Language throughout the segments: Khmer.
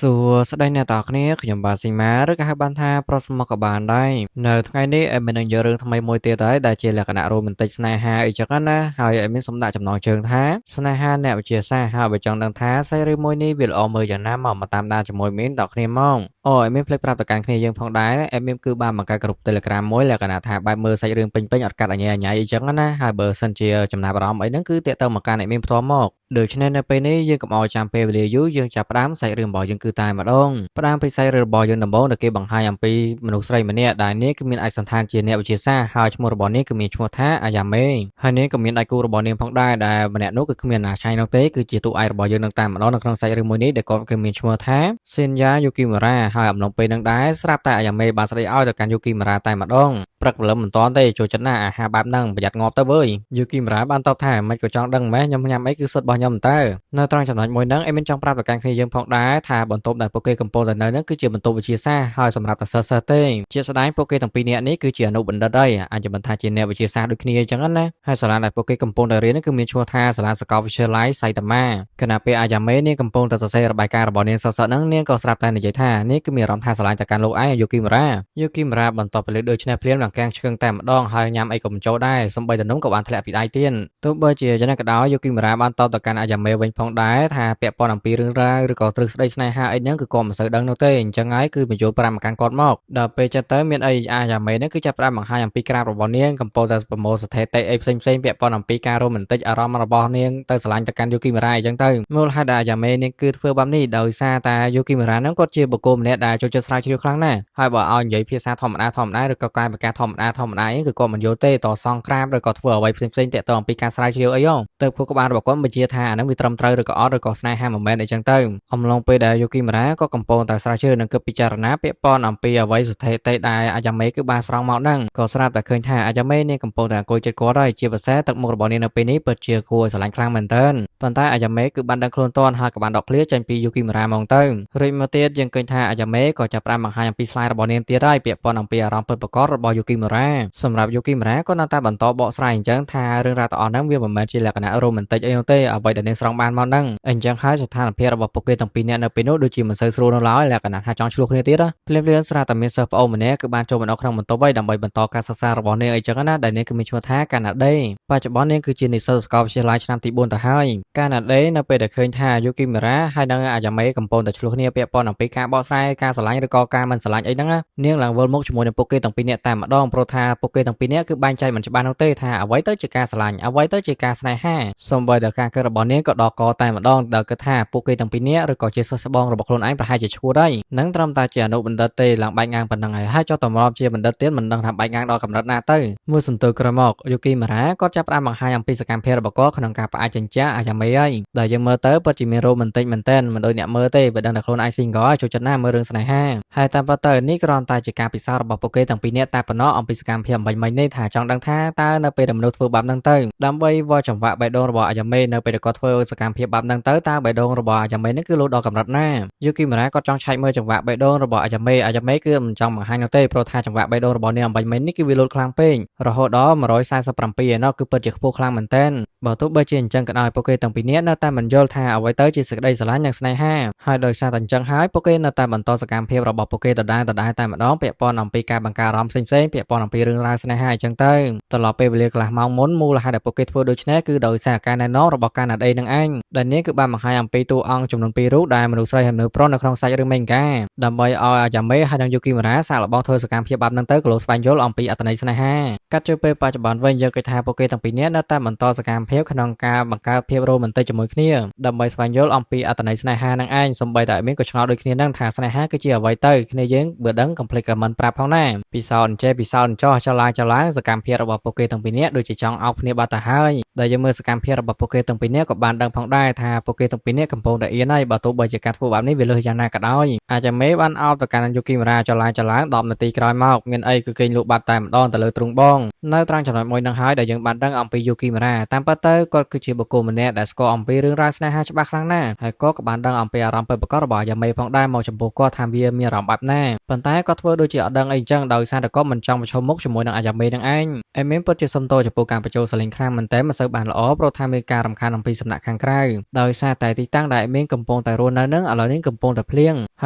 សួស្តីអ្នកទាំងអស់គ្នាខ្ញុំបាទស៊ីម៉ាឬក៏ហៅបានថាប្រុសមកក៏បានដែរនៅថ្ងៃនេះអេមីននឹងយករឿងថ្មីមួយទៀតហើយដែលជាលក្ខណៈរ៉ូមែនទិកស្នេហាអីចឹងណាហើយអេមីនសូមដាក់ចំណងជើងថាស្នេហាអ្នកវិទ្យាសាស្ត្រហើយបើចង់ដឹងថាសេរីមួយនេះវាល្អមើលយ៉ាងណាមកមកតាមដានជាមួយមីនដល់គ្នាមកអូអេមីនភ្លេចប្រាប់ទៅកាន់គ្នាយើងផងដែរអេមីនគឺបានបង្កើតក្រុម Telegram មួយលក្ខណៈថាបែបមើលសាច់រឿងពេញៗអត់កាត់អញញ៉ៃអីចឹងណាហើយបើសិនជាចំណាប់អារម្មណ៍អីហ្នឹងគឺតាក់ទងមកកាន់អេមីនផ្ទាល់មកដូច្នេះនៅពេលនេះយើងកុំឲ្យចាំពេលវេលាយូរយើងចាប់ផ្ដើមសាច់រឿងរបស់យើងគឺតែម្ដងផ្ដើមពីសាច់រឿងរបស់យើងដំបូងដែលគេបង្ហាញអំពីមនុស្សស្រីម្នាក់ដែលនេះគឺមានឯកសណ្ឋានជាអ្នកវិទ្យាសាស្ត្រហើយឈ្មោះរបស់នាងគឺមានឈ្មោះថាអាយ៉ាមេហើយនាងក៏មានដៃគូរបស់នាងផងដែរដែលម្នាក់នោះគឺគ្មានណាឆៃនោះទេគឺជាតួឯករបស់យើងនឹងតែម្ដងនៅក្នុងសាច់រឿងមួយនេះដែលគាត់គឺមានឈ្មោះថាសេនយ៉ាយូគីម៉ារ៉ាហើយអំឡុងពេលនឹងដែរស្រាប់តែអាយ៉ាមេបានស្ដីឲ្យទៅកាន់យូគីម៉ារ៉ាតែម្ដងព្រឹកព្រលឹមមិនតាន់ទេចូលចិត្តណាស់អាហារបែបហ្នឹងប្រយ័ត្នងាប់ទៅវើយយូគីម៉ារ៉ាបានតបថាមិនក៏ចង់ដឹងម៉េះខ្ញុំញ៉ាំអីគឺសុទ្ធរបស់ខ្ញុំតើនៅត្រង់ចំណុចមួយហ្នឹងអេមិនចង់ប្រាប់ទៅកាន់គ្នាយើងផងដែរថាបន្ទប់ដែលពួកគេកំពុងតែនៅហ្នឹងគឺជាបន្ទប់វិទ្យាសាស្ត្រហើយសម្រាប់តែសិស្សសិស្សទេជាក់ស្ដែងពួកគេទាំងពីរនាក់នេះគឺជាអនុបណ្ឌិតហើយអាចមិនថាជាអ្នកវិទ្យាសាស្ត្រដូចគ្នាអញ្ចឹងណាហើយសាលាដែលពួកគេកំពុងតែរៀនហ្នឹងគឺមានឈ្មោះថាសាលាសាកលវិទ្យាល័យសៃតាម៉ាខណៈពេលអាយ៉ាមេនាងកំពុងតែសរសេររបាយការណ៍របស់នាងសិស្សៗហ្នឹងនាងក៏ស្រាប់តែនិយាយថានេះគឺមានអារម្មណ៍ថាស្រឡាញ់ទៅកាន់លោកឯងយូគីម៉ារ៉ាយូគីម៉ារ៉ាបន្តពលិដូចនេះភ្លាមឡើងកាំងឆ្កឹងតែម្ដងហើយញ៉ាំអីក៏មិនចូលដែរសំបីតែនំក៏បានធ្លាក់ពីដៃទៀតទោះបីជាយ៉ាងណាក៏ដោយយូគីម៉ារ៉ាបានតបទៅកាន់អាយ៉ាមេវិញផងដែរថាពាក់ព័ន្ធអំពីរឿងរ៉ាវឬក៏ទ្រឹស្ដីស្នេហាអីហ្នឹងគឺគាត់មិនសូវដឹងនោះទេអញ្ចឹងហើយគឺបញ្យល់ប្រាំមកកាន់គាត់មកដល់ពេលចិត្តទៅមានអីអាយ៉ាមេហ្នឹងគឺចាប់ផ្ដើមបង្ហាញអំពីក្រាបរបស់នាងកំពុងតែប្រមូលស្ថិតិអីផ្សេងផ្សេងពាក់ព័ន្ធអំពីការរ៉ូមែនទិកអារម្មណ៍របស់នាងទៅស្រឡាញ់ទៅកាន់យូគីម៉ារ៉ាអញ្ចឹងទៅមូលហេតុដែលអាយ៉ាមេនាងគឺធ្វើបែបនេះដោយសារតែយូគីម៉ារ៉ាហ្នឹងគាត់ជាបុគ្គលម្នាក់ដែលចូលចិត្តស្រាវជ្រាវខ្លាំងណាស់ហើយបើឲ្យនិយាយភាសាធម្មតាធម្មតាឬក៏កាយវិការធម្មតាធម្មតាអីគឺគាត់មិនយល់ទេតសងក្រាបឬក៏ធ្វើអ្វីផ្សេងផ្សេងតាក់ទងអំពីការស្រាវជ្រាវអីហងទៅខួរក្បាលរបស់គាត់បញ្ជាថាអាហ្នឹងវាត្រឹមត្រូវឬក៏អត់ឬក៏ស្នេហាមិនមែនអីចឹងទៅអំឡុងពេលដែលយូគីម៉ារ៉ាក៏កំពុងតែស្រាវជ្រាវនិងគិតពិចារណាពាក់ព័ន្ធអំពីអ្វីស្ថិតិដែលអាយ៉ាមេគឺបានស្រង់មកហ្នឹងក៏ស្រាប់តែឃើញថាអាយ៉ាមេនេះកំពុងតែអង្គុយចិត្តគាត់ហើយជាពិសេសទឹកមុខរបស់នាងនៅពេលនេះពិតជាគួរឲ្យស្រឡាញ់ខ្លាំងមែនទែនប៉ុន្តែអាយ៉ាមេគឺបានដឹងខ្លួនទាន់ហើយក៏បានដកឃ្លាចេញពីយូគីម៉ារ៉ាហ្មងទៅរួចមកទៀតយើងឃើញថាអាយ៉ាមេក៏ចាប់ផ្ដើមបង្ហាញអំពីស្លាយរបស់នាងទៀតហើយពាក់ព័ន្ធអំពីអារម្មណ៍ពិតប្រាកដរបស់យូគីម៉ារ៉ាសម្រាប់យូគីម៉ារ៉ាក៏នៅតែបន្តបកស្រាយអញ្ចឹងថារឿងរ៉ាវទាំងអស់ហ្នឹងវាមិនមែនជាលក្ខណៈរ៉ូមែនទិកអីនោះទេអ្វីដែលនាងស្រង់បានមកហ្នឹងអញ្ចឹងហើយស្ថានភាពរបស់ពួកគេទាំងពីរនាក់នៅពេលនោះដូចជាមិនសូវស្រួលនៅឡើយលក្ខណៈថាចង់ឆ្លោះគ្នាទៀតភ្លាមៗស្រាប់តែមានសិស្សប្អូនម្នាក់គឺបានចូលមកនៅក្នុងបន្ទប់ហើយដើម្បីបន្តការសិក្សារបស់នាងអីចឹងណាដែលនាងគឺមានឈ្មោះថាកាណាដេបច្ចុប្បន្ននាងគឺជានិស្សិតសាកលវិទ្យាល័យឆ្នាំទី4ទៅហើយកាណាដេនៅពេលដែលឃើញថាយូគីម៉ារ៉ាហើយនិងអាយ៉ាមេកំពុងតែឆ្លោះគ្នាពាក់ព័ន្ធអំពីការបកស្រាយការស្រឡាញ់ឬក៏ការមិនស្រឡាញ់អីហ្នឹងណានាងឡើងវិលមុខជាមួយនឹងពួកគេទាំងពីរនាក់តែម្ដងព្រោះថាពួកគេទាំងពីរនាក់គឺបែងចែកមិនច្បាស់នោះទេថាអ្វីទៅជាការស្រឡាញ់អ្វីទៅជាការស្នេហាសូម្បីតែការគិតរបស់នាងក៏ដល់កតែម្ដងដែលគិតថាពួកគេទាំងពីរនាក់ឬក៏ជាសិស្សច្បងរបស់ខ្លួនឯងប្រហែលជាឈួតហើយនឹងត្រឹមតែជាអនុបណ្ឌិតទេឡើងបែកងាងប៉ុណ្ណឹងហើយហើយចុះតម្រាំជាបណ្ឌិតទៀតមិនដឹងថាបែកងាងដល់កម្រិតណាទៅមួយសន្ទុះក្រោយមកយូគីម៉ារ៉ាគាត់ចាប់ផ្ដើមបង្ហាញអំពីសកម្មភាពរបស់គាត់ក្នុងការផ្អាកចិញ្ចាអាយ៉ាមេហើយដែលយើងមើលទៅពិតជាមានរ៉ូមែនទិកមែនទែនមិនដូចអ្នកមើលទេបើដឹងតែខ្លួនឯង single ហើយចូលចិត្តណាស់មើលរឿងស្នេហាហើយតាមពិតទៅនេះគ្រាន់តែជាការពិសោធន៍របស់ពួកគេទាំងពីរនាក់តែប៉ុណ្ណោះអំពីសកម្មភាពអំបញ្ញមិញនេះថាចង់ដឹងថាតើនៅពេលដែលមនុស្សធ្វើបាបហ្នឹងទៅដើម្បីវាស់ចង្វាក់បេះដូងរបស់អាយ៉ាមេនៅពេលដែលគាត់ធ្វើសកម្មភាពបាបហ្នឹងទៅតើបេះដូងរបស់អាយ៉ាមេហ្នឹងគឺលូតដល់កម្រិតណាយូគីម៉ារ៉ាគាត់ចង់ឆែកមើលចង្វាក់បេះដូងរបស់អាយ៉ាមេអាយ៉ាមេគឺមិនចង់បង្ហាញនោះទេព្រោះថាចង្វាក់បេះដូងរបស់នាងអំបញ្ញមិញនេះគឺវាលូតខ្លាំងពេករហូតដល់147ឯណោះគឺពិតជាខ្ពស់ខ្លាំងមែនទែនបើទោះបីជាអញ្ចឹងក៏ដោយពួកគេទាំងពីរនាក់នៅតែមិនយល់ថាអ្វីទៅជាសេចក្តីស្រឡាញ់និងស្នេហាហើយដោយសារតែអញ្ចឹងហើយពួកគេនៅតែបន្តសកម្មភាពរបស់ពួកគេដដែលដដែលតែម្ដងពាក់ព័ន្ធអំពីការបង្កើតអារម្មណ៍ផ្សេងៗពាក់ព័ន្ធអំពីរឿងរ៉ាវស្នេហាអញ្ចឹងទៅត្រឡប់ពេលវេលាកន្លះម៉ោងមុនមូលហេតុដែលពួកគេធ្វើដូច្នេះគឺដោយសារការណែនាំរបស់កាណាឌីនឹងឯងដែលនាងគឺបានបង្ហាញអំពីតួអង្គចំនួន2រូបដែលមនុស្សស្រីហើយមនុស្សប្រុសនៅក្នុងសាច់រឿងមេងកាដើម្បីឲ្យអាយ៉ាមេហើយនិងយូគីម៉ារ៉ាសាកល្បងធ្វើសកម្មភាពបែបហ្នឹងទៅក៏លោកស្វែងយល់អំពីអត្ថន័យស្នេហាកាត់ជួយពេលបច្ចុប្បន្នវិញយើងគិតថាពួកគេទាំងពីរនាក់នៅតែបន្តសកម្មភាពក្នុងការបង្កើតភាពរ៉ូមែនទិកជាមួយគ្នាដើម្បីស្វែងយល់អំពីអត្ថន័យស្នេហានឹងឯងសូម្បីតែមានក៏ឆ្ងល់ដូចគ្នានឹងថាស្នេហាគឺជាអ្វីទៅគ្នាយើងបើដឹងកុំភ្លេច comment ប្រាប់ផងណាពិសោធន៍ចេះពិសោធន៍ចោះចឡើងចឡើងសកម្មភាពរបស់ពួកគេទាំងពីរនាក់ដូចជាចង់អោបគ្នាបាត់ទៅហើយដែលយើងមើលសកម្មភាពរបស់ពួកគេទាំងពីរនាក់ក៏បានដឹងផងដែរថាពួកគេទាំងពីរនាក់កំពុងតែអៀនហើយបើទោះបីជាការធ្វើបែបនេះវាលើសយ៉ាងណាក៏ដោយ អាយ៉ាមេបានអោបទៅកាន់យូគីមរ៉ាចឡើងចឡើង10នាទីក្រោយមកមានអីគឺគេងលក់បាត់តែម្ដងទៅលើទ្រូងបងនៅត្រង់ចំណុចមួយនឹងហើយដែលយើងបានដឹងអំពីយូគីមរ៉ាតាមពិតទៅគាត់គឺជាបុគ្គលម្នាក់ដែលស្គាល់អំពីរឿងរ៉ាវស្នេហាច្បាស់ខ្លាំងណាស់ហើយក៏បានដឹងអំពីអារម្មណ៍ពិតប្រាកដរបស់អាយ៉ាមេផងដែរមកចំពោះគាត់ថាវាមានអារម្មណ៍បែបណាប៉ុន្តែគាត់ធ្វើដូចជាអត់ដឹងអីអញ្ចឹងដោយសារតែគាត់មិនចង់ប្រឈមមុខជាមួយនឹងអាយ៉ាមេនឹងឯងអេមានពិតជាសុំទោសចំពោះការបញ្ចូលសលេងខ្លាំងមែនតើមិនសូវបានល្អព្រោះថាមានការរំខានអំពីសំណាក់ខាងក្រៅដោយសារតែទីតាំងដែលអេមានកំពុងតែរស់នៅនឹងឥឡូវនេះកំពុងតែភ្លៀងហ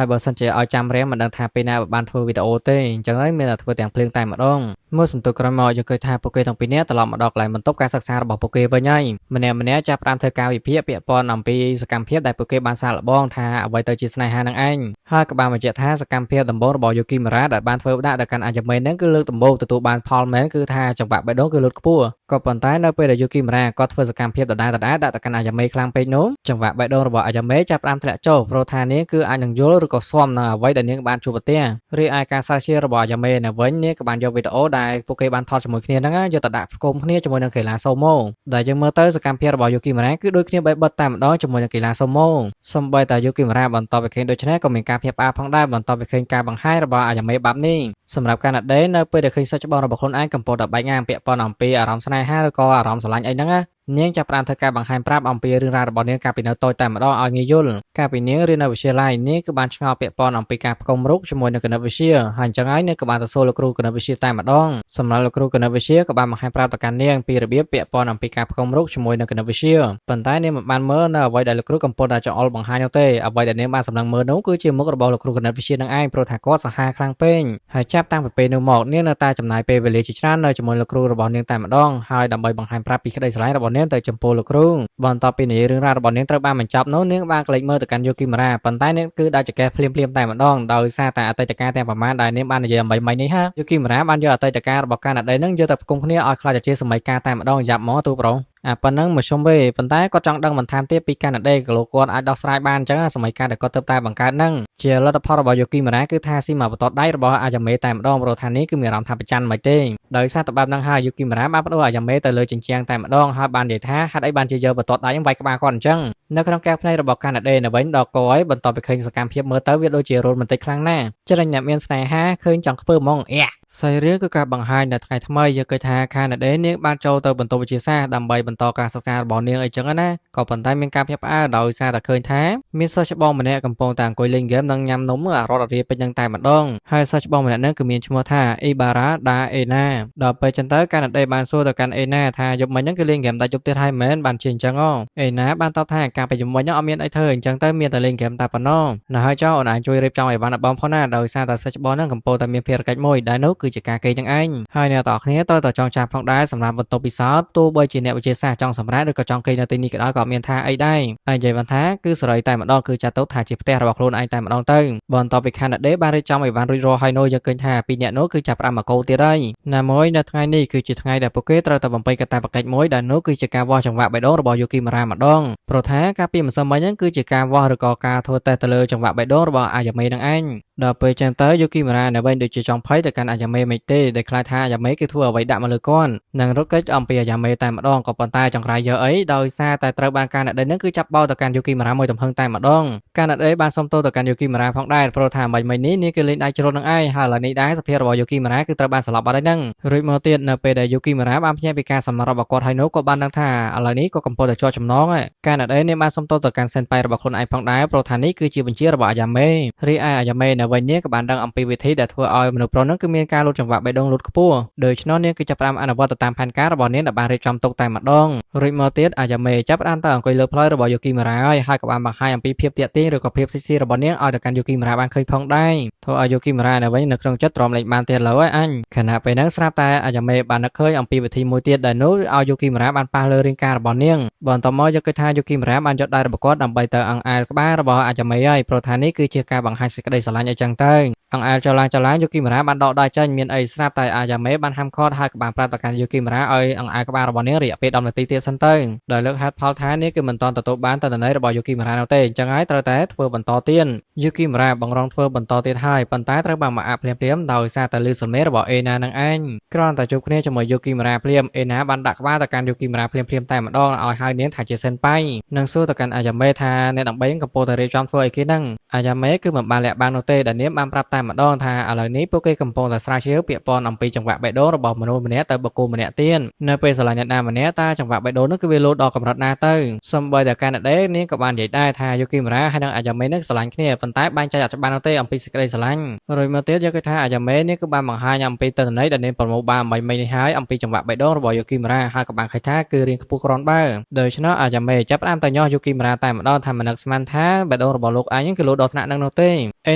ើយបើសិនជាឲ្យចាំរាំងមិនដឹងថាពេលណាបានធ្វើវីដេអូទេអញ្ចឹងហើយមានតែធ្វើទាំងភ្លៀងតែម្ដងមួយសន្ទុះក្រោយមកយើងឃើញថាពួកគេទាំងពីរនាក់ត្រឡប់មកដល់កន្លែងបន្ទប់ការសិក្សារបស់ពួកគេវិញហើយម្នាក់ម្នាក់ចាប់ផ្ដើមធ្វើការវិភាគពាក់ព័ន្ធអំពីសកម្មភាពដែលពួកគេបានសាកល្បងថាអ្វីទៅជាស្នេហានឹងឯងហើយក៏បានបញ្ជាក់ថាសកម្មភាពដំបូងរបស់យូគីម៉ារ៉ាដែលបានធ្វើដាក់ទៅកាន់អាយ៉ាមេនឹងគឺលើកដំបូងទទួលបានផលមែនគឺថាចង្វាក់បេះដូងគឺលុតខ្ពស់ក៏ប៉ុន្តែនៅពេលដែលយូគីម៉ារ៉ាគាត់ធ្វើសកម្មភាពដដែលៗដាក់ទៅកាន់អាយ៉ាមេខ្លាំងពេកនោះចង្វាក់បេះដូងរបស់អាយ៉ាមេចាប់ផ្ដើមធ្លាក់ចុះព្រោះថានាងគឺអាចនឹងយល់ឬក៏ស៊ាំនឹងអ្វីដែលនាងបានជួបប្រទះរីឯការសាជារបស់អាយ៉ាមេនៅវិញនាងក៏បានយកវីដេអូដែលពួកគេបានថតជាមួយគ្នាហ្នឹងយកទៅដាក់ផ្គុំគ្នាជាមួយនឹងកីឡាសូម៉ូដែលយើងមើលទៅសកម្មភាពរបស់យូគីម៉ារ៉ាគឺដូចគ្នាបែបបិទតែម្ដងជាមួយនឹងកីឡាសូម៉ូសំបីតាយូគីម៉ារ៉ាបន្ទាប់ពីឃើញដូច្នេះក៏មានការភ្ញាក់ផ្អើលផងដែរបន្ទាប់ពីឃើញការបង្ហាញរបស់អាយ៉ាមេបែបនេះសម្រាប់កាណាដេនៅពេលដែលឃើញសិស្សច្បងរបស់ខ្លួនឯងកំពុងតែបែកងាងពាក់ព័ន្ធអំពីអារម្មណ៍ស្នេហាឬក៏អារម្មណ៍ស្រឡាញ់អីហ្នឹងណានាងចាប់ផ្ដើមធ្វើការបង្ហាញប្រាប់អំពីរឿងរ៉ាវរបស់នាងកាលពីនៅតូចតែម្ដងឲ្យងាយយល់កាលពីនាងរៀននៅវិទ្យាល័យនាងគឺបានឆ្ងល់ពាក់ព័ន្ធអំពីការផ្គុំរូបជាមួយនឹងគណិតវិទ្យាហើយអញ្ចឹងហើយនាងក៏បានទៅសួរលោកគ្រូគណិតវិទ្យាតែម្ដងសម្រាប់លោកគ្រូគណិតវិទ្យាក៏បានបង្ហាញប្រាប់ទៅកាន់នាងពីរបៀបពាក់ព័ន្ធអំពីការផ្គុំរូបជាមួយនឹងគណិតវិទ្យាប៉ុន្តែនាងមិនបានមើលនៅអ្វីដែលលោកគ្រូកំពុងតែចង្អុលបង្ហាញនោះទេអ្វីដែលនាងបានសម្លឹងមើលនោះគឺជាមុខរបស់លោកគ្រូគណិតវិទ្យានឹងឯងព្រោះថាគាត់សាហាវខ្លាំងពេកហើយចាប់តាំងពីពេលនោះមកនាងនៅតែចំណាយពេលវេលាជាច្រើននៅជាមួយលោកគ្រូរបស់នាងតែម្ដងហើយដើម្បីបង្ហាញប្រាប់ពីក្តីស្រឡាញ់របស់នាងទៅចំពោះលោកគ្រូបន្ទាប់ពីនិយាយរឿងរ៉ាវរបស់នាងត្រូវបានបញ្ចប់នោះនាងបានក្លែកមើលទៅកាន់យូគីម៉ារ៉ាប៉ុន្តែនាងគឺដាច់ចង្កេះភ្លាមៗតែម្ដងដោយសារតែអតីតកាលទាំងប្រមាណដែលនាងបាននិយាយអំបីមិញនេះហាយូគីម៉ារ៉ាបានយកអតីតកាលរបស់កាណាដេនឹងយកទៅផ្គុំគ្នាឲ្យក្លាយទៅជាសម័យកាលតែម្ដងយ៉ាប់ហ្មងទូប្រុសអាប៉ុណ្ណឹងមកជុំវិញប៉ុន្តែគាត់ចង់ដឹងបន្ថែមទៀតពីកាណាដេក៏លោកគាត់អាចដោះស្រាយបានអញ្ចឹងសម័យកាលដែលគាត់ទៅតែបង្កើតហ្នឹងជាលទ្ធផលរបស់យូគីម៉ារ៉ាគឺថាស៊ីមកបន្ទាត់ដៃរបស់អាយ៉ាមេតែម្ដងព្រោះថានេះគឺមានអារម្មណ៍ថាប្រច័នមិនទេដោយសារតែបែបហ្នឹងហើយយូគីម៉ារ៉ាបានបដូរអាយ៉ាមេទៅលើជញ្ជាំងតែម្ដងហើយបាននិយាយថាហេតុអីបានជាយកបន្ទាត់ដៃវាយក្បាលគាត់អញ្ចឹងនៅក្នុងកែវភ្នែករបស់កាណាដេនៅវិញដល់កយបន្ទាប់ពីឃើញសកម្មភាពមើលទៅវាដូចជារោលបន្តិចខ្លាំងណាស់ច្រិញអ្នកមានស្នេហាឃើញចង់ខ្ពើមហ្មងអែសាច់រឿងគឺការបង្ហាញនៅថ្ងៃថ្មីយើងឃើញថាខាណាដេនាងបានចូលទៅបន្ទប់វិទ្យាសាស្ត្រដើម្បីបន្តការសិក្សារបស់នាងអីចឹងណាក៏ប៉ុន្តែមានការភ្ញាក់ផ្អើលដោយសារតែឃើញថាមានសិស្សច្បងម្នាក់កំពុងតែអង្គុយលេងហ្គេមនិងញ៉ាំនំអារត់អារាពេញនឹងតែម្ដងហើយសិស្សច្បងម្នាក់ហ្នឹងគឺមានឈ្មោះថាអ៊ីបារ៉ាដាអេណាដល់ពេលចឹងទៅកាណាដេបានសួរទៅកាន់អេណាថាយប់មិញហ្នឹងគឺលេងហ្គេមដាច់យប់ទៀតហើយមែនបានជាអញ្ចឹងអេណាបានតបថាការពេលយប់មិញហ្នឹងអត់មានអីធ្វើអញ្ចឹងទៅមានតែលេងហ្គេមតែប៉ុណ្ណោះណាហើយចោអូនឯងជួយរៀបចំអីវ៉ាន់ឲ្យបងផងណាដោយសារតែសិស្សច្បងហ្នឹងកំពុងតែមានភារកិច្ចមួយដែលនោះគឺជាការគេងនឹងឯងហើយអ្នកទាំងអស់គ្នាត្រូវតែចងចាំផងដែរសម្រាប់បន្ទប់ពិសោធន៍ទោះបីជាអ្នកវិទ្យាសាស្ត្រចង់សម្រាកឬក៏ចង់គេងនៅទីនេះក៏ដោយក៏មានថាអីដែរហើយនិយាយបានថាគឺសេរីតែម្ដងគឺចាត់ទុកថាជាផ្ទះរបស់ខ្លួនឯងតែម្ដងទៅបន្ទាប់ពីខាណាដេបានរៀបចំអីវ៉ាន់រួចរាល់ហើយនោះយើងឃើញថាពីរអ្នកនោះគឺចាប់ផ្ដើមមកកោទៀតហើយណាមួយនៅថ្ងៃនេះគឺជាថ្ងៃដែលពួកគេត្រូវតែបំពេញកាតព្វកិច្ចមួយដែលនោះគឺជាការវាស់ចង្វាក់បេះដូងរបស់យូគីម៉ារ៉ាម្ដងព្រោះថាកាលពីម្សិលមិញហ្នឹងគឺជាការវាស់ឬក៏ការធ្វើតេស្តទៅលើចង្វាក់បេះដូងរបស់អាយ៉ាមេនឹងឯងដល់ពេលចឹងទៅយូគីម៉ារ៉ានៅវិញដូចជាចង់ភ័យទៅកាន់អាយ៉ាមេមិនទេដែលខ្លាចថាអាយ៉ាមេគឺធ្វើអ្វីដាក់មកលើគាត់និងរត់គេចអំពីអាយ៉ាមេតែម្ដងក៏ប៉ុន្តែចង្រៃយកអីដោយសារតែត្រូវបានកាណាដេនឹងគឺចាប់បោទៅកាន់យូគីម៉ារ៉ាមួយទំហឹងតែម្ដងកាណាដេបានសុំទោសទៅកាន់យូគីម៉ារ៉ាផងដែរព្រោះថាមិញនេះនាងគឺលេងដៃជ្រុលនឹងឯងហើយឥឡូវនេះដែរសភាពរបស់យូគីម៉ារ៉ាគឺត្រូវបានស្លាប់បាត់ហើយហ្នឹងរួចមកទៀតនៅពេលដែលយូគីម៉ារ៉ាបានភ្ញាក់ពីការសម្របរបស់គាត់ហើយនោះក៏បានដឹងថាឥឡូវនេះក៏កំពុងតែជាប់ចំណងកាណាដេនាងបានសុំទោសទៅកាន់សេនប៉ៃរបស់ខ្លួនឯងផងដែរព្រោះថានេះគឺជាបញ្ជារបស់អាយ៉ាមេរីឯអាយ៉ាមេនៅវិញនាងក៏បានដឹងអំពីវិធីដែលធ្វើឲ្យមនុស្សប្រុសហ្នឹងគឺមានការលូតចង្វាក់បេះដូងលូតខ្ពស់ដូច្នោះនាងគឺចាប់ផ្ដើមអនុវត្តទៅតាមផែនការរបស់នាងដែលបានរៀបចំទុកតែម្ដងរួចមកទៀតអាយ៉ាមេចាប់ផ្ដើមទៅអង្គុយលើផ្លូវរបស់យូគីម៉ារ៉ាហើយក៏បានបង្ហាញអំពីភាពទាក់ទាញឬក៏ភាពស៊ីស៊ីរបស់នាងឲ្យទៅកាន់យូគីម៉ារ៉ាបានឃើញផងដែរធ្វើឲ្យយូគីម៉ារ៉ានៅវិញនៅក្នុងចិត្តទ្រាំលេងបានទៀតឡើយអញខណៈពេលហ្នឹងស្រាប់តែអាយ៉ាមេបាននឹកឃើញអំពីវិធីមួយទៀតដែលនោះឲ្យយូគីម៉ារ៉ាបានប៉ះលើរាងកាយរបស់នាងបន្ទាប់មកយកគិតថាយូគីម៉ារ៉ាបានយកដៃរបស់គាត់ដើម្បីទៅអង្អែលក្បាលរបស់អាយ៉ាមេហើយព្រោះថានេះគឺជាការបង្ហាញសេចក្តីស្រឡាញ់អីចឹង ចឹងទៅអង្អែលចុះឡើងចុះឡើងយូគីមរ៉ាបានដកដៃចេញមានអីស្រាប់តែអាយ៉ាមេបានហាមឃាត់ហើយក៏បានប្រាប់ទៅកាន់យូគីមរ៉ាឲ្យអង្អែលក្បាលរបស់នាងរយៈពេល10នាទីទៀតសិនទៅដោយលើកហេតុផលថានាងគឺមិនទាន់ទទួលបានទិន្នន័យរបស់យូគីមរ៉ានោះទេអញ្ចឹងហើយត្រូវតែធ្វើបន្តទៀតយូគីមរ៉ាបង្រងធ្វើបន្តទៀតហើយប៉ុន្តែត្រូវបានមកអាប់ភ្លាមៗដោយសារតែលឺសំឡេងរបស់អេណានឹងឯងគ្រាន់តែជួបគ្នាជាមួយយូគីមរ៉ាភ្លាមអេណាបានដាក់ក្បាលទៅកាន់យូគីមរ៉ាភ្លាមៗតែម្ដងឲ្យហើយនាងថាជាសិនប៉ៃនិងសួរទៅកាន់អាយ៉ាមេថាអ្នកដើម្បីកំពុងតែរៀបចំធ្វើអីគេហ្នឹងអាយ៉ាមេគឺមិនបានលាក់បាំងនោះទេដែលនាងបានប្រាប់តែម្ដងថាឥឡូវនេះពួកគេកំពុងតែស្រាវជ្រាវពាក់ព័ន្ធអំពីចង្វាក់បេះដូងរបស់មនុស្សម្នាក់ទៅបុគ្គលម្នាក់ទៀតនៅពេលស្រឡាញ់អ្នកណាម្នាក់តើចង្វាក់បេះដូងនោះគឺវាលោតដល់កម្រិតណាទៅសូម្បីតែកាណាដេនាងក៏បាននិយាយដែរថាយូគីមរ៉ាហើយនិងអាយ៉ាមេនឹងស្រឡាញ់គ្នាប៉ុន្តែបែងចែកអត់ច្បាស់នោះទេអំពីសេចក្តីស្រឡាញ់រួចមកទៀតយកគេថាអាយ៉ាមេនេះគឺបានបង្ហាញអំពីទិន្នន័យដែលនាងប្រមូលបានមិញមិញនេះហើយអំពីចង្វាក់បេះដូងរបស់យូគីមរ៉ាហើយក៏បានឃើញថាគឺរៀងខ្ពស់គ្រាន់បើដូច្នោះអាយ៉ាមេចាប់ផ្ដើមតែញាស់យូគីមរ៉ាតែម្ដងថាមិននឹកស្មានថាបេះដូងរបស់លោកឯងគឺលោតដល់ថ្នាក់នឹងនោះទេឯ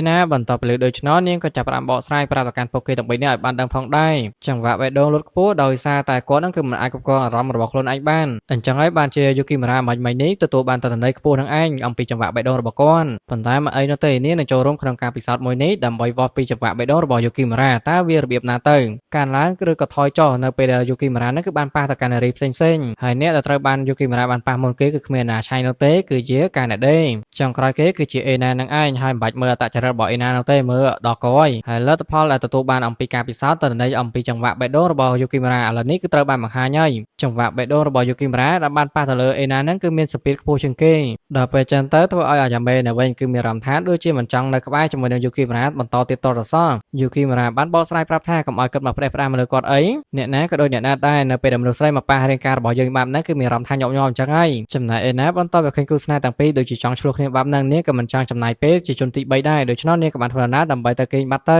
ណាបន្ទាប់ពីលើដូច្នោះនាងក៏ចាប់ផ្ដើមបកស្រាយប្រាប់ទៅកាន់ពួកគេទាំងបីនាក់ឲ្យបានដឹងផងដែរចង្វាក់បេះដូងលុតខ្ពស់ដោយសារតែគាត់នឹងគឺមិនអាចគ្រប់គ្រងអារម្មណ៍របស់ខ្លួនឯងបានអញ្ចឹងហើយបានជាយូគីមរ៉ាមិញមិញនេះទទួលបានទិន្នន័យខ្ពស់នឹងឯងអំពីចង្វាក់បេះដូងរបស់គាត់ប៉ុន្តែមិនអីនោះទេនាងនឹងចូលរួមក្នុងការពិសោធន៍មួយនេះដើម្បីវាស់ពីចង្វាក់បេះដូងរបស់យូគីមរ៉ាតើវារបៀបណាទៅកើនឡើងឬក៏ថយចុះនៅពេលដែលយូគីមរ៉ានឹងគឺបានប៉ះទៅកាន់នារីផ្សេងៗហើយអ្នកដែលត្រូវបានយូគីមរ៉ាបានប៉ះមុនគេគឺគ្មានណាឆៃនោះទេគឺជាកាណាដេចុងក្រោយគេគឺជាអេណានឹងឯងហើយមិនបាច់មើលអត្តចរិតរបស់អេណានោះទេមើលដល់កយហើយលទ្ធផលដែលទទួលបានអំពីការពិសោធន៍ទិន្នន័យអំពីចង្វាក់បេះដូងរបស់យូគីមរ៉ាឥឡូវនេះគឺត្រូវបានបង្ហាញហើយចង្វាក់បេះដូងរបស់យូគីមរ៉ាដែលបានប៉ះទៅលើអេណានឹងគឺមានសភាពខ្ពស់ជាងគេដល់ពេលចឹងទៅធ្វើឲ្យអាយ៉ាមេនៅវិញគឺមានអារម្មណ៍ថាដូចជាមិនចង់នៅក្បែរជាមួយនឹងយូគីមរ៉ាបន្តទៀតតទៅសោះយូគីមរ៉ាបានបកស្រាយប្រាប់ថាកុំឲ្យគិតមកផ្ដេសផ្ដាសមកលើគាត់អីអ្នកណាក៏ដូចអ្នកណាដែរនៅពេលដែលមនុស្សស្រីមកប៉ះរាងកាយរបស់យើងបែបហ្នឹងគឺមានអារម្មណ៍ថាញាប់ញ័រអញ្ចឹងហើយចំណែកអេណាបន្ទាប់ពីឃើញគូស្នេហ៍ទាំងពីរដូចជាចង់ឆ្លោះគ្នាបែបហ្នឹងនាងក៏មិនចង់ចំណាយពេលជាជនទី3ដែរដូច្នោះនាងក៏បានធ្វើដំណើរដើម្បីទៅគេងបាត់ទៅ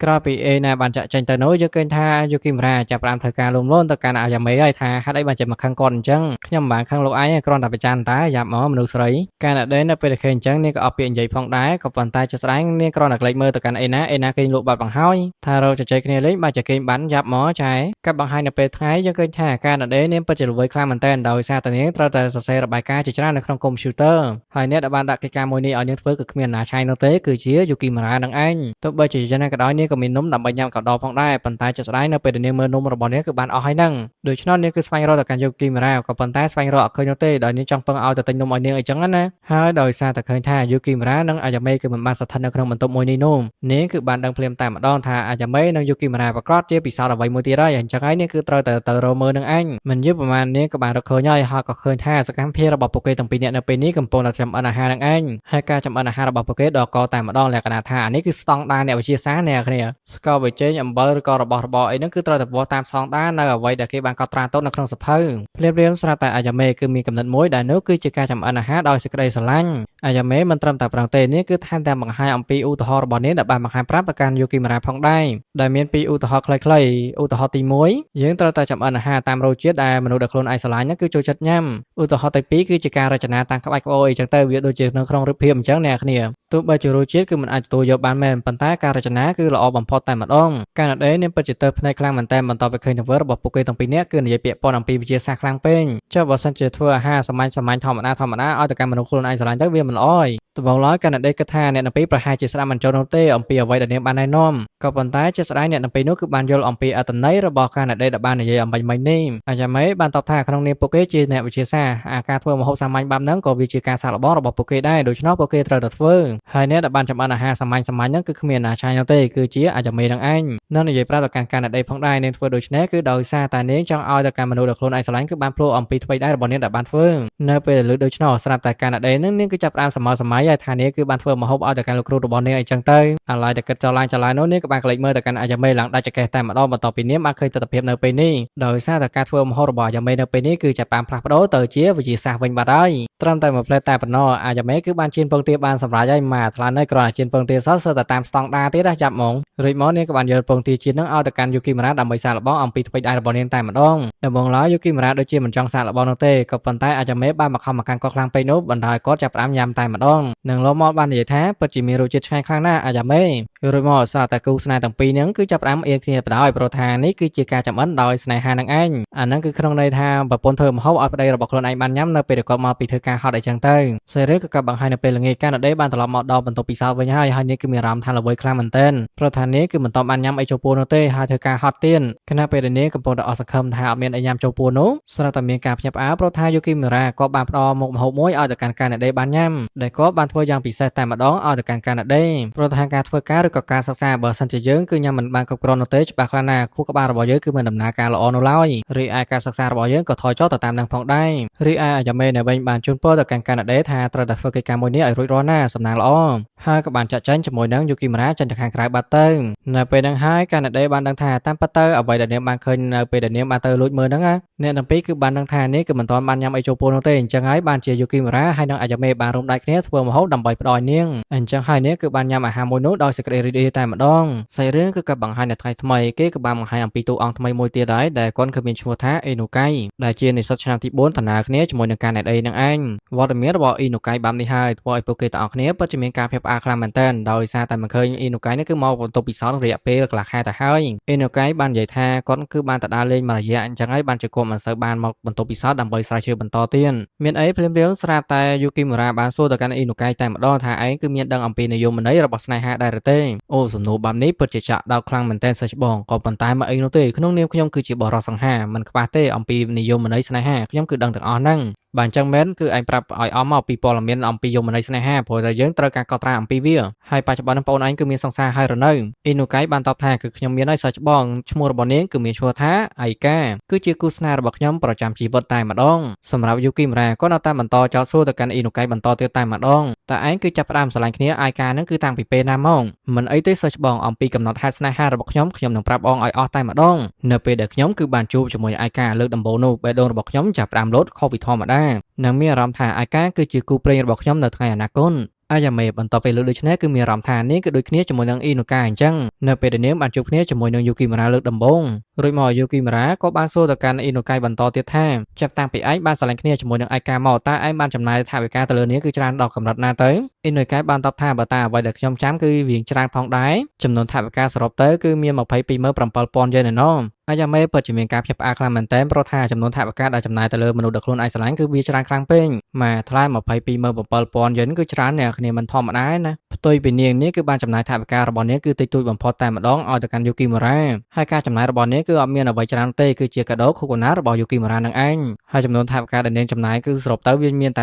ក្រោយពីអេណាបានចាក់ចេញទៅនោះយើងឃើញថាយូគីមរ៉ាចាប់ផ្ដើមធ្វើការលំលូនទៅកាន់អាយ៉ាមេហើយថាហេតុអីបានជាមកខឹងគាត់អញ្ចឹងខ្ញុំមិនបានខឹងលោកឯងគ្រាន់តែប្រច័នតាយ៉ាប់មកមនុស្សស្រីកាណាដេនៅពេលដែលឃើញអញ្ចឹងនាងក៏អត់ពាក្យនិយាយផងដែរក៏ប៉ុន្តែជាស្ដែងនាងគ្រាន់តែក្លែកមើលទៅកាន់អេណាអេណាគេងលក់បាត់បង្ហើយថារកជជែកគ្នាលេងបើជាគេងបានយ៉ាប់មកចែកាប់បង្ហាញនៅពេលថ្ងៃយើងឃើញថាកាណាដេនាងពិតជាល្វើយខ្លាំងមែនទែនដោយសារតែនាងត្រូវតែសរសេររបាយការណ៍ជាច្រើននៅក្នុងកុំព្យូទ័រហើយអ្នកដែលបានដាក់កិច្ចការមួយនេះឲ្យនាងធ្វើគឺគ្មានណាឆៃនោះទេគឺជាយូគីមរ៉ានឹងឯងទោះបីជាយ៉ាងណាក៏ដោយនាងក៏មាននំដើម្បីញ៉ាំក៏ដល់ផងដែរប៉ុន្តែជាស្ដែងនៅពេលដែលនាងមើលនំរបស់នាងគឺបានអស់ហើយហ្នឹងដូច្នោះនាងគឺស្វែងរកទៅកាន់យូគីមរ៉ាក៏ប៉ុន្តែស្វែងរកអត់ឃើញនោះទេដោយនាងចង់ពឹងឲ្យទៅទិញនំឲ្យនាងអីចឹងណាហើយដោយសារតែឃើញថាយូគីមរ៉ានិងអាយ៉ាមេគឺមិនបានស្ថិតនៅក្នុងបន្ទប់មួយនេះនោះនាងគឺបានដឹងភ្លាមតែម្ដងថាអាយ៉ាមេនិងយូគីមរ៉ាប្រកាសជាពិសោធន៍អ្វីមួយទៀតហើយអញ្ចឹងហើយនាងគឺត្រូវតែទៅរកមើលនឹងឯងមិនយូរប្រហែលនាងក៏បានរកឃើញហើយហើយក៏ឃើញថាសកម្មភាពរបស់ពួកគេទាំងពីរនាក់នៅពេលនេះកំពុងតែចម្អិនអាហារនឹងឯងហើយការចម្អិនអាហាររបស់ពួកគេដល់កតែម្ដងលក្ខណៈថាអានេះគឺស្តង់ដារអ្នកវិទ្យាសាស្ត្រអ្នកគ្នាស្ករប៊ីចេងអំបិលឬក៏របស់របរអីហ្នឹងគឺត្រូវតែវាស់តាមស្តង់ដារនៅអ្វីដែលគេបានកត់ត្រាទុកនៅក្នុងសភៅភ្លាមៗស្រាប់តែអាយ៉ាមេគឺមានកំណត់មួយដែលនោះគឺជាការចម្អិនអាហារដោយសេចក្តីស្រឡាញ់អាយ៉ាមេមិនត្រឹមតែប៉ុណ្ណឹងទេនេះគឺថែមទាំងបង្ហាញអំពីឧទាហរណ៍របស់នាងដែលបានបង្ហាញប្រាប់ទៅកាន់យូគីមរ៉ាផងដែរដែលមានពីរឧទាហរណ៍ខ្លីៗឧទាហរណ៍ទី1យើងត្រូវតែចម្អិនអាហារតាមរសជាតិដែលមនុស្សដែលខ្លួនឯងស្រឡាញ់ហ្នឹងគឺចូលចិត្តញ៉ាំឧទាហរណ៍ទី2គឺជាការរចនាតាមក្បាច់ក្បូរអីចឹងទៅវាដូចជានៅក្នុងរូបភាពអញ្ចឹងអ្នកគ្នាទោះបីជារសជាតិគឺមិនអាចទទួលយកបានមែនប៉ុន្តែការរចនាគឺល្អបំផុតតែម្ដងកាណាដេនាងពិតជាទៅភ្នែកខ្លាំងមែនតើបន្ទាប់ពីឃើញទង្វើរបស់ពួកគេទាំងពីរនាក់គឺនិយាយពាក្យប៉ុនអំពីវិទ្យាសាស្ត្រខ្លាំងពេកចុះបើសិនជាធ្វើអាហារសាមញ្ញសាមញ្ញធម្មតាធម្មតាឲ្យទៅកាន់មនុស្សខ្លួនឯងស្រឡាញ់ទៅវាមិនល្អទេដំបូងឡើយកាណាដេគិតថាអ្នកទាំងពីរប្រហែលជាស្ដាប់មិនចូលនោះទេអំពីអ្វីដែលនាងបានណែនាំក៏ប៉ុន្តែជាស្ដែងអ្នកទាំងពីរនោះគឺបានយល់អំពីអត្ថន័យរបស់កាណាដេដែលបាននិយាយអំបញ្ញមិញនេះអាយ៉ាមេបានតបថាក្នុងនាមពួកគេជាអ្នកវិទ្យាសាស្ត្រអាការធ្វើម្ហូបសាមញ្ញបែបហ្នឹងក៏វាជាការសាកល្បងរបស់ពួកគេដែរដូច្នោះពួកគេត្រូវតែធ្វើហើយអ្នកដែលបានចម្អិនអាហារសាមញ្ញសាមញ្ញហ្នឹងគឺគ្មានណាឆាយនោះទេគឺជាអាយ៉ាមេនឹងឯងនឹងនិយាយប្រាប់ដល់កាន់កាណាដេផងដែរនាងធ្វើដូច្នេះគឺដោយសារតែនាងចង់ឲ្យដល់កាន់មនុស្សដែលខ្លួនឯងស្រឡាញ់គឺបានភ្លោះអំពីថ្មីដែររបស់នាងដែលបានធ្វើនៅពេលដែលលើដូច្នោះស្រាប់តែកាណាដេនឹងនាងគឺចាប់ផ្ដើមសម័យសម័យហើយថានាងគឺបានធ្វើម្ហូបឲ្យដល់កាន់លោកគ្រូរបស់នាងអីចឹងទៅអាឡ័យតែគិតចោលឡើងចោលឡើងនោះនាងក៏បានក្លែកមើលទៅកាន់អាយ៉ាមេឡើងដាច់ចកេះតែម្ដងបន្ទាប់ពីនាងបានឃើញទស្សនភាពនៅពេលនេះដោយសារតែការធ្វើម្ហូបរបស់អាយ៉ាមេនៅពេលនេះគឺចាប់បានផ្លាស់ប្ដូរទៅជាវិទ្យាសាស្ត្រវិញបាត់ហើយត្រឹមតែមួយផ្លែតែប៉ុណ្ណោះអាយ៉ាមេគឺបានជៀនពងទាបានសម្រេចហើយមកថ្លៃនេះគ្រាន់តែជៀនពងទាសោះសឹងតែតាមស្តង់ដារទៀតណាចាប់ហ្មងរួចមកនាងក៏បានយកពងទាជាតិនឹងឲ្យទៅកាន់យូគីមរ៉ាដើម្បីសាកល្បងអំពីថ្មីដៃរបស់នាងតែម្ដងដំបូងឡើយយូគីមរ៉ាដូចជាមិនចង់សាកល្បងនោះទេក៏ប៉ុន្តែអាយ៉ាមេបានបង្ខំមកកាន់គាត់ខ្លាំងពេកនោះបណ្ដោយគាត់ចាប់ផ្ដើមញ៉ាំតែម្ដងនឹងលោកមកបាននិយាយថាពិតជាមានរសជាតិឆ្ងាញ់ខ្លាំងណាស់អាយ៉ាមេ រួចមកស្រាប់តែគូស្នេហ៍ទាំងពីរហ្នឹងគឺចាប់ផ្ដើមអៀនគ្នាបណ្ដោយព្រោះថានេះគឺជាការចម្អិនដោយស្នេហានឹងឯងអាហ្នឹងគឺក្នុងន័យថាប្រពន្ធធ្វើម្ហូបឲ្យប្តីរបស់ខ្លួនឯងបានញ៉ាំនៅពេលដែលគាត់មកពីធ្វើការហត់អីចឹងទៅសាច់រឿងក៏កាប់បង្ហាញនៅពេលល្ងាចកាណាដេបានត្រឡប់មកដល់បន្ទប់ពិសោធន៍វិញហើយហើយនេះគឺមានអារម្មណ៍ថាល្វើយខ្លាំងមែនទែនព្រោះថានេះគឺមិនតបានញ៉ាំអីចូលពោះនោះទេហើយធ្វើការហត់ទៀនខណៈពេលដែលនាងកំពុងតែអស់សង្ឃឹមថាអត់មានអីញ៉ាំចូលពោះនោះស្រាប់តែមានការភ្ញាក់ផ្អើលព្រោះថាយូគីមូរ៉ាក៏បានផ្ដល់មុខម្ហូបមួយឲ្យទៅកាន់កាណាដេបានញ៉ាំដែលគាត់បានធ្វើយ៉ាងពិសេសតែម្ដងឲ្យទៅកាន់កាណាដេព្រោះថាការធ្វើការឬក៏ការសិក្សាបើសិនជាយើងគឺញ៉ាំមិនបានគ្រប់គ្រាន់នោះទេច្បាស់ខ្លាំងណាស់ខួរក្បាលរបស់យើងគឺមិនដំណើរការល្អនោះឡើយរីឯការសិក្សារបស់យើងក៏ថយចុះទៅតាមនឹងផងដែររីឯអាយ៉ាមេនៅវិញបានជូនពរទៅកាន់កាណាដេថាត្រូវតែធ្វើកិច្ចការមួយនេះឲ្យរួចរាល់ណាសំណាងល្អហើយក៏បានចាក់ចែងជាមួយនឹងយូគីមូរ៉ាចេញទៅខាងក្រៅបាត់ទៅនៅពេលហ្នឹងហើយកាណាដេបានដឹងថាតាមពិតទៅអ្វីដែលនាងបានឃើញនៅពេលដែលនាងបានទៅលួចមើលហ្នឹងណាអ្នកទាំងពីរគឺបានដឹងថានេះគឺមិនទាន់បានញ៉ាំអីចូលពោះនោះទេអញ្ចឹងហើយបានជាយូគីមូរ៉ាហើយនិងអាយ៉ាមេបានរួមដៃគ្នាធ្វើម្ហូបដើម្បីផ្ដល់ឲ្យនាងអញ្ចឹងហើយនាងគឺបានញ៉ាំអាហារមួយនោះដោយសេចក្តីរីករាយតែម្ដងសាច់រឿងគឺក៏បង្ហាញនៅថ្ងៃថ្មីគេក៏បានបង្ហាញអំពីតួអង្គថ្មីមួយទៀតដែរដែលគាត់គឺមានឈ្មោះថាអេនូកៃដែលជានិស្សិតឆ្នាំទី4ដំណើរគ្នាជាមួយនឹងការណែតអេនឹងឯងវត្តមានរបស់អ៊ីនូកៃបែបនេះហើយធ្វើឲ្យពួកគេទាំងអស់គ្នាពិតជាមានការភ្ញាក់ផ្អើលខ្លាំងមែនទែនដោយសារតែមិនឃើញអ៊ីនូកៃនេះគឺមកបន្ទប់ពិសោធន៍រយៈពេលកន្លះខែទៅហើយអ៊ីនូកៃបាននិយាយថាគាត់គឺបានទៅដើរលេងមួយរយៈអញ្ចឹងហើយបានជាគាត់មិនសូវបានមកបន្ទប់ពិសោធន៍ដើម្បីស្រាវជ្រាវបន្តទៀតមានអីភ្លាមៗស្រាប់តែយូគីមូរ៉ាបានសួរទៅកាន់អ៊ីនូកៃតែម្ដងថាឯងគឺមានដឹងអំពីនិយមន័យរបស់ស្នេហាដែរឬទេអូសំណួរបែបនេះពិតជាចាក់ដល់ខ្លាំងមែនទែនសិស្សច្បងក៏ប៉ុន្តែមកអីនោះទេក្នុងនាមខ្ញុំគឺជាបរិសសង្ហាមិនខ្វះទេអំពីនិយមន័យស្នេហាខ្ញុំគឺដឹងទាំងអស់ហ្នឹងបើអញ្ចឹងមែនគឺឯងប្រាប់ឲ្យអស់មកពីព័ត៌មានអំពីយមន័យស្នេហាព្រោះតែយើងត្រូវការកត់ត្រាអំពីវាហើយបច្ចុប្បន្នបងប្អូនឯងគឺមានសង្សារហើយរនៅអ៊ីនូកៃបានតបថាគឺខ្ញុំមានហើយសិស្សច្បងឈ្មោះរបស់នាងគឺមានឈ្មោះថាអៃកាគឺជាគូស្នេហ៍របស់ខ្ញុំប្រចាំជីវិតតែម្ដងសម្រាប់យូគីមរ៉ាក៏នៅតែបន្តចោទសួរទៅកាន់អ៊ីនូកៃបន្តទៀតតែម្ដងតែឯងគឺចាប់ផ្ដើមស្រឡាញ់គ្នាអាយកានឹងគឺតាំងពីពេលណាមកមិនអីទេសិស្សច្បងអំពីកំណត់ហេតុស្នេហារបស់ខ្ញុំខ្ញុំនឹងប្រាប់បងឲ្យអស់តែម្ដងនៅពេលដែលខ្ញុំគឺបានជួបជាមួយអាយកាលើកដំបូងនោះបេះដូងរបស់ខ្ញុំចាប់ផ្ដើមលោតខុសពីធម្មតានិងមានអារម្មណ៍ថាអាយកាគឺជាគូព្រេងរបស់ខ្ញុំនៅថ្ងៃអនាគតអាយ៉ាមេបន្ទាប់ពីលើកដូច្នេះគឺមានអារម្មណ៍ថានាងគឺដូចគ្នាជាមួយនឹងអ៊ីនូកាអញ្ចឹងនៅពេលដែលនាងបានជួបគ្នាជាមួយនឹងយូគីមរ៉ាលើកដំបូងរួចមកយូគីមរ៉ាក៏បានសួរទៅកាន់អ៊ីនូកៃបន្តទៀតថាចាប់តាំងពីឯងបានស្រឡាញ់គ្នាជាមួយនឹងឯកាមកតើឯងបានចំណាយថវិកាទៅលើនាងគឺច្រើនដល់កម្រិតណាទៅអ៊ីនូកៃបានតបថាបើតាអ្វីដែលខ្ញុំចាំគឺវាច្រើនផងដែរចំនួនថវិកាសរុបទៅគឺមាន227,000យេនឯណោះអាយ៉ាមេពិតជាមានការភ្ញាក់ផ្អើលខ្លាំងមែនទែនព្រោះថាចំនួនថវិកាដែលចំណាយទៅលើមនុស្សដែលខ្លួនឯងស្រឡាញ់គឺវាច្រើនខ្លាំងពេកម៉ាថ្លៃ227,000យេនគឺច្រើនអ្នកគ្នាមិនធម្មតាណាផ្ទុយពីនាងនេះគឺបានចំណាយថវិការបស់នាងគឺតិចតួចបំផុតតែម្ដងឲ្យទៅកាន់យូគីមូរ៉ាហើយការចំណាយរបស់នាងគឺអត់មានអ្វីច្រើនទេគឺជាកាដូខូកូណារបស់យូគីមូរ៉ានឹងឯងហើយចំនួនថវិកាដែលនាងចំណាយគឺសរុបទៅវាមានតែ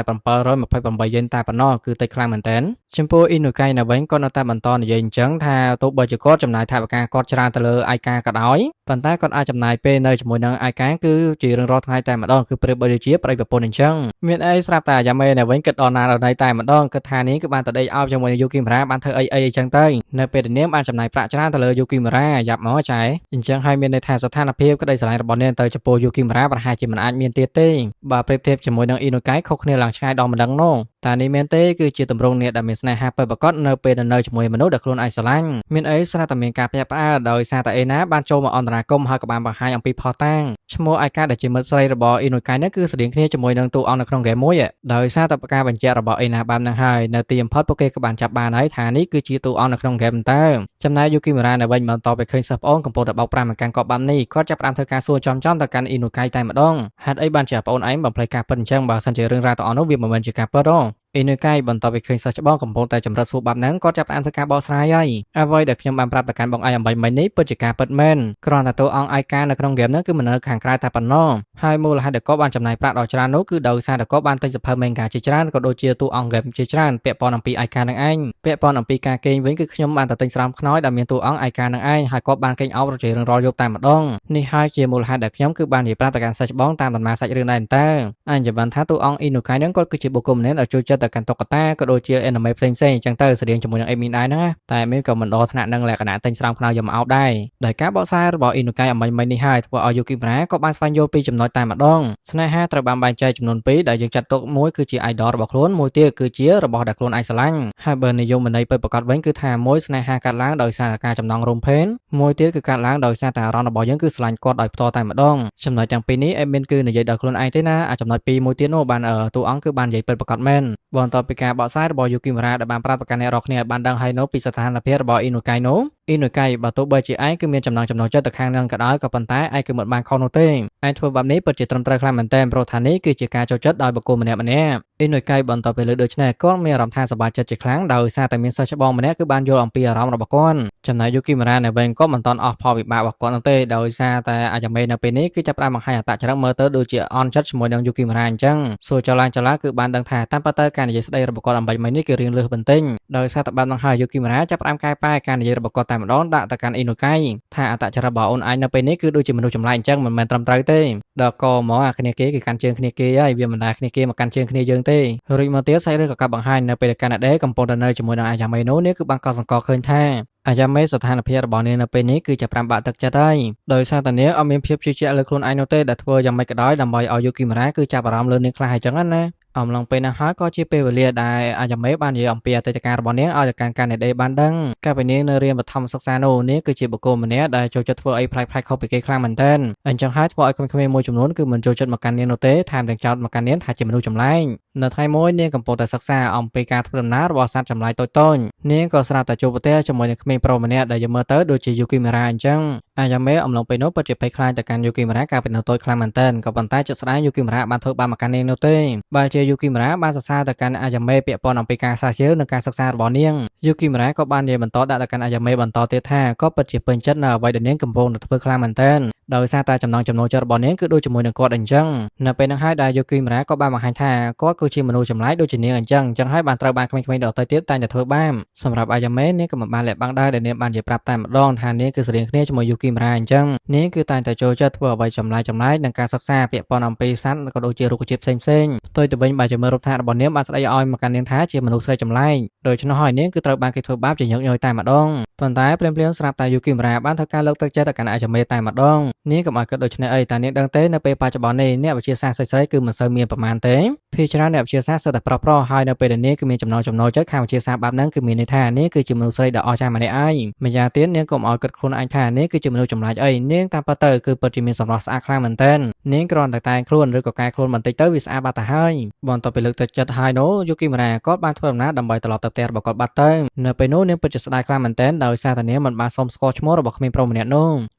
728យេនតែប៉ុណ្ណោះគឺតិចខ្លាំងមែនទែនចំពោះអ៊ីនូកៃនៅវិញគាត់នៅតែបន្តនិយាយអញ្ចឹងថាទោះបីជាគាត់ចំណាយថវិកាគាត់ច្រើនទៅលើឯកាក៏ដោយប៉ុន្តែគាត់អាចចំណាយពេលនៅជាមួយនឹងឯកាគឺជារឿងរាល់ថ្ងៃតែម្ដងគឺប្រៀបបីដូចជាប្តីប្រពន្ធអញ្ចឹងមានអីស្រាប់តែអាយ៉ាមេនៅវិញគិតដល់ណាដល់ណីតែម្ដងគិតថានេះគឺបានតដេកអោបជាមួយនឹងយូគីមរ៉ាបានធ្វើអីអីអញ្ចឹងទៅនៅពេលដែលនាងបានចំណាយប្រាក់ច្រើនទៅលើយូគីមរ៉ាយ៉ាប់មកចែអញ្ចឹងហើយមានន័យថាស្ថានភាពក្តីស្រឡាញ់របស់នាងទៅចំពោះយូគីមរ៉ាប្រហែលជាមិនអាចមានទៀតទេបើប្រៀបធៀបជាមួយនឹងអ៊ីណូកៃខុសគ្នាឡើងឆ្ងាយដល់ម្ដងនោះតែនេះមែនទេគឺជាទម្រង់អ្នកដែលមានស្នេហាពិតប្រាកដនៅពេលដែលនៅជាមួយមនុស្សដែលខ្លួនឯងស្រឡាញ់មានអីស្រាប់តែមានការភ្ញាក់ផ្អើលដោយសារតែអេណាបានចូលមកអន្តរាគមន៍ហើយក៏បានបង្ហាញអំពីផុសតាងឈ្មោះឯកាដែលជាមិត្តស្រីរបស់អ៊ីណូកៃនេះគឺស្តៀងគ្នាជាមួយនឹងតួអង្គនៅក្នុងហ្គេមមួយដោយសារតែការបញ្ជាក់របស់អេណាបែបហ្នឹងហើយនៅទីបំផុតពួកគេក៏បានចាប់បានហើយថានេះគឺជាតួអង្គនៅក្នុងហ្គេមតើចំណែកយូគីមរ៉ានៅវិញបន្ទាប់ពីឃើញសិស្សប្អូនកំពុងតែបោកប្រាស់មកកាន់កប់បែបនេះគាត់ចាប់ផ្ដើមធ្វើការសួរចំៗទៅកាន់អ៊ីណូកៃតែម្ដងហេតុអីបានជាប្អូនឯងបំភ្លេចការពិតអញ្ចឹងបើសិនជារឿងរ៉ាវទាំងអស់នោះវាមិនមែនជាការពិតទេអ៊ីនុកៃបន្ទាប់ពីឃើញសិស្សច្បងកំពុងតែចម្រិតសួរបាប់ហ្នឹងគាត់ចាប់ផ្ដើមធ្វើការបកស្រាយហើយអ្វីដែលខ្ញុំបានប្រាប់ទៅកាន់បងឯងអំបញ្ញមិញនេះពិតជាការពិតមែនគ្រាន់តែតួអង្គឯកានៅក្នុងហ្គេមហ្នឹងគឺមិននៅខាងក្រៅតែប៉ុណ្ណោះហើយមូលហេតុដែលគាត់បានចំណាយប្រាក់ដ៏ច្រើននោះគឺដោយសារតែគាត់បានទិញសភៅមេង៉ាជាច្រើនក៏ដូចជាតួអង្គហ្គេមជាច្រើនពាក់ព័ន្ធអំពីឯកានឹងឯងពាក់ព័ន្ធអំពីការគេងវិញគឺខ្ញុំបានតែទិញស្រោមខ្នើយដែលមានតួអង្គឯកានឹងឯងហើយគាត់បានគេងអោបជារឿងរាល់យប់តែម្ដងនេះហើយជាមូលហេតុដែលខ្ញុំគឺបាននិយាយប្រាប់ទៅកាន់សិស្សច្បងតាមដំណើរសាច់រឿងដែរតើអញបានថាតួអង្គអ៊ីនូកៃហ្នឹងគាត់គឺជាបុគ្គលម្នាក់ដែលចូលចិត្តទៅកាន់តុក្កតាក៏ដូចជា anime ផ្សេងៗអញ្ចឹងទៅស្តៀងជាមួយនឹង admin ដែរហ្នឹងណាតែ admin ក៏មិនដល់ថ្នាក់នឹងលក្ខណៈទិញស្រោមខ្នើយយកមកអោបដែរដោយការបកស្រាយរបស់អ៊ីនូកៃអំបញ្ញមិញនេះហើយធ្វើឲ្យយូគីមរ៉ាក៏បានស្វែងយល់ពីចំណុចតែម្ដងស្នេហាត្រូវបានបែងចែកចំនួនពីរដែលយើងចាត់ទុកមួយគឺជា idol របស់ខ្លួនមួយទៀតគឺជារបស់ដែលខ្លួនឯងស្រឡាញ់ហើយបើនិយមន័យពិតប្រាកដវិញគឺថាមួយស្នេហាកាត់ឡើងដោយសារការចំណងរំភេនមួយទៀតគឺកាត់ឡើងដោយសារតែអារម្មណ៍របស់យើងគឺស្រឡាញ់គាត់ដោយផ្ទាល់តែម្ដងចំណុចទាំងពីរនេះ admin គឺនិយាយដោយខ្លួនឯងទេណាអាចំណុចពីរមួយទៀតនោះបានតួអង្គគឺបាននិយាយពិតប្រាកដមែន បន្ទាប់ពីការបកស្រាយរបស់យូគីមរ៉ាដែលបានប្រាប់ទៅកាន់អ្នករាល់គ្នាឲ្យបានដឹងហើយនោះពីស្ថានភាពរបស់អ៊ីនូកៃនោះអ៊ីនូកៃបើទោះបីជាឯងគឺមានចំណង់ចំណូលចិត្តទៅខាងនឹងក៏ដោយក៏ប៉ុន្តែឯងគឺមិនបានខុសនោះទេឯងធ្វើបែបនេះពិតជាត្រឹមត្រូវខ្លាំងមែនទែនព្រោះថានេះគឺជាការចូលចិត្តដោយបុគ្គលម្នាក់ម្នាក់អ៊ីនុយកៃបន្ទាប់ពីលើដូច្នេះគាត់មានអារម្មណ៍ថាសប្បាយចិត្តជាខ្លាំងដោយសារតែមានសិស្សច្បងម្នាក់គឺបានយល់អំពីអារម្មណ៍របស់គាត់ចំណែកយូគីមរ៉ានៅវិញក៏មិនទាន់អស់ផលវិបាករបស់គាត់នោះទេដោយសារតែអាយ៉ាមេនៅពេលនេះគឺចាប់ផ្ដើមបង្ហាញអត្តចរិតមើលទៅដូចជាអន់ចិត្តជាមួយនឹងយូគីមរ៉ាអញ្ចឹងសួរចឡើងចឡើងគឺបានដឹងថាតាមពិតទៅការនិយាយស្ដីរបស់គាត់អំបញ្ញមិញនេះគឺរៀងលើសបន្តិចដោយសារតែបានបង្ហាញយូគីមរ៉ាចាប់ផ្ដើមកែប្រែការនិយាយរបស់គាត់តែម្ដងដាក់ទៅកាន់អ៊ីនុកៃថាអត្តចរិតរបស់អូនឯងនៅពេលនេះគឺដូចជាមនុស្សចម្លែកអញ្ចឹងមិនមែនត្រឹមត្រូវទេដល់កហ្មងអាគ្នាគេគឺកាន់ជើងគ្នាគេហើយវាមិនដែលគ្នាគេមកកាន់ជើងគ្នាយើងទេរួចមកទៀតសាច់រឿងក៏កាប់បង្ហាញនៅពេលដែលកាណាដេកំពុងតែនៅជាមួយនឹងអាយ៉ាមេនោះនេះគឺបានកត់សម្គាល់ឃើញថាអាយ៉ាមេស្ថានភាពរបស់នាងនៅពេលនេះគឺចាប់ផ្ដើមបាក់ទឹកចិត្តហើយដោយសារតែនាងអត់មានភាពជឿជាក់លើខ្លួនឯងនោះទេដែលធ្វើយ៉ាងម៉េចក៏ដោយដើម្បីឲ្យយូគីមរ៉ាគឺចាប់អារម្មណ៍លើនាងខ្លះហើយចឹងណាអំឡុងពេលហ្នឹងហើយក៏ជាពេលវេលាដែលអាយ៉ាមេបាននិយាយអំពីអតីតកាលរបស់នាងឲ្យទៅកាន់កាណាដេបានដឹងកាលពីនាងនៅរៀនបឋមសិក្សានោះនាងគឺជាបុគ្គលម្នាក់ដែលចូលចិត្តធ្វើអីប្លែកៗខុសពីគេខ្លាំងមែនទែនអញ្ចឹងហើយធ្វើឲ្យក្មេងៗមួយចំនួនគឺមិនចូលចិត្តមកកាន់នាងនោះទេថែមទាំងចោទមកកាន់នាងថាជាមនុស្សចម្លែកនៅថ្ងៃមួយនាងកំពុងតែសិក្សាអំពីការធ្វើដំណើររបស់សត្វចម្លែកតូចៗនាងក៏ស្រាប់តែជួបប្រទះជាមួយនឹងក្មេងប្រុសម្នាក់ដែលយើងមើលទៅដូចជាយូគីមេរ៉ាអញ្ចឹងអាយ៉ាមេអំឡុងពេលនោះពិតជាភ័យខ្លាចទៅកាន់យូគីមេរ៉ាកាលពីនៅតូចខ្លាំងមែនទែនក៏ប៉ុន្តែជាក់ស្ដែងយូគីមេរ៉ាបានធ្វើបាបមកកាន់នាងនោះទេបើជាយូគីមេរ៉ាបានសរសើរទៅកាន់អាយ៉ាមេពាក់ព័ន្ធអំពីការសាជាវនិងការសិក្សារបស់នាងយូគីមេរ៉ាក៏បាននិយាយបន្តដាក់ទៅកាន់អាយ៉ាមេបន្តទៀតថាក៏ពិតជាពេញចិត្តនៅអ្វីដែលនាងកំពុងតែធ្វើខ្លាំងមែនទែនដោយសារតែចំណង់ចំណូលចិត្តរបស់នាងគឺដូចជាមួយនឹងគាត់អញ្ចឹងនៅពេលហ្នឹងហើយដែលយូគីមេរ៉ាក៏បានបង្ហាញថាគាត់គឺជាមនុស្សចម្លែកដូចជានាងអញ្ចឹងអញ្ចឹងហើយបានត្រូវបានក្មេងៗដទៃទៀតតែងតែធ្វើបាបសម្រាប់អាយ៉ាមេនាងក៏មិនបានលាក់បាំងដែរដែលនាងបាននិយាយប្រាប់តែម្ដងថានាងគឺស្រដៀងគ្នាជាមួយយូគីមេរ៉ាអញ្ចឹងនាងគឺតែងតែចូលចិត្តធ្វើអ្វីចម្លែកៗនិងការសិក្សាពាក់ព័ន្ធអំពីសត្វក៏ដូចជារុក្ខជាតិផ្សេងៗផ្ទុយទៅវិញបើជាមើលរូបថតរបស់នាងបានស្ដីឲ្យមកកាន់នាងថាជាមនុស្សស្រីចម្លែកដូច្នោះហើយនាងគឺត្រូវបានគេធ្វើបាបជាញឹកញយតែម្ដងប៉ុន្តែភ្លាមៗស្រាប់តែយូគីមេរ៉ាបានធ្វើការលើកទឹកចិត្តទៅកាន់អាយ៉ាមេតែម្ដងនាងកុំឲ្យគិតដូច្នេះអីតែនាងដឹងទេនៅពេលបច្ចុប្បន្ននេះអ្នកវិទ្យាសាស្ត្រស្រីៗគឺមិនសូវមានប្រមាណទេភាគច្រើនអ្នកវិទ្យាសាស្ត្រសុទ្ធតែប្រុសៗហើយនៅពេលដែលនាងគឺមានចំណង់ចំណូលចិត្តខាងវិទ្យាសាស្ត្របែបហ្នឹងគឺមានន័យថានាងគឺជាមនុស្សស្រីដ៏អស្ចារ្យម្នាក់ឯងម្យ៉ាងទៀតនាងកុំឲ្យគិតខ្លួនឯងថានាងគឺជាមនុស្សចម្លែកអីនាងតាមពិតទៅគឺពិតជាមានសម្រស់ស្អាតខ្លាំងមែនទែននាងគ្រាន់តែតែងខ្លួនឬក៏កែខ្លួនបន្តិចទៅវាស្អាតបាត់ទៅហើយបន្ទាប់ពីលើកទឹកចិត្តហើយនោះយូគីមរ៉ាគាត់បានធ្វើដំណើរដើម្បីត្រឡប់ទៅផ្ទះរបស់គាត់បាត់ទៅនៅពេលនោះនាងពិតជាស្ដាយខ្លាំងមែនទែនដោយសារតែនាងមិនបានសុំស្គាល់ឈ្មោះរបស់ក្មេងប្រុសម្នាក់នោ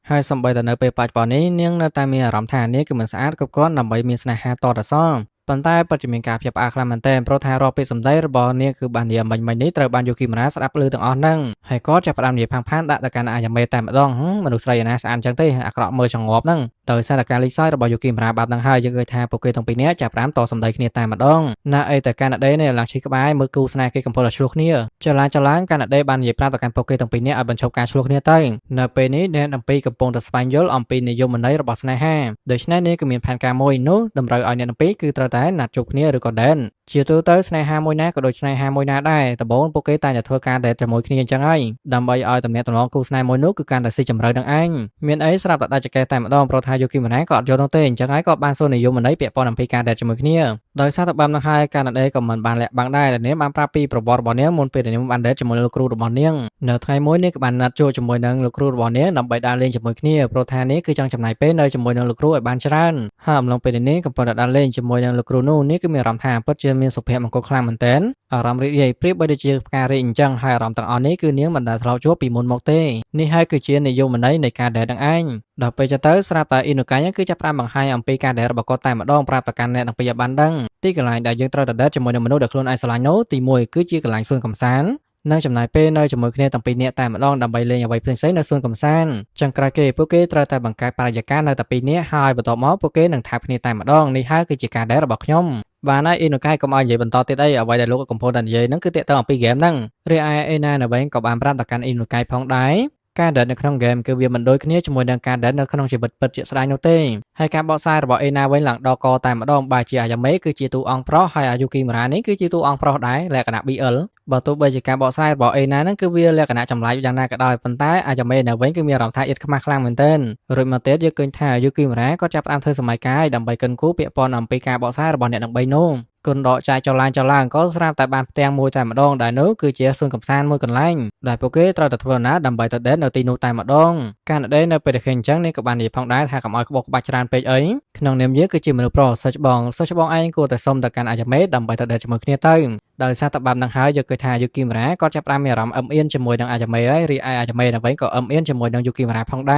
ះហើយសូម្បីតែនៅពេលបច្ចុប្បន្ននេះនាងនៅតែមានអារម្មណ៍ថានាងគឺមិនស្អាតគ្រប់គ្រាន់ដើម្បីមានស្នេហាតតែសោះប៉ុន្តែពិតជាមានការភ្ញាក់ផ្អើលខ្លាំងមែនទែនព្រោះថារាល់ពាក្យសម្ដីរបស់នាងគឺបាននិយាយមិញៗនេះត្រូវបានយូគីមរ៉ាស្ដាប់ឮទាំងអស់ហ្នឹងហើយគាត់ចាប់ផ្ដើមនិយាយផាងៗដាក់ទៅកាន់អាយ៉ាមេតែម្ដងមនុស្សស្រីឯណាស្អាតអញ្ចឹងទេអាក្រក់មើលចងាប់ហ្នឹងដោយសារតែការលីសើចរបស់យូគីមរ៉ាបែបហ្នឹងហើយយើងឃើញថាពួកគេទាំងពីរនាក់ចាប់ផ្ដើមតសម្ដីគ្នាតែម្ដងណាអីតែកាណាដេនេះឡើងឈីក្បែរមើលគូស្នេហ៍គេកំពុងតែឆ្លោះគ្នាចលាចលាកាណាដេបាននិយាយប្រាប់ទៅកាន់ពួកគេទាំងពីរនាក់ឲ្យបញ្ឈប់ការឆ្លោះគ្នាទៅនៅពេលនេះអ្នកទាំងពីរកំពុងតែស្វែងយល់អំពីនិយមន័យរបស់ស្នេហាដូច្នេះនេះគឺមានផែនការមួយនោះតម្រូវឲ្យអ្នកទាំងពីរគឺត្រូវតែណាត់ជួបគ្នាឬក៏ date ជាទូទៅស្នេហាមួយណាក៏ដូចស្នេហាមួយណាដែរដំបូងពួកគេតែងតែធ្វើការ date ជាមួយគ្នាអញ្ចឹងហើយដើម្បីឲ្យទំនាក់ទំនងគូស្នេហ៍មួយនោះគឺកាន់តែស៊ីជម្រៅនឹងឯងមានអីស្រាប់តែដាច់ចកេះតែម្ដងព្រោះថាយូគីម៉ាណាក៏អត់យល់នោះទេអញ្ចឹងហើយក៏បានសួរនិយមន័យពាក់ព័ន្ធអំពីការ date ជាមួយគ្នាដោយសារតែបែបនោះហើយកាណាដេក៏មិនបានលាក់បាំងដែរដែលនាងបានប្រាប់ពីប្រវត្តិរបស់នាងមុនពេលដែលនាងបាន date ជាមួយលោកគ្រូរបស់នាងនៅថ្ងៃមួយនាងក៏បានណាត់ជួបជាមួយនឹងលោកគ្រូរបស់នាងដើម្បីដើរលេងជាមួយគ្នាព្រោះថានាងគឺចង់ចំណាយពេលនៅជាមួយនឹងលោកគ្រូឲ្យបានច្រើនហើយអំឡុងពេលដែលនាងកំពុងតែដើរលេងជាមួយនឹងលោកគ្រូនោះនាងគឺមានអារម្មណ៍ថាពិតជាមានសុភមង្គលខ្លាំងមែនទែនអារម្មណ៍រីករាយប្រៀបបីដូចជាផ្ការីកអញ្ចឹងហើយអារម្មណ៍ទាំងអស់នេះគឺនាងមិនដែលធ្លាប់ជួបពីមុនមកទេនេះហើយគឺជានិយមន័យនៃការ date នឹងឯងដល់ពេលទៅស្រាប់តែអ៊ីនូកាញគឺចាប់ផ្ដើមបង្ហាញអំពីការ date របស់គាត់តែម្ដងប្រាប់ទៅកាន់អ្នកទាំងពីរឲ្យបានដឹងទីកន្លែងដែលយើងត្រូវតែ date ជាមួយនឹងមនុស្សដែលខ្លួនឯងស្រឡាញ់នោះទី1គឺជាកន្លែងសួនកម្សាន្តនិងចំណាយពេលនៅជាមួយគ្នាទាំងពីរនាក់តែម្ដងដើម្បីលេងអ្វីផ្សេងៗនៅសួនកម្សាន្តចឹងក្រោយគេពួកគេត្រូវតែបង្កើតបរិយាកាសនៅតែពីរនាក់ហើយបន្ទាប់មកពួកគេនឹងថើបគ្នាតែម្ដងនេះហើយគឺជាការ date របស់ខ្ញុំបានហើយអ៊ីនូកៃកុំឲ្យនិយាយបន្តទៀតអីអ្វីដែលលោកកំពុងតែនិយាយហ្នឹងគឺទាក់ទងអំពីហ្គេមហ្នឹងរីឯអេណានៅវិញក៏បានប្រាប់ទៅកាន់អ៊ីនូកៃផងដែរការ date នៅក្នុងហ្គេមគឺវាមិនដូចគ្នាជាមួយនឹងការ date នៅក្នុងជីវិតពិតជាក់ស្ដែងនោះទេហើយការបកស្រាយរបស់អេណាវិញឡើងដល់កតែម្ដងបែរជាអាយ៉ាមេគឺជាតួអង្គប្រុសហើយអាយូគីមរ៉ានេះគឺជាតួអង្គប្រុសដែរលក្ខណៈ BL បើទោះបីជាការបកស្រាយរបស់អេណាហ្នឹងគឺវាលក្ខណៈចម្លែកយ៉ាងណាក៏ដោយប៉ុន្តែអាយ៉ាមេនៅវិញគឺមានអារម្មណ៍ថាអៀតខ្មាស់ខ្លាំងមែនទែនរួចមកទៀតយើងឃើញថាយូគីមរ៉ាក៏ចាប់ផ្ដើមធ្វើសម័យកាយដើម្បីកិនគូពាក់ព័ន្ធអំពីការបកស្រាយរបស់អ្នកទាំងបីនោះគុណដកចាយចឡើងចឡើងក៏ស្រាប់តែបានផ្ទាំងមួយតែម្ដងដែលនោះគឺជាសួនកម្សាន្តមួយកន្លែងដែលពួកគេត្រូវតែធ្វើដំណើរដើម្បីទៅ date នៅទីនោះតែម្ដងកាណាដេនៅពេលដែលឃើញអញ្ចឹងនេះក៏បាននិយាយផងដែរថាកុំឲ្យក្បោះក្បាច់ច្រើនពេកអីក្នុងនាមយើងគឺជាមនុស្សប្រុសសិស្សច្បងសិស្សច្បងឯងគួរតែសុំទៅកាន់អាយ៉ាមេដើម្បីទៅ date ជាមួយគ្នាទៅ ដោយសារតែបែបហ្នឹងហើយយកគឺថាយូគីមរ៉ាគាត់ចាប់ផ្ដើមមានអារម្មណ៍អឹមអៀនជាមួយនឹងអាយ៉ាមេហើយរីឯអាយ៉ាមេនៅវិញក៏អឹមអៀនជាមួយនឹងយូគីមរ៉ាផងដែ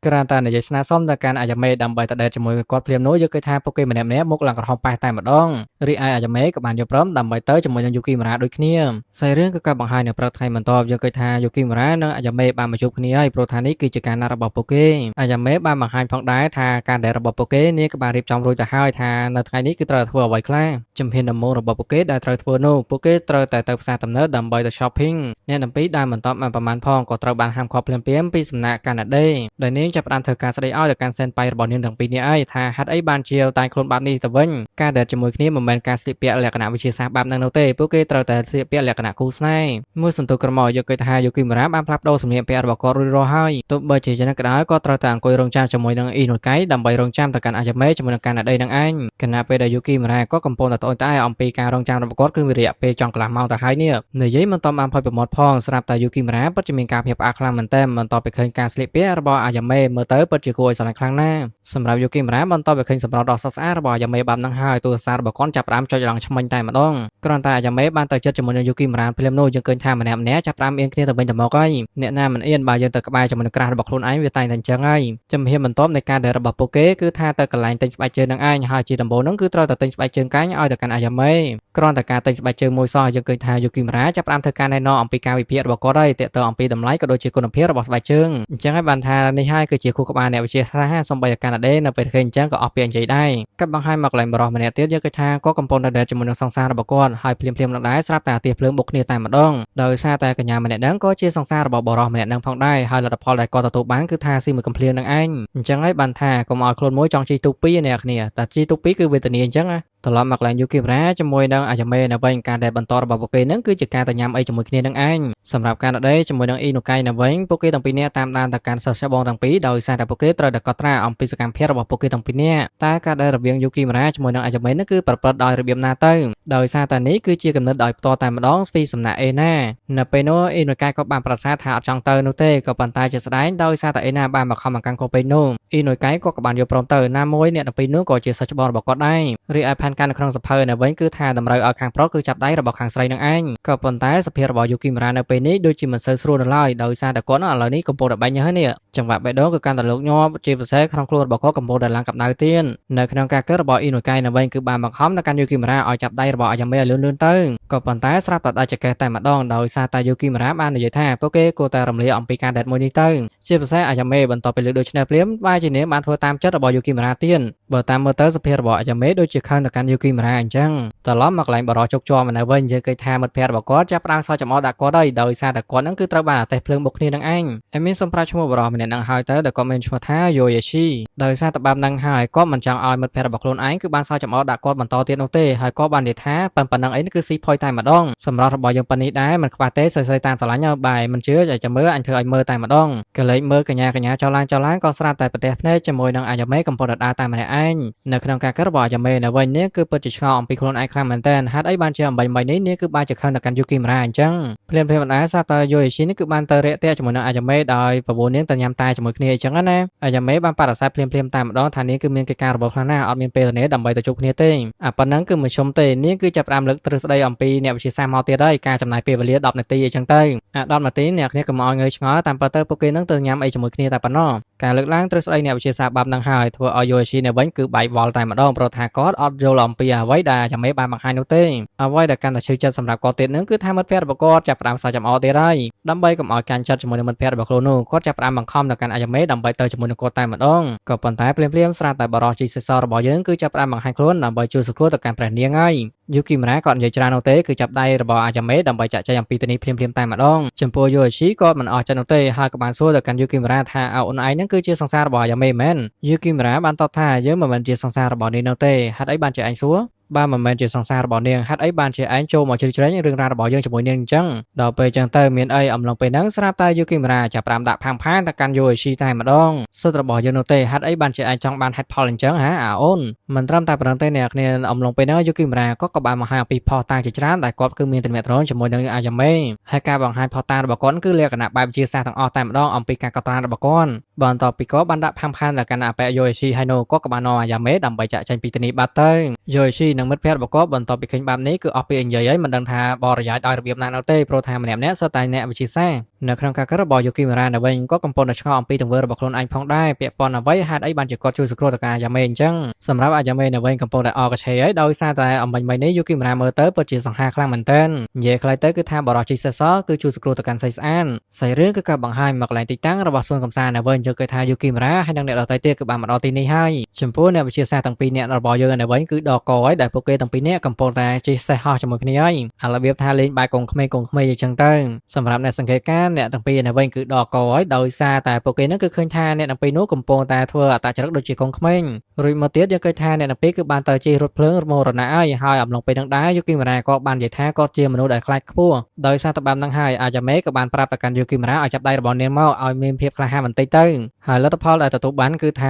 រគ្រាន់តែនិយាយស្នើសុំទៅកាន់អាយ៉ាមេដើម្បីទៅដេតជាមួយគាត់ភ្លាមនោះយកគឺថាពួកគេម្នាក់ៗមុខឡើងក្រហមប៉េះតែម្ដងរីឯអាយ៉ាមេក៏បានយល់ព្រមដើម្បីទៅជាមួយនឹងយូគីមរ៉ាដូចគ្នាសាច់រឿងគឺការបង្ហាញនៅព្រឹកថ្ងៃបន្ទាប់យកគឺថាយូគីមរ៉ានិងអាយ៉ាមេបានមកជួបគ្នាហើយព្រោះថានេះគឺជាការណាត់របស់ពួកគេអាយ៉ាមេបានបង្ហាញផងដែរថាការដែលរបស់ពួកគេនេះក៏បានរៀបចំរួចទៅហើយថានៅថ្ងៃនេះគឺត្រូវធ្វើអ្វីខ្លះជំហានដំបូងរបស់ពួកគេដែលត្រូវធ្វើនោះពួកគេត្រូវតែទៅផ្សារទំនើបដើម្បីទៅ shopping អ្នកទាំងពីរដែលមិនតបបានប្រមាណផងក៏ត្រូវបានហាមឃាត់ភ្លាមៗពីសំណាក់កាណាដេដែលនាងចាប់ផ្ដើមធ្វើការស្ដីឲ្យទៅកាន់សេនប៉ៃរបស់នាងទាំងពីរនេះឯងថាហេតុអីបានជាតែខ្លួនបែបនេះទៅវិញការដែលជាមួយគ្នាមិនមែនការស្លៀកពាក់លក្ខណៈវិទ្យាសាស្ត្របែបហ្នឹងនោះទេពួកគេត្រូវតែស្លៀកពាក់លក្ខណៈគូស្នេហ៍មួយសន្ទុះក្រមកយកគេថាយូគីមរ៉ាបានផ្លាស់ប្ដូរសម្លៀកបំពាក់របស់គាត់រួចរាល់ហើយទោះបីជាយ៉ាងណាក៏ដោយក៏ត្រូវតែអង្គុយរងចាំជាមួយនឹងអ៊ីណូកៃដើម្បីរងចាំទៅកាន់អាយ៉ាមេជាមួយនឹងកាណាដេនឹងឯងខណៈពេលដែលយូគីមរ៉ាក៏កំពុងតែត្អូញត្អែអំពីការរងចាំរបស់គាត់គឺរយៈពេលចង់កន្លះម៉ោងទៅហើយនេះនិយាយមិនតំបានផុយប្រមត់ផងស្រាប់តែយូគីមរ៉ាពិតជាមានការភ្ញាក់ផ្អើលខ្លាំងមែនទែនបន្ទាប់ពីឃើញការស្លៀកពាក់របស់អាយ៉ាមេមើលទៅពិតជាគួរឲ្យស្រឡាញ់ខ្លាំងណាស់សម្រាប់យូគីមរ៉ាបន្ទាប់ពីឃើញសម្រស់ដ៏ស្រស់ស្អាតរបស់អាយ៉ាមេបែបហ្នឹងហើយទូរស័ព្ទរបស់គាត់ចាប់ផ្ដើមចុចឡើងឆ្មិញតែម្ដងគ្រាន់តែអាយ៉ាមេបានទៅចិត្តជាមួយនឹងយូគីមរ៉ាភ្លាមនោះយើងឃើញថាម្នាក់ម្នាក់ចាប់ផ្ដើមអៀនគ្នាទៅវិញទៅមកហើយអ្នកណាមិនអៀនបើយើងទៅក្បែរជាមួយនឹងក្រាស់របស់ខ្លួនឯងវាតែងតែអញ្ចឹងហើយជំហានបន្ទាប់នៃការដែលរបស់ពួកគេគឺថាទៅកន្លែងទិញស្បែកជើងនឹងឯងហើយជាដំបូងហ្នឹងគឺត្រូវតែទិញស្បែកជើងកាញ់ឲ្យទៅកាន់អាយ៉ាមេគ្រាន់តែការទិញស្បែកជើងមួយសោះយើងឃើញថាយូគីមរ៉ាចាប់ផ្ដើមធ្វើការណែនាំអំពីការវិភាគរបស់គាត់ហើយទាក់ទងអំពីតម្លៃក៏ដូចជាគុណភាពរបស់ស្បែកជើងអញ្ចឹងហើយបានថានេះហើយគឺជាខួរក្បាលអ្នកវិទ្យាសាស្ត្រសូម្បីតែកាណាដេនៅពេលឃើញអញ្ចឹងក៏អស់ពាក្យនិយាយដែរកាត់បង្ហាញមកកន្លែងបរិសម្នាក់ទៀតយើងឃើញថាគាត់កំពុងតែដេតជាមួយនឹងសង្សាររបស់គាត់ហើយភ្លាមៗនឹងដែរស្រាប់តែអាទិភ្លើងបុកគ្នាតែម្ដងដោយសារតែកញ្ញាម្នាក់ហ្នឹងក៏ជាសង្សាររបស់បរិសម្នាក់ហ្នឹងផងដែរហើយលទ្ធផលដែលគាត់ទទួលបានគឺថាស៊ីមួយកំភ្លៀងនឹងឯងអញ្ចឹងហើយបានថាកុំឲ្យខ្លួនមួយចង់ជីទូកពីរអ្នកគ្នាតែជីទូកពីរគឺវេទនាអញ្ចឹងណាត្រឡប់មកកន្លែងយូគីមរ៉ាជាមួយនឹងអាយ៉ាមេនៅវិញការដែលបន្តរបស់ពួកគេហ្នឹងគឺជាការទៅញ៉ាំអីជាមួយគ្នានឹងឯងសម្រាប់ការដេជាមួយនឹងអ៊ីណូកៃនៅវិញពួកគេទាំងពីរនាក់តាមដានទៅកាន់សិស្សច្បងទាំងពីរដោយសារតែពួកគេត្រូវតែកត់ត្រាអំពីសកម្មភាពរបស់ពួកគេទាំងពីរនាក់តើការដែលរវាងយូគីមរ៉ាជាមួយនឹងអាយ៉ាមេហ្នឹងគឺប្រព្រឹត្តដោយរបៀបណាទៅដោយសារតែនេះគឺជាគំនិតដោយផ្ទាល់តែម្ដងពីសំណាក់អេណានៅពេលនោះអ៊ីណូកៃក៏បានប្រសាសន៍ថាអត់ចង់ទៅនោះទេក៏ប៉ុន្តែជាស្ដែងដោយសារតែអេណាបានមកខំបង្កាន់កូពេកនោះអ៊ីណូកៃក៏បានយល់ព្រមទៅណាមួយអ្នកទាំងពីរនោះក៏ជាសិស្សច្បងរបស់គាត់ដែររីឯផែនការនៅក្នុងសភៅនៅវិញគឺថាតម្រូវឲ្យខាងប្រុសគឺចាប់ដៃរបស់ខាងស្រីនឹងឯងក៏ប៉ុន្តែសភាពរបស់យូគីមរ៉ានៅពេលនេះដូចជាមិនសូវស្រួលនៅឡើយដោយសារតែគាត់ឥឡូវនេះកំពុងតែបែកញើសនេះចង្វាក់បេះដូងគឺកាន់តែលោកញាប់ជាពិសេសក្នុងខ្លួនរបស់គាត់កំពុងតែឡើងកម្ដៅទៀតនៅក្នុងការកើតរបស់អ៊ីណូកៃនៅវិញគឺបានបង្ខំដល់កាន់យូគីមរ៉ាឲ្យចាប់ដៃរបស់អាយ៉ាមេឲ្យលឿនៗទៅក៏ប៉ុន្តែស្រាប់តែដាច់ចង្កេះតែម្ដងដោយសារតែយូគីមរ៉ាបាននិយាយថាពួកគេគួរតែរំលាយអំពីការដេតមួយនេះទៅជាពិសេសអាយ៉ាមេបន្ទាប់ពីលើកដូច្នេះភ្លាមបែរជានាងបានធ្វើតាមចិត្តរបស់យូគីមរ៉ាទៀតបើតាមមើលទៅសភាពរបស់អាយ៉ាមេដូចជាខឹងទៅកាន់យូគីមរ៉ាអញ្ចឹងត្រឡប់មកកន្លែងបរោះជោគជាំនៅវិញយើងឃើញថាមិត្តភ័ក្តិរបស់គាត់ចាប់ផ្ដើមសើចចំអកដាក់គាត់ហើយដោយសារតែគាត់នឹងគឺត្រូវបានអាតេះភ្លើងបុកគ្នានឹងឯងអេមីនសូមប្រាប់ឈ្មោះបរោះម្នាក់នឹងហើយទៅដែលគាត់មានឈ្មោះថាយូយេស៊ីដោយសារតែបែបហ្នឹងហើយគាត់មិនចង់ឲ្យមិត្តភ័ក្តិរបស់ខ្លួនឯងគឺបានសើចចំអកដាក់គាត់បន្តទៀតនោះទេហើយគាត់បាននិយាយថាប៉ុណ្ណឹងអីគឺស៊ីផុយតែម្ដងសម្រាប់របស់យើងប៉ុណ្នេះដែរមិនខ្វះទេស្រីៗតាមស្រឡាញ់បាយមិនជឿឲ្យចាំមើលអញធ្វើឲ្យមើលតែម្ដងកលេចមើលកញ្ញាកញ្ញាចោលឡើងចោលឡើងក៏ស្រាប់តែប្រទេសភ្នែកជាមួយនឹងអាយ៉ាមេកំពុងតែដើរតាមម្នាក់ឯងនៅក្នុងការកើតរបស់អាយ៉ាមេនៅវិញនេះគឺពិតជាឆ្ងល់អំពីខ្លួនឯងខ្លាំងមែនទែនហេតុអីបានជាអំបញ្ញមិញនេះនេះគឺបានជាខឹងទៅកាន់យូគីមរ៉ាអញ្ចឹងភ្លាមភ្លាមមិនដែរស្រាប់តែយូអេស៊ីនេះគឺបានទៅរាក់ទាក់ជាមួយនឹងអាយ៉ាមេដោយប្រពន្ធនាងទៅញ៉ាំតែជាមួយគ្នាអញ្ចឹងណាអាយ៉ាមេបានបដិសេធភ្លាមភ្លាមតែម្ដងថានាងគឺមានកិច្ចការរបស់ខ្លះណាស់អត់មានពេលវេលាដើម្បីទៅជួបគ្នាទេអាប៉ុណ្ណឹងគឺមិនឈុំទេនាងគឺចាប់ផ្ដើមលើកទ្រឹស្ដីអំពីអ្នកវិទ្យាសាស្ត្រមកទៀតហើយការចំណាយពេលវេលា10នាទីអញ្ចឹងទៅអា10នាទីអ្នកគ្នាកុំឲ្យងើយឆ្ងល់តាមពិតទៅពួកគេនឹងទៅញ៉ាំអីជាមួយគ្នាតែប៉ុណ្ណោះការលើកឡើងទ្រឹស្ដីអ្នកវិទ្យាសាស្ត្របាប់នឹងហើយធ្វើឲ្យយូអេស៊ីនៅវិញគឺបែកវល់តែម្ដងព្រោះថាគាត់អត់យល់អំពីអ្វីដែលអាយ៉ាមេបានបង្ហាញនោះទេអ្វីដែលកាន់តែឈឺចិត្តសម្រាប់គាត់ទៀតនឹងគឺថាមិត្តភ័ក្តិរបស់គាត់ចាប់ផ្ដើមសើចចំអកទៀតហើយដើម្បីកុំឲ្យកាន់ចិត្តជាមួយនឹងមិត្តភ័ក្តិរបស់ខ្លួននោះគាត់ចាប់ផ្ដើមបង្ខំដល់កាន់អាយ៉ាមេដើម្បីទៅជាមួយនឹងគាត់តែម្ដងក៏ប៉ុន្តែភ្លាមៗស្រាប់តែបរិសជីសេសរបស់យើងគឺចាប់ផ្ដើមបង្ហាញខ្លួនដើម្បីជួយសង្គ្រោះទៅកាន់ព្រះនាងហើយយូគីមរ៉ាគាត់និយាយច្រើននោះទេគឺចាប់ដៃរបស់អាយ៉ាមេដើម្បីចាក់ចែងអំពីទីនេះភ្លាមៗតែម្ដងចំពោះយូអេស៊ីគាត់មិនអស់ចិត្តនោះទេហើយក៏បានសួរទៅកាន់យូគីមរ៉ាថាអើអូនឯងនឹងគឺជាសង្សាររបស់អាយ៉ាមេមែនយូគីមរ៉ាបានតបថាយើងមិនមែនជាសង្សាររបស់នាងនោះទេហេតុអីបានជាឯងសួរបើមិនមែនជាសង្សាររបស់នាងហេតុអីបានជាឯងចូលមកជ្រៀតជ្រែងរឿងរ៉ាវរបស់យើងជាមួយនាងអញ្ចឹងដល់ពេលអញ្ចឹងទៅមានអីអំឡុងពេលហ្នឹងស្រាប់តែយូគីមរ៉ាចាប់ផ្ដើមដាក់ផាំងផានទៅកាន់យូអេស៊ីតែម្ដងសិទ្ធរបស់យើងនោះទេហេតុអីបានជាឯងចង់បានហេតុផលអញ្ចឹងហាអាអូនមិនត្រឹមតែប៉ុណ្្នឹងទេអ្នកគ្នាអំឡុងពេលហ្នឹងយូគីមរ៉ាក៏បានបង្ហាញអំពីផុសតាងជាច្រើនដែលគាត់គឺមានទំនាក់ទំនងជាមួយនឹងអាយ៉ាមេហើយការបង្ហាញផុសតាងរបស់គាត់គឺលក្ខណៈបែបវិទ្យាសាស្ត្រទាំងអស់តែម្ដងអំពីការកត់ត្រារបស់គាត់ បន្ទាប់ពីគាត់បានដាក់ផាំផានទៅកាន់អាប៉ែយូអេស៊ីហើយនោះគាត់ក៏បាននាំអាយ៉ាមេដើម្បីចាក់ចេញពីទីនេះបាត់ទៅយូអេស៊ីនិងមិត្តភ័ក្តិរបស់គាត់បន្ទាប់ពីឃើញបែបនេះគឺអស់ពីនិយាយហើយមិនដឹងថាបរិយាយដោយរបៀបណានោះទេព្រោះថាម្នាក់ៗសុទ្ធតែអ្នកវិទ្យាសាស្ត្រនៅក្នុងការកិត្តរបស់យូគីមរ៉ានៅវិញគាត់កំពុងតែឆ្ងល់អំពីទង្វើរបស់ខ្លួនឯងផងដែរពាក់ព័ន្ធអ្វីហេតុអីបានជាគាត់ជួយសង្គ្រោះទៅកាន់អាយ៉ាមេអញ្ចឹងសម្រាប់អាយ៉ាមេនៅវិញកំពុងតែអកឆេហើយដោយសារតែអំបញ្ញមិញនេះយូគីមរ៉ាមើលទៅពិតជាសង្ហាខ្លាំងមែនទែននិយាយខ្លីទៅគឺថាបរិសុទ្ធជីសេសគឺជួយសង្គ្រោះទៅកាន់ស្រីស្អាតសាច់រឿងគឺការបង្ហាញមកកន្លែងទីតាំងរបស់សួនកំសាន្តនៅវិញយើងឃើញថាយូគីមរ៉ាហើយនិងអ្នកដទៃទៀតគឺបានមកដល់ទីនេះហើយចំពោះអ្នកវិទ្យាសាស្ត្រទាំងពីរនាក់របស់យើងនៅវិញគឺដកកហើយដែលពួកគេទាំងពីរនាក់កំពុងតែជិះសេះហោះជាមួយគ្នាហើយអារបៀបថាលេងបែកកងក្មេងកងក្មេងអញ្ចឹងទៅសម្រាប់អ្នកសង្កេតការណ៍អ្នកទាំងពីរនៅវិញគឺដកកហើយដោយសារតែពួកគេនឹងគឺឃើញថាអ្នកទាំងពីរនោះកំពុងតែធ្វើអត្តចរិតដូចជាកងក្មេងរួចមកទៀតយើងឃើញថាអ្នកទាំងពីរគឺបានទៅជិះរថភ្លើងមរណៈហើយហើយអំឡុងពេលនឹងដែរយូគីមរ៉ាក៏បាននិយាយថាគាត់ជាមនុស្សដែលខ្លាចខ្ពស់ដោយសារតែបែបហ្នឹងហើយអាយ៉ាមេក៏បានប្រាប់ទៅកាន់យូគីមរ៉ាឲ្យចាប់ដៃរបស់នាងមកឲ្យមានភាពក្លាហានបន្តិចទៅហើយលទ្ធផលដែលទទួលបានគឺថា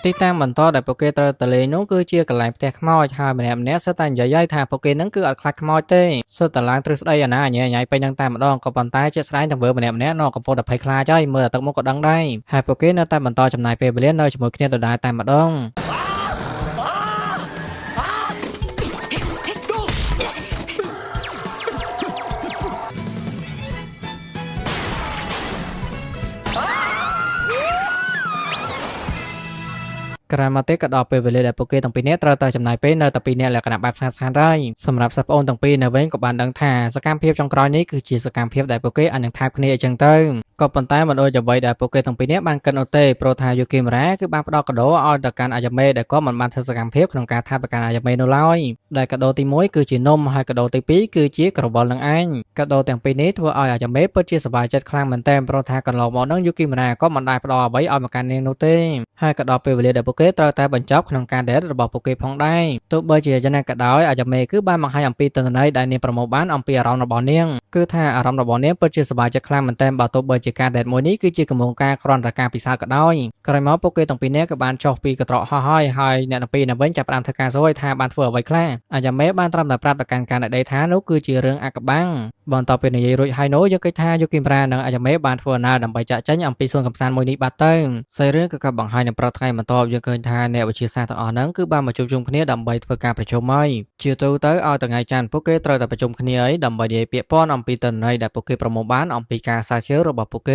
ទីតាំងបន្តដែលពួកគេត្រូវទៅលេងនោះគឺជាកន្លែងផ្ទះខ្មោចហើយម្នាក់ម្នាក់សុទ្ធតែនិយាយហើយថាពួកគេនឹងគឺអត់ខ្លាចខ្មោចទេសុទ្ធតែឡើងទ្រឹស្ដីអាណាញ៉ៃញ៉ៃពេញនឹងតែម្ដងក៏ប៉ុន្តែជាក់ស្ដែងទង្វើម្នាក់ម្នាក់នៅកំពុងតែភ័យខ្លាចហើយមើលតែទឹកមុខក៏ដឹងដែរហើយពួកគេនៅតែបន្តចំណាយពេលវេលានៅជាមួយគ្នាដដែលតែម្ដង ក្រោយមកទៀតក៏ដល់ពេលវេលាដែលពួកគេទាំងពីរនាក់ត្រូវតែចំណាយពេលនៅតែពីរនាក់លក្ខណៈបែបស្ងាត់ស្ងាត់ហើយសម្រាប់សិស្សប្អូនទាំងពីរនៅវិញក៏បានដឹងថាសកម្មភាពចុងក្រោយនេះគឺជាសកម្មភាពដែលពួកគេអាចនឹងថែបគ្នាអញ្ចឹងទៅក៏ប៉ុន្តែមិនដូចអ្វីដែលពួកគេទាំងពីរនាក់បានគិតនោះទេព្រោះថាយូគីមរ៉ាគឺបានផ្ដល់កាដូឲ្យទៅកាន់អាយ៉ាមេដែលគាត់មិនបានធ្វើសកម្មភាពក្នុងការថែបទៅកាន់អាយ៉ាមេនោះឡើយដែលកាដូទី1គឺជានំហើយកាដូទី2គឺជាក្រវិលនឹងឯងកាដូទាំងពីរនេះធ្វើឲ្យអាយ៉ាមេពិតជាសប្បាយចិត្តខ្លាំងមែនទែនព្រោះថាកន្លងមកនឹងយូគីមរ៉ាក៏មិនដែលផ្ដល់អ្វីឲ្យមកកាន់នាងនោះទេហើយក៏ដល់ពេលវេលាដែលពួកគេត្រូវតែបញ្ចប់ក្នុងការ date របស់ពួកគេផងដែរទោះបីជាយ៉ាងណាក៏ដោយអាយ៉ាមេគឺបានបង្ហាញអំពីទិន្នន័យដែលនាងប្រមូលបានអំពីអារម្មណ៍របស់នាងគឺថាអារម្មណ៍របស់នាងពិតជាសប្បាយចិត្តខ្លាំងមែនទែនបើទោះបីជាការ date មួយនេះគឺជាគម្រោងការគ្រាន់តែការពិសោធន៍ក៏ដោយក្រោយមកពួកគេទាំងពីរនាក់ក៏បានចុះពីកន្ត្រកហោះហើយហើយអ្នកទាំងពីរនៅវិញចាប់ផ្ដើមធ្វើការសួរថាបានធ្វើអ្វីខ្លះអាយ៉ាមេបានត្រឹមតែប្រាប់ទៅកាន់កាណាដេថានោះគឺជារឿងអាកបាំងបន្ទាប់ពីនិយាយរួចហើយនោះយកគេថាយូគីមរ៉ានិងអាយ៉ាមេបានធ្វើដំណើរដើម្បីចាក់ចេញអំពីសួនកម្សាន្តមួយនេះបាត់ទៅសាច់រឿងគឺក៏បង្ហាញនៅព្រឹកថ្ងៃបន្ទាប់យើងឃើញថាអ្នកវិទ្យាសាស្ត្រទាំងអស់ហ្នឹងគឺបានមកជួបជុំគ្នាដើម្បីធ្វើការប្រជុំហើយជាទូទៅឲ្យថ្ងៃច័ន្ទពួកគេត្រូវតែប្រជុំគ្នាហើយដើម្បីនិយាយពាក្យពន់អំពីទិន្នន័យដែលពួកគេប្រមូលបានអំពីការស្រាវជ្រាវរបស់ពួកគេ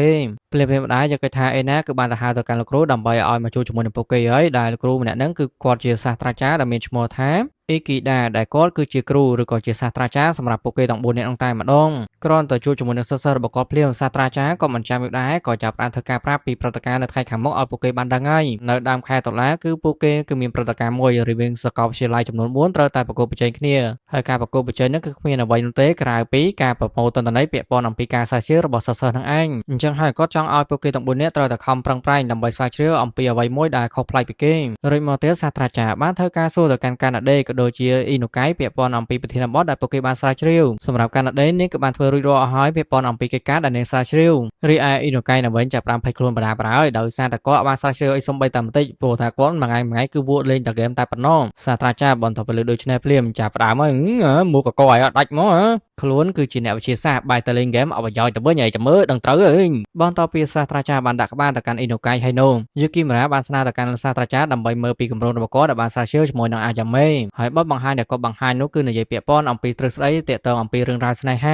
ភ្លាមៗដែរយើងឃើញថាអេណាគឺបានទៅហៅទៅកាន់លោកគ្រូដើម្បីឲ្យមកជួបជាមួយនឹងពួកគេហើយដែលលោកគ្រូម្នាក់ហ្នឹងគឺគាត់ជាសាស្ត្រាចារ្យដែលមានឈ្មោះថាអ៊ីគីដាដែលគាត់គឺជាគ្រូឬក៏ជាសាស្ត្រាចារ្យសម្រាប់ពួកគេទាំង4នាក់នោះតែម្ដងគ្រាន់តែជួបជាមួយនឹងសិស្សៗរបស់គាត់ភ្លាមសាស្ត្រាចារ្យក៏មិនចាំយូរដែរក៏ចាប់ផ្ដើមធ្វើការប្រាប់ពីព្រឹត្តិការណ៍នៅថ្ងៃខាងមុខឲ្យពួកគេបានដឹងហើយនៅដើមខែតុលាគឺពួកគេគឺមានព្រឹត្តិការណ៍មួយរវាងសាកលវិទ្យាល័យចំនួន4ត្រូវតែប្រកួតប្រជែងគ្នាហើយការប្រកួតប្រជែងនោះគឺគ្មានអ្វីនោះទេក្រៅពីការប្រមូលទិន្នន័យពាក់ព័ន្ធអំពីការស្រាវជ្រាវរបស់សិស្សៗនឹងឯងអញ្ចឹងហើយគាត់ចង់ឲ្យពួកគេទាំង4នាក់ត្រូវតែខំប្រឹងប្រែងដើម្បីស្រាវជ្រាវអំពីអ្វីមួយដែលខុសប្លែកពីគេរួចមកទៀតសាស្ត្រាចារ្យបានធ្វើការសួរទៅកាន់កាណាដេក៏ដូចជាអ៊ីនូកៃពាក់ព័ន្ធអំពីប្រធានបទដែលពួកគេបានស្រាវជ្រាវសម្រាប់កាណាដេនេះក៏បានធ្វើរួចរាល់អស់ហើយពាក់ព័ន្ធអំពីកិច្ចការដែលនាងស្រាវជ្រាវរីឯអ៊ីនូកៃនៅវិញចាប់ផ្ដើមភ័យខ្លួនបដាបដាហើយដោយសារតែគាត់បានស្រាវជ្រាវអីសំបីតែបន្តិចព្រោះថាគាត់មួយថ្ងៃមួយថ្ងៃគឺវក់លេងតែហ្គេមតែប៉ុណ្ណោះសាស្ត្រាចារ្យបន្តទៅលើដូច្នេះភ្លាមចាប់ផ្ដើមហើយមួកកកឲ្យអត់ដាច់មកខ្លួនគឺជាអ្នកវិទ្យាសាស្ត្របែរទៅលេងហ្គេមអត់ប្រយោជន៍ទៅវិញហើយចាំមើលដឹងត្រូវអើយបន្ទាប់ពីសាស្ត្រាចារ្យបានដាក់ក្បាលទៅកាន់អ៊ីណូកៃហើយនោះយូគីមរ៉ាបានស្នើទៅកាន់សាស្ត្រាចារ្យដើម្បីមើលពីគម្រោងរបស់គាត់ដែលបានស្រាវជ្រាវជាមួយនឹងអាយ៉ាមេហើយបទបង្ហាញដែលគាត់បង្ហាញនោះគឺនិយាយពាក់ព័ន្ធអំពីទ្រឹស្ដីទាក់ទងអំពីរឿងរ៉ាវស្នេហា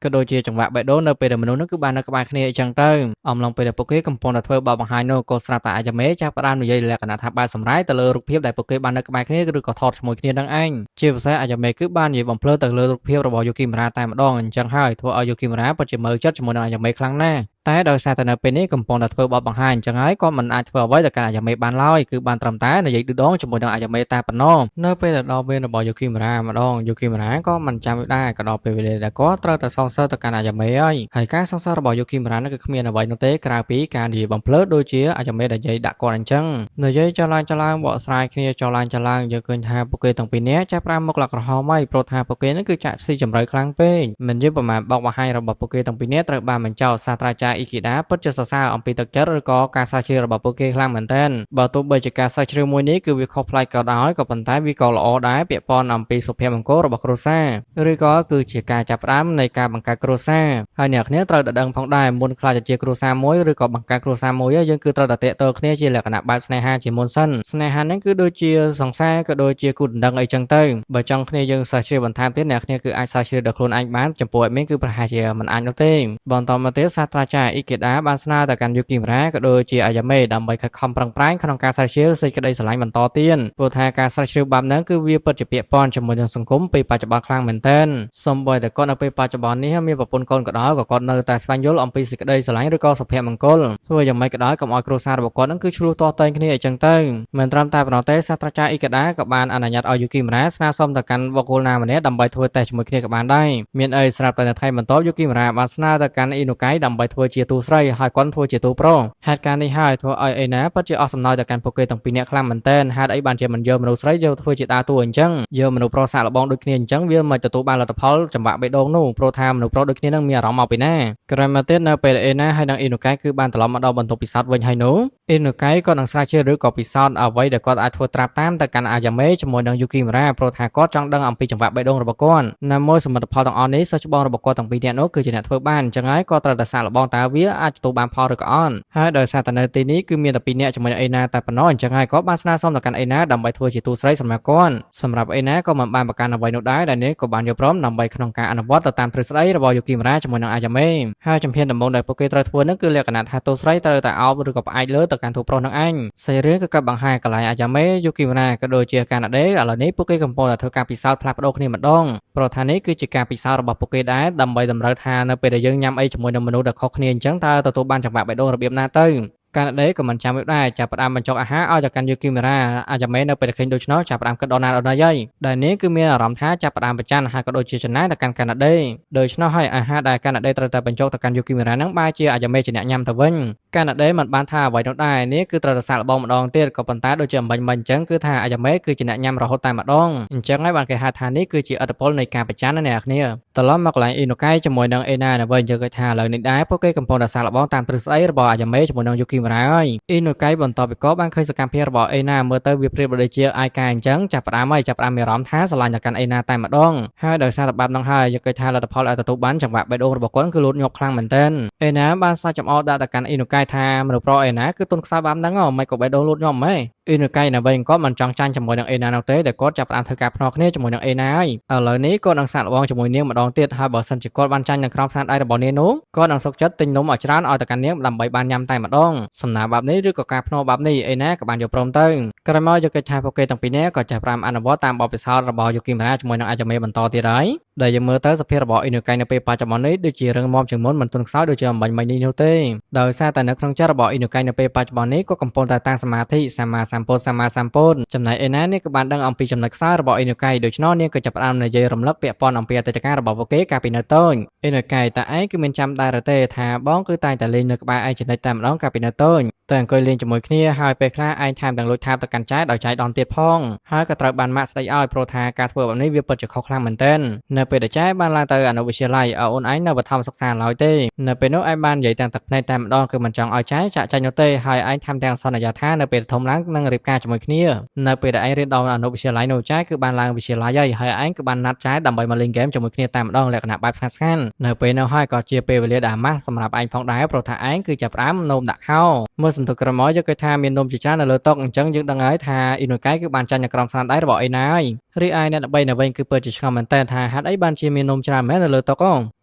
ក៏ដូចជាចង្វាក់បេះដូងនៅពេលដែលមនុស្សនោះគឺបាននៅក្បែរគ្នាអញ្ចឹងទៅអំឡុងពេលដែលពួកគេកំពុងតែធ្វើបទបង្ហាញនោះក៏ស្រាប់តែអាយ៉ាមេចាប់ផ្ដើមនិយាយលក្ខណៈថាបែបសម្រាយទៅលើរូបភាពដែលពួកគេបាននៅក្បែរគ្នាឬក៏ថតជាមួយគ្នានឹងឯងជាពិសេសអាយ៉ាមេគឺបាននិយាយបំភ្លើទៅលើរូបភាពរបស់យូគីមរ៉ាតែម្ដងអញ្ចឹងហើយធ្វើឲ្យយូគីមរ៉ាពិតជាមើលចិត្តជាមួយនឹងអាយ៉ាមេខ្លាំងណាស់តែដោយសារតែនៅពេលនេះកំពុងតែធ្វើបទបង្ហាញអញ្ចឹងហើយក៏មិនអាចធ្វើអ្វីទៅកាន់អាយ៉ាមេបានឡើយគឺបានត្រឹមតែនិយាយឌឺដងជាមួយនឹងអាយ៉ាមេតែប៉ុណ្ណោះនៅពេលដែលដល់វេនរបស់យូគីមរ៉ាម្ដងយូគីមរ៉ាក៏មិនចាំដែរក៏ដល់ពេលវេលាដែលគាត់ត្រូវតែសងសឹកទៅកាន់អាយ៉ាមេហើយហើយការសងសឹករបស់យូគីមរ៉ានោះគឺគ្មានអ្វីនោះទេក្រៅពីការនិយាយបំភ្លើដូចជាអាយ៉ាមេដែលនិយាយដាក់គាត់អញ្ចឹងនិយាយចឡើងចឡើងបកស្រាយគ្នាចឡើងចឡើងយើងឃើញថាពួកគេទាំងពីរនាក់ចាប់ផ្ដើមមុខលក្រហមហើយព្រោះថាពួកគេនោះគឺចាក់ស៊ីជម្រៅខ្លាំងពេកមិនយឺប្រហែលបកបង្ហាញរបស់ពួកគេទាំងពីរនាក់ត្រូវបានបញ្ចោទសាស្ត្រាចារ្យ ត្រាចារ្យអ៊ីគីដាពិតជាសរសើរអំពីទឹកចិត្តឬក៏ការស្រាវជ្រាវរបស់ពួកគេខ្លាំងមែនទែនបើទោះបីជាការស្រាវជ្រាវមួយនេះគឺវាខុសប្លែកក៏ដោយក៏ប៉ុន្តែវាក៏ល្អដែរពាក់ព័ន្ធអំពីសុភមង្គលរបស់គ្រួសារឬក៏គឺជាការចាប់ផ្ដើមនៃការបង្កើតគ្រួសារហើយអ្នកគ្នាត្រូវតែដឹងផងដែរមុនខ្លាចជាគ្រួសារមួយឬក៏បង្កើតគ្រួសារមួយយើងគឺត្រូវតែតាក់ទងគ្នាជាលក្ខណៈបែបស្នេហាជាមុនសិនស្នេហាហ្នឹងគឺដូចជាសង្សារក៏ដូចជាគូដណ្ដឹងអីចឹងទៅបើចង់គ្នាយើងស្រាវជ្រាវបន្ថែមទៀតអ្នកគ្នាគឺអាចស្រាវជ្រាវដល់ខ្លួនឯងបានចំពោះអេមីនគឺប្រហែលជាមិនអាចនោះទេបន្តមកទៀតសាស្ត្រាចារ្យអ៊ីកេដាបានស្នើទៅកាន់យូគីមរ៉ាក៏ដូចជាអាយ៉ាមេដើម្បីខិតខំប្រឹងប្រែងក្នុងការស្រាវជ្រាវសេចក្តីស្រឡាញ់បន្តទៀតព្រោះថាការស្រាវជ្រាវបែបហ្នឹងគឺវាពិតជាពាក់ព័ន្ធជាមួយនឹងសង្គមពេលបច្ចុប្បន្នខ្លាំងមែនទែនសូម្បីតែគាត់នៅពេលបច្ចុប្បន្ននេះមានប្រពន្ធកូនក៏ដោយក៏គាត់នៅតែស្វែងយល់អំពីសេចក្តីស្រឡាញ់ឬក៏សុភមង្គលធ្វើយ៉ាងម៉េចក៏ដោយកុំឲ្យគ្រួសាររបស់គាត់ហ្នឹងគឺឆ្លោះទាស់ទែងគ្នាអីចឹងទៅមិនត្រឹមតែប៉ុណ្ណោះទេសាស្ត្រាចារ្យអ៊ីកាដាក៏បានអនុញ្ញាតឲ្យយូគីមរ៉ាស្នើសុំទៅកាន់បុគ្គលណាម្នាក់ដើម្បីធ្វើតេស្តជាមួយគ្នាក៏បានដែរមានអីស្រាប់តែនៅថ្ងៃបន្ទាប់យូគីមរ៉ាបានស្នើទៅកាន់អ៊ីនូកៃដើម្បីធ្វើជាតួស្រីហើយគាត់ធ្វើជាតួប្រុសហេតុការណ៍នេះហើយធ្វើឲ្យអេណាពិតជាអស់សំណើចទៅកាន់ពួកគេទាំងពីរនាក់ខ្លាំងមែនទែនហេតុអីបានជាមិនយកមនុស្សស្រីយកធ្វើជាដើរតួអញ្ចឹងយកមនុស្សប្រុសសាកល្បងដូចគ្នាអញ្ចឹងវាមិនទទួលបានលទ្ធផលចង្វាក់បេះដូងនោះព្រោះថាមនុស្សប្រុសដូចគ្នានឹងមានអារម្មណ៍មកពីណាក្រោយមកទៀតនៅពេលអេណាហើយនិងអ៊ីនូកៃគឺបានត្រឡប់មកដល់បន្ទប់ពិសោធន៍វិញហើយនោះអ៊ីនូកៃក៏នឹងស្រាវជ្រាវឬក៏ពិសោធន៍អ្វីដែលគាត់អាចធ្វើត្រាប់តាមទៅកាន់អាយ៉ាមេជាមួយនឹងយូគីមរ៉ាព្រោះថាគាត់ចង់ដឹងអំពីចង្វាក់បេះដូងរបស់គាត់ណាមួយសមិទ្ធផលទាំងអស់នេះសិស្សច្បងរបស់គាត់ទាំងពីរនាក់នោះគឺជាអ្នកធ្វើបានអញ្ចឹងហើយក៏ត្រូវតែសាកល្បងតើវាអាចទទួលបានផលឬក៏អត់ហើយដោយសារតែនៅទីនេះគឺមានតែពីរនាក់ជាមួយនឹងអេណាតែប៉ុណ្ណោះអញ្ចឹងហើយក៏បានស្នើសុំទៅកាន់អេណាដើម្បីធ្វើជាតួស្រីសម្រាប់គាត់សម្រាប់អេណាក៏មិនបានប្រកាន់អ្វីនោះដែរដែលនេះក៏បានយល់ព្រមដើម្បីក្នុងការអនុវត្តទៅតាមទ្រឹស្ដីរបស់យូគីមរ៉ាជាមួយនឹងអាយ៉ាមេហើយជំហានដំបូងដែលពួកគេត្រូវធ្វើនោះគឺលក្ខណៈថាតួស្រីត្រូវតែអោបឬក៏ផ្អែកលើទៅកាន់តួប្រុសនឹងឯងសាច់រឿងគឺក៏បង្ហាញកន្លែងអាយ៉ាមេយូគីមរ៉ាក៏ដូចជាកាណាដេឥឡូវនេះពួកគេកំពុងតែធ្វើការពិសោធន៍ផ្លាស់ប្ដូរគ្នាម្ដងព្រោះថានេះគឺជាការពិសោធន៍របស់ពួកគេដែរដើម្បីតម្រូវថានៅពេលដែលយើងញ៉ាំអីជាមួយនឹងមនុស្សដែលខុសគ្នាអញ្ចឹងតើទទួលបានចង្វាក់បេះដូងរបៀបណាទៅកាណាដេក៏មិនចាំយូរដែរចាប់ផ្ដើមបញ្ចុកអាហារឲ្យទៅកាន់យូគីមេរ៉ាអាយ៉ាមេនៅពេលដែលឃើញដូច្នោះចាប់ផ្ដើមគិតដល់ណាដល់ណីហើយដែលនេះគឺមានអារម្មណ៍ថាចាប់ផ្ដើមប្រច័ណ្ឌហើយក៏ដូចជាចំណាយទៅកាន់កាណាដេដូច្នោះហើយអាហារដែលកាណាដេត្រូវតែបញ្ចុកទៅកាន់យូគីមេរ៉ាហ្នឹងបែរជាអាយ៉ាមេជាអ្នកញ៉ាំទៅវិញកាណាដេមិនបានថាអ្វីនោះដែរនេះគឺត្រូវតែសាកល្បងម្ដងទៀតក៏ប៉ុន្តែដូចជាអំបញ្ញមិញអញ្ចឹងគឺថាអាយ៉ាមេគឺជាអ្នកញ៉ាំរហូតតែម្ដងអញ្ចឹងហើយបានគេហៅថានេះគឺជាឥទ្ធិពលនៃការប្រច័ណ្ឌណាអ្នកគ្នាត្រឡប់មកកន្លែងអ៊ីណូកៃជាមួយនឹងអេណានៅវិញយើងឃើញថាឥឡូវនេះដែរពួកគេកំពុងតែសាកល្បងតាមទ្រឹស្ដីរបស់អាយ៉ាមេជាមួយនឹងយូគីមរ៉ាហើយអ៊ីណូកៃបន្ទាប់ពីក៏បានឃើញសកម្មភាពរបស់អេណាមើលទៅវាប្រៀបដូចជាអាយកាអញ្ចឹងចាប់ផ្ដើមហើយចាប់ផ្ដើមមានអារម្មណ៍ថាស្រឡាញ់ទៅកាន់អេណាតែម្ដងហើយដោយសារតែបែបហ្នឹងហើយយើងឃើញថាលទ្ធផលដែលទទួលបានចង្វាក់បេះដូងរបស់គាត់គឺលូតញាប់ខ្លាំងមែនទែនអេណាបានសើចចំអកដាក់ទៅកាន់អ៊ីណូកៃថាមនុស្សប្រុសអេណាគឺទុនខ្សោយបែបហ្នឹងមិនក៏បេះដូងលូតញាប់ម៉េចអ៊ីណូកៃនៅវិញគាត់មិនចង់ចាញ់ជាមួយនឹងអេណានោះទេដែលគាត់ចាប់ផ្ដើមធ្វើការភ្នាល់គ្នាជាមួយនឹងអេណាហើយឥឡូវនេះគាត់នឹងសាកល្បងជាមួយនាងម្ដងទៀតហើយបើសិនជាគាត់បានចាញ់នៅក្រោមស្នាដៃរបស់នាងនោះគាត់នឹងសុខចិត្តទិញនំឲ្យច្រើនឲ្យទៅកាន់នាងដើម្បីបានញ៉ាំតែម្ដងសំណើបែបនេះឬក៏ការភ្នាល់បែបនេះអេណាក៏បានយល់ព្រមទៅក្រោយមកយកកិច្ចថាពួកគេទាំងពីរនាក់ក៏ចាប់ផ្ដើមអនុវត្តតាមបទពិសោធន៍របស់យូគីមរ៉ាជាមួយនឹងអាយ៉ាមេបន្តទៀតហើយដែលយើងមើលទៅសភាពរបស់អ៊ីណូកៃនៅពេលបច្ចុប្បន្ននេះដូចជារឹងមាំជាងមុនមិនទន់ខ្សោយដូចជាអំបញ្ញមិញនេះនោះទេដោយសារតែនៅក្នុងចិត្តរបស់អ៊ីណូកៃនៅពេលបច្ចុប្បន្ននេះក៏កំពុងតែតាំងសមាធិសម្មាសម្ពុទ្ធសម្មាសម្ពុទ្ធចំណែកអេណានេះក៏បានដឹងអំពីចំណុចខ្សោយរបស់អ៊ីណូកៃដូច្នោះនាងក៏ចាប់ផ្ដើមនិយាយរំលឹកពាក់ព័ន្ធអំពីអតីតកាលរបស់ពួកគេកាលពីនៅតូចអ៊ីណូកៃតាឯងគឺមានចាំដែរទេថាបងគឺតែងតែលេងនៅក្បែរឯងចំណិចតែម្ដងកាលពីនៅតូចតែអង្គុយលេងជាមួយគ្នាហើយពេលខ្លះឯងថែមទាំងលួចថាបទៅកាន់ចែដោយចែដនទៀតផងហើយក៏ត្រូវបានម៉ាក់ស្ដីឲ្យព្រោះថាការធ្វើបែបនេះវាពិតជាខុសខ្លាំងមែនទែននៅពេលដែលចែបានឡើងទៅអនុវិទ្យាល័យឲ្យអូនឯងនៅបឋមសិក្សាឡើយទេនៅពេលនោះឯងបាននិយាយទាំងទឹកភ្នែកតែម្ដងគឺមិនចង់ឲ្យចែចាក់ចាញ់នោះទេហើយឯងថែមទាំងសន្យាថានៅពេលធំឡើងនឹងរៀបការជាមួយគ្នានៅពេលដែលឯងរៀនដល់អនុវិទ្យាល័យនោះចែគឺបានឡើងវិទ្យាល័យហើយហើយឯងគឺបានណាត់ចែដើម្បីមកលេងហ្គេមជាមួយគ្នាតែម្ដងលក្ខណៈបែបស្ងាត់ស្ងាត់នៅពេលនោះហើយក៏ជាពេលវេលាដែលអាម៉ាស់សម្រាប់ឯងផងដែរព្រោះថាឯងគឺចាប់ផ្ដើមនោមដាក់ខោមើលសន្ទុះក្រមយកគេថាមាននំជាច្រើននៅលើតុអញ្ចឹងយើងដឹងហើយថាអ៊ីណូកៃគឺបានចាញ់នៅក្រោមស្នាដៃរបស់អេណាហើយរីឯអ្នកល្បីនៅវិញគឺពិតជាឆ្ងល់មែនតើថាហេតុអីបានជាមាននំច្រើនមែននៅលើតុ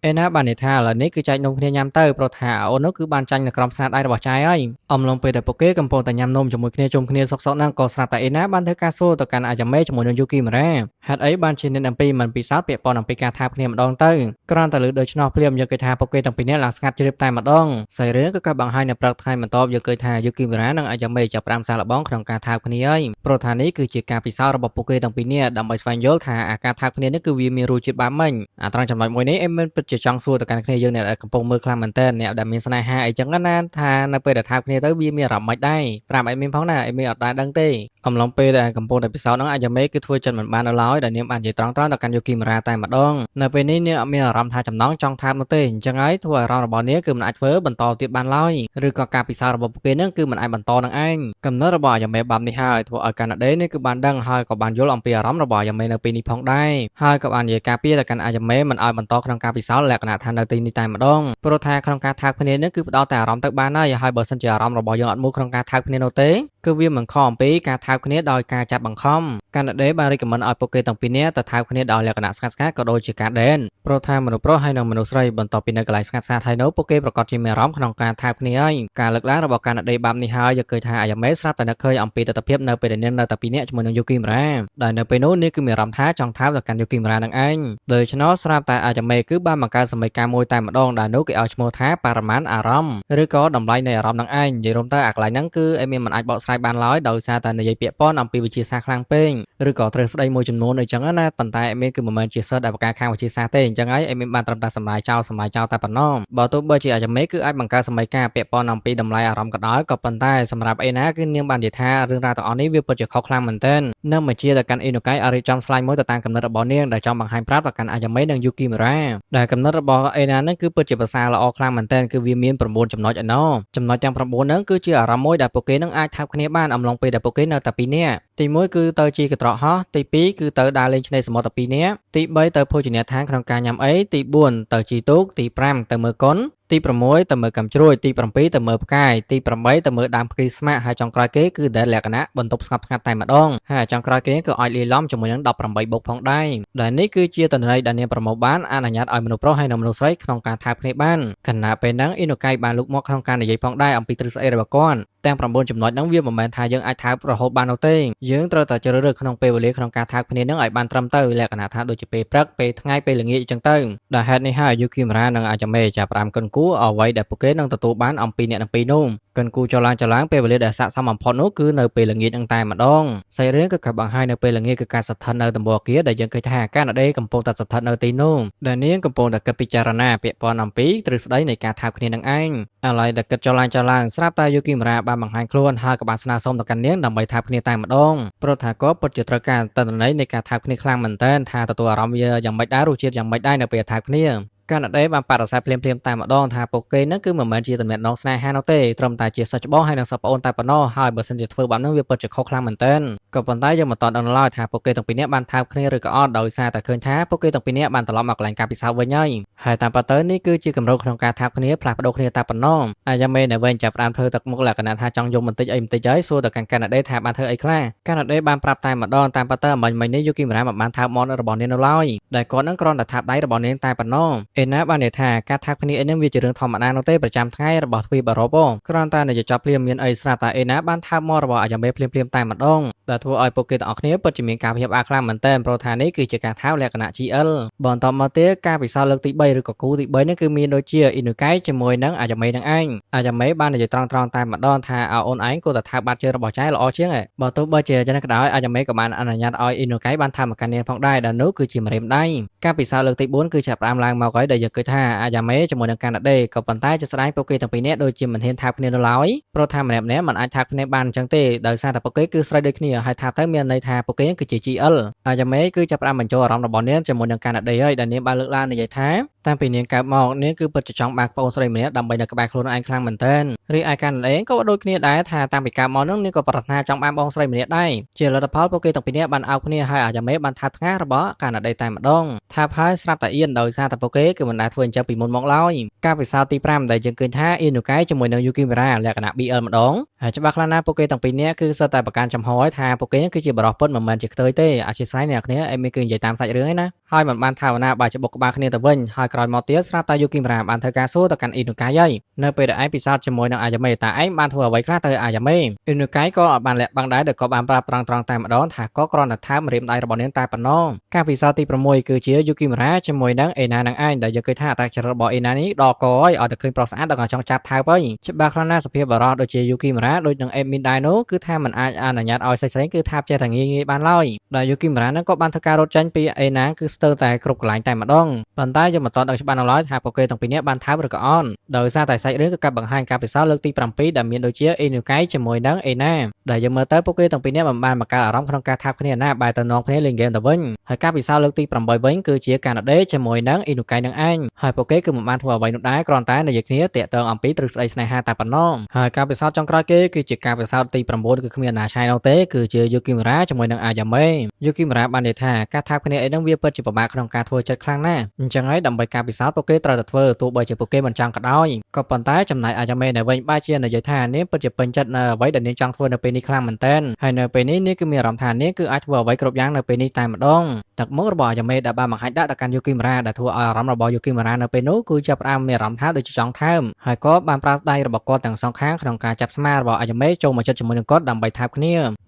អេណាបាននិយាយថាឥឡូវនេះគឺចែកនំគ្នាញ៉ាំទៅព្រោះថាអូននោះគឺបានចាញ់នៅក្រោមស្នាដៃរបស់ចែហើយអំឡុងពេលដែលពួកគេកំពុងតែញ៉ាំនំជាមួយគ្នាជុំគ្នាសុកៗហ្នឹងក៏ស្រាប់តែអេណាបានធ្វើការសួរទៅកាន់អាយ៉ាមេជាមួយនឹងយូគីមរ៉ាហេតុអីបានជាអ្នកអំពីមិនពិសោធន៍ពាក់ព័ន្ធអំពីការថាបគ្នាម្ដងទៅគ្រាន់តែលើដូច្នោះភ្លាមយើងគេថាពួកគេទាំងពីរនាក់ឡើងស្ងាត់ជ្រាបតែម្ដងសាច់រឿងគឺការបង្ហាញនៅព្រឹកថ្ងៃបន្ទាប់យើងឃើញ ថាយូគីមរ៉ានិងអាយ៉ាមេចាប់ផ្ដើមសាកល្បងក្នុងការថើបគ្នាហើយព្រោះថានេះគឺជាការពិសោធន៍របស់ពួកគេទាំងពីរនាក់ដើម្បីស្វែងយល់ថាអាការថើបគ្នានេះគឺវាមានរសជាតិបែបម៉េចអាត្រង់ចំណុចមួយនេះអេមិនពិតជាចង់សួរទៅកាន់គ្នាយើងអ្នកដែលកំពុងមើលខ្លាំងមែនតើអ្នកដែលមានស្នេហាអីចឹងណាថានៅពេលដែលថើបគ្នាទៅវាមានអារម្មណ៍ម៉េចដែរប្រាប់អេមានផងណាអេមានអត់ដែរដឹងទេអំឡុងពេលដែលកំពុងតែពិសោធន៍ហ្នឹងអាយ៉ាមេគឺធ្វើចិត្តមិនបាននៅឡើយដែលនាងបាននិយាយត្រង់ៗទៅកាន់យូគីមរ៉ាតែម្ដងនៅពេលនេះនាងអត់មានអារម្មណ៍ថាចំណងចង់ថើបនោះទេអញ្ចឹងហើយធ្វើអារម្មណ៍របស់នាងគឺមិនអាចធ្វើបន្តទៀតបានឡើយឬក៏ការពិសោធន៍របស់ពួកគេហ្នឹងគឺមិនអាចបន្តនឹងឯងកំណត់របស់អាយ៉ាមេបាប់នេះហើយធ្វើឲ្យកាណាដេនេះគឺបានដឹងហើយក៏បានយល់អំពីអារម្មណ៍របស់អាយ៉ាមេនៅពេលនេះផងដែរហើយក៏បាននិយាយការពារទៅកាន់អាយ៉ាមេមិនឲ្យបន្តក្នុងការពិសោធន៍លក្ខណៈថានៅទីនេះតែម្ដងព្រោះថាក្នុងការថើបគ្នានេះគឺផ្ដោតតែអារម្មណ៍ទៅបានហើយហើយបើសិនជាអារម្មណ៍របស់យើងអត់មូលក្នុងការថើបគ្នានោះទេគឺវាមិនខុសអំពីការថើបគ្នាដោយការចាប់បង្ខំកាណាដេបាន recommend ឲ្យពួកគេទាំងពីរនាក់ទៅថើបគ្នាដោយលក្ខណៈស្ងាត់ៗក៏ដូចជាការ dance ព្រោះថាមនុស្សប្រុសហើយនិងមនុស្សស្រីបន្ទាប់ពីនៅកន្លែងស្ងាត់ៗហើយនោះពួកគេប្រកាសជាមានអារម្មណ៍ក្នុងការថើបគ្នាហើយការលើកឡើងរបស់កាណាដេបាប់នេះហើយយកឃើញថាអាយ៉ាមេស្រាប់តែនឹកឃើញអំពីទិដ្ឋភាពនៅពេលដែលនាងនៅតែពីរនាក់ជាមួយនឹងយូគីមរ៉ាដែលនៅពេលនោះនាងគឺមានអារម្មណ៍ថាចង់ថើបទៅកាន់យូគីមរ៉ានឹងឯងដូច្នោះស្រាប់តែអាយ៉ាមេគឺបានបង្កើតសមីការមួយតែម្ដងដែលនោះគេឲ្យឈ្មោះថាបរិមាណអារម្មណ៍ឬក៏តម្លៃនៃអារម្មណ៍នឹងឯងនិយាយរួមទៅអាកន្លែងហ្នឹងគឺអេមានមិនអាចបកស្រាយបានឡើយដោយសារតែនិយាយពាក្យប៉ុនអំពីវិទ្យាសាស្ត្រខ្លាំងពេកឬក៏ទ្រឹស្ដីមួយចំនួនអីចឹងណាប៉ុន្តែអេមានគឺមិនមែនជាសិស្សដែលបកការខាងវិទ្យាសាស្ត្រទេអញ្ចឹងហើយអេមានបានត្រឹមតែសម្រាយចោលសម្រាយចោលតែប៉ុណ្ណោះបើទោះបីជាអាយ៉ាមេគឺអាចបង្កើតសមីការពាក់ព័ន្ធអំពីតម្លៃអារម្មណ៍ក៏ដោយក៏ប៉ុន្តែសម្រាប់អេណាគឺនាងបាននិយាយថារឿងរ៉ាវទាំងអស់នេះវាពិតជាខុសខ្លាំងមែនទែននឹងមកជាទៅកាន់អ៊ីណូកៃឲ្យរៀបចំស្លាយមួយទៅតាមកំណត់របស់នាងដែលចង់បង្ហាញប្រាប់ទៅកាន់អាយ៉ាមេនិងយូគីមរ៉ាដែលកំណត់របស់អេណានឹងគឺពិតជាភាសាល្អខ្លាំងមែនទែនគឺវាមាន9ចំណុចឯណោះចំណុចទាំង9ហ្នឹងគឺជាអារម្មណ៍មួយដែលពួកគេនឹងអាចថើបគ្នាបានអំឡុងពេលដែលពួកគេនៅតែពីរនាក់ទី1គឺទៅជិះកន្ត្រកហោះទី2គឺទៅដើរលេងឆ្នេរសមុទ្រតែពីរនាក់ទី3ទៅភោជនីយដ្ឋានក្នុងការញ៉ាំអីទី4ទៅជិះទូកទី5ទៅមើលកុនទី6ទៅមើលកាំជ្រួចទី7ទៅមើលផ្កាយទី8ទៅមើលដើមគ្រីស្មាស់ហើយចុងក្រោយគេគឺដែលលក្ខណៈបន្ទប់ស្ងប់ស្ងាត់តែម្ដងហើយចុងក្រោយគេក៏អាចលាយឡំជាមួយនឹង18បុកផងដែរដែលនេះគឺជាតន័យដែលនាងប្រមូលបានអនុញ្ញាតឲ្យមនុស្សប្រុសហើយនិងមនុស្សស្រីក្នុងការថើបគ្នាបានខណៈពេលហ្នឹងអ៊ីណូកៃបានលូកមកក្នុងការនិយាយផងដែរអំពីទ្រឹស្ដីរបស់គាត់ទាំង9ចំណុចហ្នឹងវាមិនមែនថាយើងអាចថើបរហូតបាននោះទេយើងត្រូវតែជ្រើសរើសក្នុងពេលវេលាក្នុងការថើបគ្នាហ្នឹងឲ្យបានត្រឹមត្រូវលក្ខណៈថាដូចជាពេលព្រឹកពេលថ្ងៃពេលល្ងាចអញ្ចឹងទៅដល់ហេតុនេះហើយយូគីមរ៉ានិងអាយ៉ាមេចាប់ផ្ដើមកិនគូអ្វីដែលពួកគេនឹងទទួលបានអំពីអ្នកទាំងពីរនោះកិនគូចឡើងចឡើងពេលវេលាដែលស័ក្តិសមបំផុតនោះគឺនៅពេលល្ងាចនឹងតែម្ដងសាច់រឿងគឺក៏បង្ហាញនៅពេលល្ងាចគឺការស្ថិតនៅដំបូលអគារដែលយើងឃើញថាកាណាដេកំពុងតែស្ថិតនៅទីនោះដែលនាងកំពុងតែគិតពិចារណាពាក់ព័ន្ធអំពីទ្រឹស្ដីនៃការថើបគ្នានឹងឯងឥឡូវដែលគិតចឡើងចឡើងស្រាប់តែយូគីមរ៉ាបានបង្ហាញខ្លួនហើយក៏បានស្នើសុំទៅកាន់នាងដើម្បីថើបគ្នាតែម្ដងព្រោះថាក៏ពិតជាត្រូវការតន្ន័យនៃការថើបគ្នាខ្លាំងមែនទែនថាទទួលអារម្មណ៍វាយ៉ាងម៉េចដែររសជាតិយ៉ាងម៉េចដែរនៅពេលថើបគ្នាកាណាដេបានបដិសេធភ្លាមៗតែម្ដងថាពួកគេនឹងគឺមិនមែនជាតំណែងស្នេហានោះទេត្រឹមតែជាសិស្សច្បងហើយនិងសិស្សប្អូនតែប៉ុណ្ណោះហើយបើសិនជាធ្វើបែបនោះវាពិតជាខុសខ្លាំងមែនទែនក៏ប៉ុន្តែយើងមិនទាន់ដឹងឡើយថាពួកគេទាំងពីរនាក់បានថើបគ្នាឬក៏អត់ដោយសារតែឃើញថាពួកគេទាំងពីរនាក់បានត្រឡប់មកកន្លែងការពិសោធន៍វិញហើយហើយតាមពិតទៅនេះគឺជាគម្រោងក្នុងការថើបគ្នាផ្លាស់ប្ដូរគ្នាតែប៉ុណ្ណោះអាយ៉ាមេនៅវិញចាប់ផ្ដើមធ្វើទឹកមុខលក្ខណៈថាចង់យំបន្តិចអីបន្តិចហើយសួរទៅកាន់កាណាដេថាបានធ្វើអីខ្លះកាណាដេបានប្រាប់តែម្ដងតាមពិតទៅអម្បាញ់មិញនេះយូគីមរ៉ាមិនបានថើបមាត់របស់នាងនៅឡើយដែលគាត់នឹងគ្រាន់តែថើបដៃរបស់នាងតែប៉ុណ្ណោះអេណាបាននិយាយថាការថើបគ្នាអីនឹងវាជារឿងធម្មតានោះទេប្រចាំថ្ងៃរបស់ទ្វីបអឺរ៉ុបគ្រាន់តែនិយាយចប់ភ្លាមមានអីស្រាប់តែអេណាបានថើបមាត់របស់អាយ៉ាមេភ្លាមៗតែម្ដងដែលធ្វើឲ្យពួកគេទាំងអស់គ្នាពិតជាមានការភ្ញាក់ផ្អើលខ្លាំងមែនទែនព្រោះថានេះគឺជាការថើបលក្ខណៈ GL បន្តមកទៀតការពិសោធន៍លើកទី3ឬក៏គូទី3នេះគឺមានដូចជាអ៊ីនូកៃជាមួយនឹងអាយ៉ាមេនឹងឯងអាយ៉ាមេបាននិយាយត្រង់ៗតែម្ដងថាឲ្យអូនឯងគួរតែថើបបាតជើងរបស់ចែល្អជាងឯងបើទោះបីជាយ៉ាងណាក៏ដោយអាយ៉ាមេក៏បានអនុញ្ញាតឲ្យអ៊ីនូកៃបានថើបមកកាន់នាងផងដែរដែលនោះគឺជាម្រាមដៃការពិសោធន៍លើកទី4គឺចាប់ផ្ដើមឡើងមកហើយដែលយើងឃើញថាអាយ៉ាមេជាមួយនឹងកាណាដេក៏ប៉ុន្តែជាស្ដែងពួកគេទាំងពីរនាក់ដូចជាមិនហ៊ានថើបគ្នានៅឡើយព្រោះថាម្នាក់ៗមិនអាចថើបគ្នាបានអញ្ចឹងទេដោយសារតែពួកគេគឺស្រីដូចគ្នាហើយថើបទៅមានន័យថាពួកគេគឺជា GL អាយ៉ាមេគឺចាប់ផ្ដើមបញ្ចូលអារម្មណ៍របស់នាងជាមួយនឹងកាណាដេហើយដែលនាងបានលើកឡើងនិយាយថាតាំងពីនាងកើតមកនាងគឺពិតជាចង់បានប្អូនស្រីម្នាក់ដើម្បីនៅក្បែរខ្លួនឯងខ្លាំងមែនទែនរីឯកាណាដេក៏ដូចគ្នាដែរថាតាំងពីកើតមកនឹងនាងក៏ប្រាថ្នាចង់បានបងស្រីម្នាក់ដែរជាលទ្ធផលពួកគេទាំងពីរនាក់បានអោបគ្នាហើយអាយ៉ាមេបានថើបថ្ងាសរបស់កាណាដេតែម្ដងថើបហើយស្រាប់តែអៀនដោយសារតែពួកគេគឺមិនដែលធ្វើអញ្ចឹងពីមុនមកឡើយការពិសោធន៍ទី5ដែលយើងឃើញថាអ៊ីនូកៃជាមួយនឹងយូគីមរ៉ាលក្ខណៈ BL ម្ដងហើយច្បាស់ខ្លាំងណាស់ពួកគេទាំងពីរនាក់គឺសុទ្ធតែប្រកាន់ចំហឲ្យថាពួកគេគឺជាបរិសុទ្ធពិតមិនមែនជាខ្ទើយទេអធិស្ឋានអ្នកគ្នាអេមីគឺនិយាយតាមសាច់រឿងឯណាហើយមិនបានថាវណាបើជាបុកក្បាលគ្នាទៅវិញហើយ ក្រោយមកទៀតស្រាប់តែយូគីមរ៉ាបានធ្វើការសួរទៅកាន់អ៊ីនូកៃហើយនៅពេលដែលឯងពិសោធន៍ជាមួយនឹងអាយ៉ាមេតើឯងបានធ្វើអ្វីខ្លះទៅអាយ៉ាមេអ៊ីនូកៃក៏អត់បានលាក់បាំងដែរដែលក៏បានប្រាប់ត្រង់ៗតែម្ដងថាក៏គ្រាន់តែថើបម្រាមដៃរបស់នាងតែប៉ុណ្ណោះការពិសោធន៍ទី6គឺជាយូគីមរ៉ាជាមួយនឹងអេណានឹងឯងដែលយើងឃើញថាអត្តចរិតរបស់អេណានេះដល់កហើយឲ្យតែឃើញប្រុសស្អាតដល់ក៏ចង់ចាប់ថើបហើយច្បាស់ខ្លាំងណាស់សភាពបរោះដូចជាយូគីមរ៉ាដូចនឹងអេមីនដែរនោះគឺថាมันអាចអនុញ្ញាតឲ្យសាច់ស្រីគឺថាបចេះតែងាយងាយបានឡើយដែលយូគីមរ៉ានឹងក៏បានធ្វើការរត់ចេញពីអេណាគឺស្ទើរតែគ្រប់កន្លែងតែម្ដងប៉ុន្តែយើងមិនទាន់ដឹងច្បាស់នៅឡើយថាពួកគេទាំងពីរនាក់បានថើបឬក៏អត់ដោយសារតែសាច់រឿងគឺកាប់បង្ហាញការពិសោធន៍លើកទី7ដែលមានដូចជាអេនូកៃជាមួយនឹងអេណាដែលយើងមើលទៅពួកគេទាំងពីរនាក់មិនបានបង្កើតអារម្មណ៍ក្នុងការថើបគ្នាណាបែរទៅនាំគ្នាលេងហ្គេមទៅវិញហើយការពិសោធន៍លើកទី8វិញគឺជាកាណាដេជាមួយនឹងអ៊ីនូកៃនឹងឯងហើយពួកគេគឺមិនបានធ្វើអ្វីនោះដែរគ្រាន់តែនិយាយគ្នាតាក់ទងអំពីទ្រឹស្ដីស្នេហាតែប៉ុណ្ណោះហើយការពិសោធន៍ចុងក្រោយគេគឺជាការពិសោធន៍ទី9គឺគ្មានអាណាឆាយនោះទេគឺជាយូគីមរ៉ាជាមួយនឹងអាយ៉ាមេយូគីមរ៉ាបាននិយាយថាការថើបគ្នាអីហ្នឹងវាពិតជាពិបាកក្នុងការធ្វើចិត្តខ្លាំងណាស់អញ្ចឹងហើយដើម្បីការពិសោធន៍ពួកគេត្រូវតែធ្វើទោះបីជាពួកគេមិនចង់ក៏ដោយក៏ប៉ុន្តែចំណែកអាយ៉ាមេនៅវិញបែរជានិយាយថានាងពិតជាពេញចិត្តនៅអ្វីដែលនាងចង់ធ្វើនៅពេលនេះខ្លាំងមែនទែនហើយនៅពេលនេះនាងគឺមានអារម្មណ៍ថានាងគឺអាចធ្វើអ្វីគ្រប់យ៉ាងនៅពេលនេះតែម្ដងទឹកមុខរបស់អាយ៉ាមេដែលបានបង្ហាញដាក់ទៅកាន់យូគីមរ៉ាដែលធ្វើឲ្យអារម្មណ៍របស់យូគីមរ៉ានៅពេលនោះគឺចាប់ផ្ដើមមានអារម្មណ៍ថាដូចជាចង់ថើមហើយក៏បានប្រើដៃរបស់គាត់ទាំងសងខាងក្នុងការចាប់ស្មារបស់អាយ៉ាមេចូលមកជិតជាមួយនឹងគាត់ដើម្បីថើបគ្នា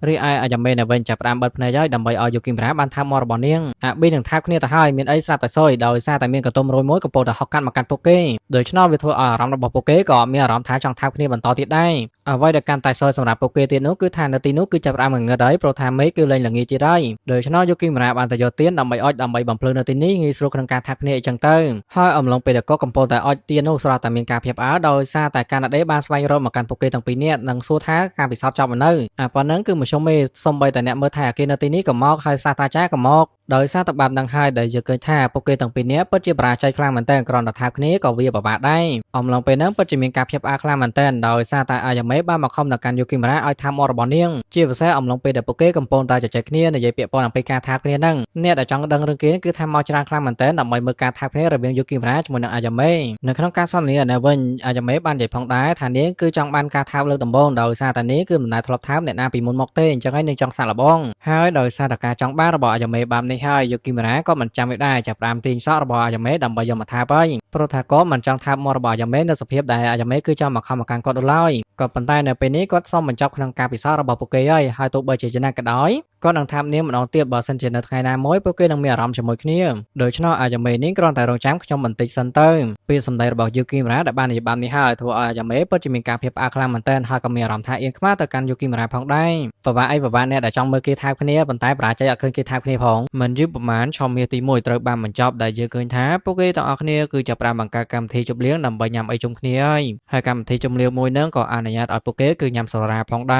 រីឯអាយ៉ាមេនៅវិញចាប់ផ្ដើមបិទភ្នែកហើយដើម្បីឲ្យយូគីមរ៉ាបានថើបមាត់របស់នាងអាប៊ីនឹងថើបគ្នាទៅហើយមានអីស្រាប់តែស៊ុយដោយសារតែមានកន្ទុំរយមួយកំពុងតែហុកកាត់មកកាន់ពួកគេដូច្នោះវាធ្វើឲ្យអារម្មណ៍របស់ពួកគេក៏មានអារម្មណ៍ថាចង់ថើបគ្នាបន្តទៀតដែរអ្វីដែលកាន់តែស៊ុយសម្រាប់ពួកគេទៀតនោះគឺថានៅទីនោះគឺចាប់ផ្ដើមងងឹតហើយព្រោះថាមេឃគឺលែងល្ងាចទៀតហើយដូច្នោះយូគីមរ៉ាបានទៅយកទៀនដើម្បីអុចដើម្បីបំភ្លឺនៅទីនេះងាយស្រួលក្នុងការថើបគ្នាអីចឹងទៅហើយអំឡុងពេលដែលគាត់កំពុងតែអុចទៀននោះស្រាប់តែមានការភ្ញាក់ផ្អើលដោយសារតែកាណាដេបានស្វែងរកមកកាន់ពួកគេទាំងពីរនាក់និងសួរថាការពិសោធន៍ចប់មកនៅអាប៉ុណ្ណឹងគឺមធ្យមទេសំបីតែអ្នកមើលថែអាគារនៅទីនេះក៏មកហើយសាស្ត្រាចារ្យក៏មកដោយសារតែបែបហ្នឹងហើយដែលយើងឃើញថាពួកគេទាំងពីរនាក់ពិតជាបរាជ័យខ្លាំងមែនទែនគ្រាន់តែថើបគ្នាក៏វាពិបាកដែរអំឡុងពេលហ្នឹងពិតជាមានការភ្ញាក់ផ្អើលខ្លាំងមែនទែនដោយសារតែអាយ៉ាមេបានមកខំដល់កាន់យូគីមរ៉ាឲ្យថើបមាត់របស់នាងជាពិសេសអំឡុងពេលដែលពួកគេកំពុងតែជជែកគ្នានិយាយពាក់ព័ន្ធអំពីការថើបគ្នាហ្នឹងអ្នកដែលចង់ដឹងរឿងគេគឺថាមកច្រើនខ្លាំងមែនទែនដើម្បីមើលការថើបគ្នារវាងយូគីមរ៉ាជាមួយនឹងអាយ៉ាមេនៅក្នុងការសន្ទនានៅវិញអាយ៉ាមេបាននិយាយផងដែរថានាងគឺចង់បានការថើបលើកដំបូងដោយសារតែនាងគឺមិនដែលធ្លាប់ថើបអ្នកណាពីមុនមកទេអញ្ចឹងហើយនាងចង់សាកល្បងហើយដោយសារតែការចង់បានរបស់អាយ៉ាមេបែបនេះហើយយូគីមរ៉ាក៏មិនចាំវាដែរចាប់ផ្ដើមទាញសក់របស់អាយ៉ាមេដើម្បីយកមកថើបហើយព្រោះថាក៏មិនចង់ថើបមាត់របស់អាយ៉ាមេនៅសភាពដែលអាយ៉ាមេគឺចង់មកខំមកកាន់គាត់នោះឡើយក៏ប៉ុន្តែនៅពេលនេះគាត់សូមបញ្ចប់ក្នុងការពិសោធន៍របស់ពួកគេហើយហើយទោះបីជាយ៉ាងណាក៏ដោយគាត់នឹងថើបនាងម្ដងទៀតបើសិនជានៅថ្ងៃណាមួយពួកគេនឹងមានអារម្មណ៍ជាមួយគ្នាដូច្នោះអាយ៉ាមេនេះគ្រាន់តែរងចាំខ្ញុំបន្តិចសិនទៅពាក្យសម្ដីរបស់យូគីមរ៉ាដែលបាននិយាយបែបនេះហើយធ្វើឲ្យអាយ៉ាមេពិតជាមានការភ្ញាក់ផ្អើលខ្លាំងមែនទែនហើយក៏មានអារម្មណ៍ថាអៀនខ្មាស់ទៅកាន់យូគីមរ៉ាផងដែរពិបាកអីពិបាកអ្នកដែលចង់មើលគេថើបគ្នាប៉ុន្តែបរាជ័យអត់ឃើញគេថើបគ្នាផងមិនយូរប្រហែលឆមាសទី1ត្រូវបានបញ្ចប់ដែលយើងឃើញថាពួកគេទាំងអស់គ្នាគឺចាប់ផ្ដើមបង្កើតកម្មវិធីជប់លៀងដើម្បីញ៉ាំអីជុំគ្នាហើយហើយកម្មវិធីជប់លៀងមួយហ្នឹងក៏អនុញ្ញាតឲ្យពួកគេគឺញ៉ាំសូរ៉ាផងដែ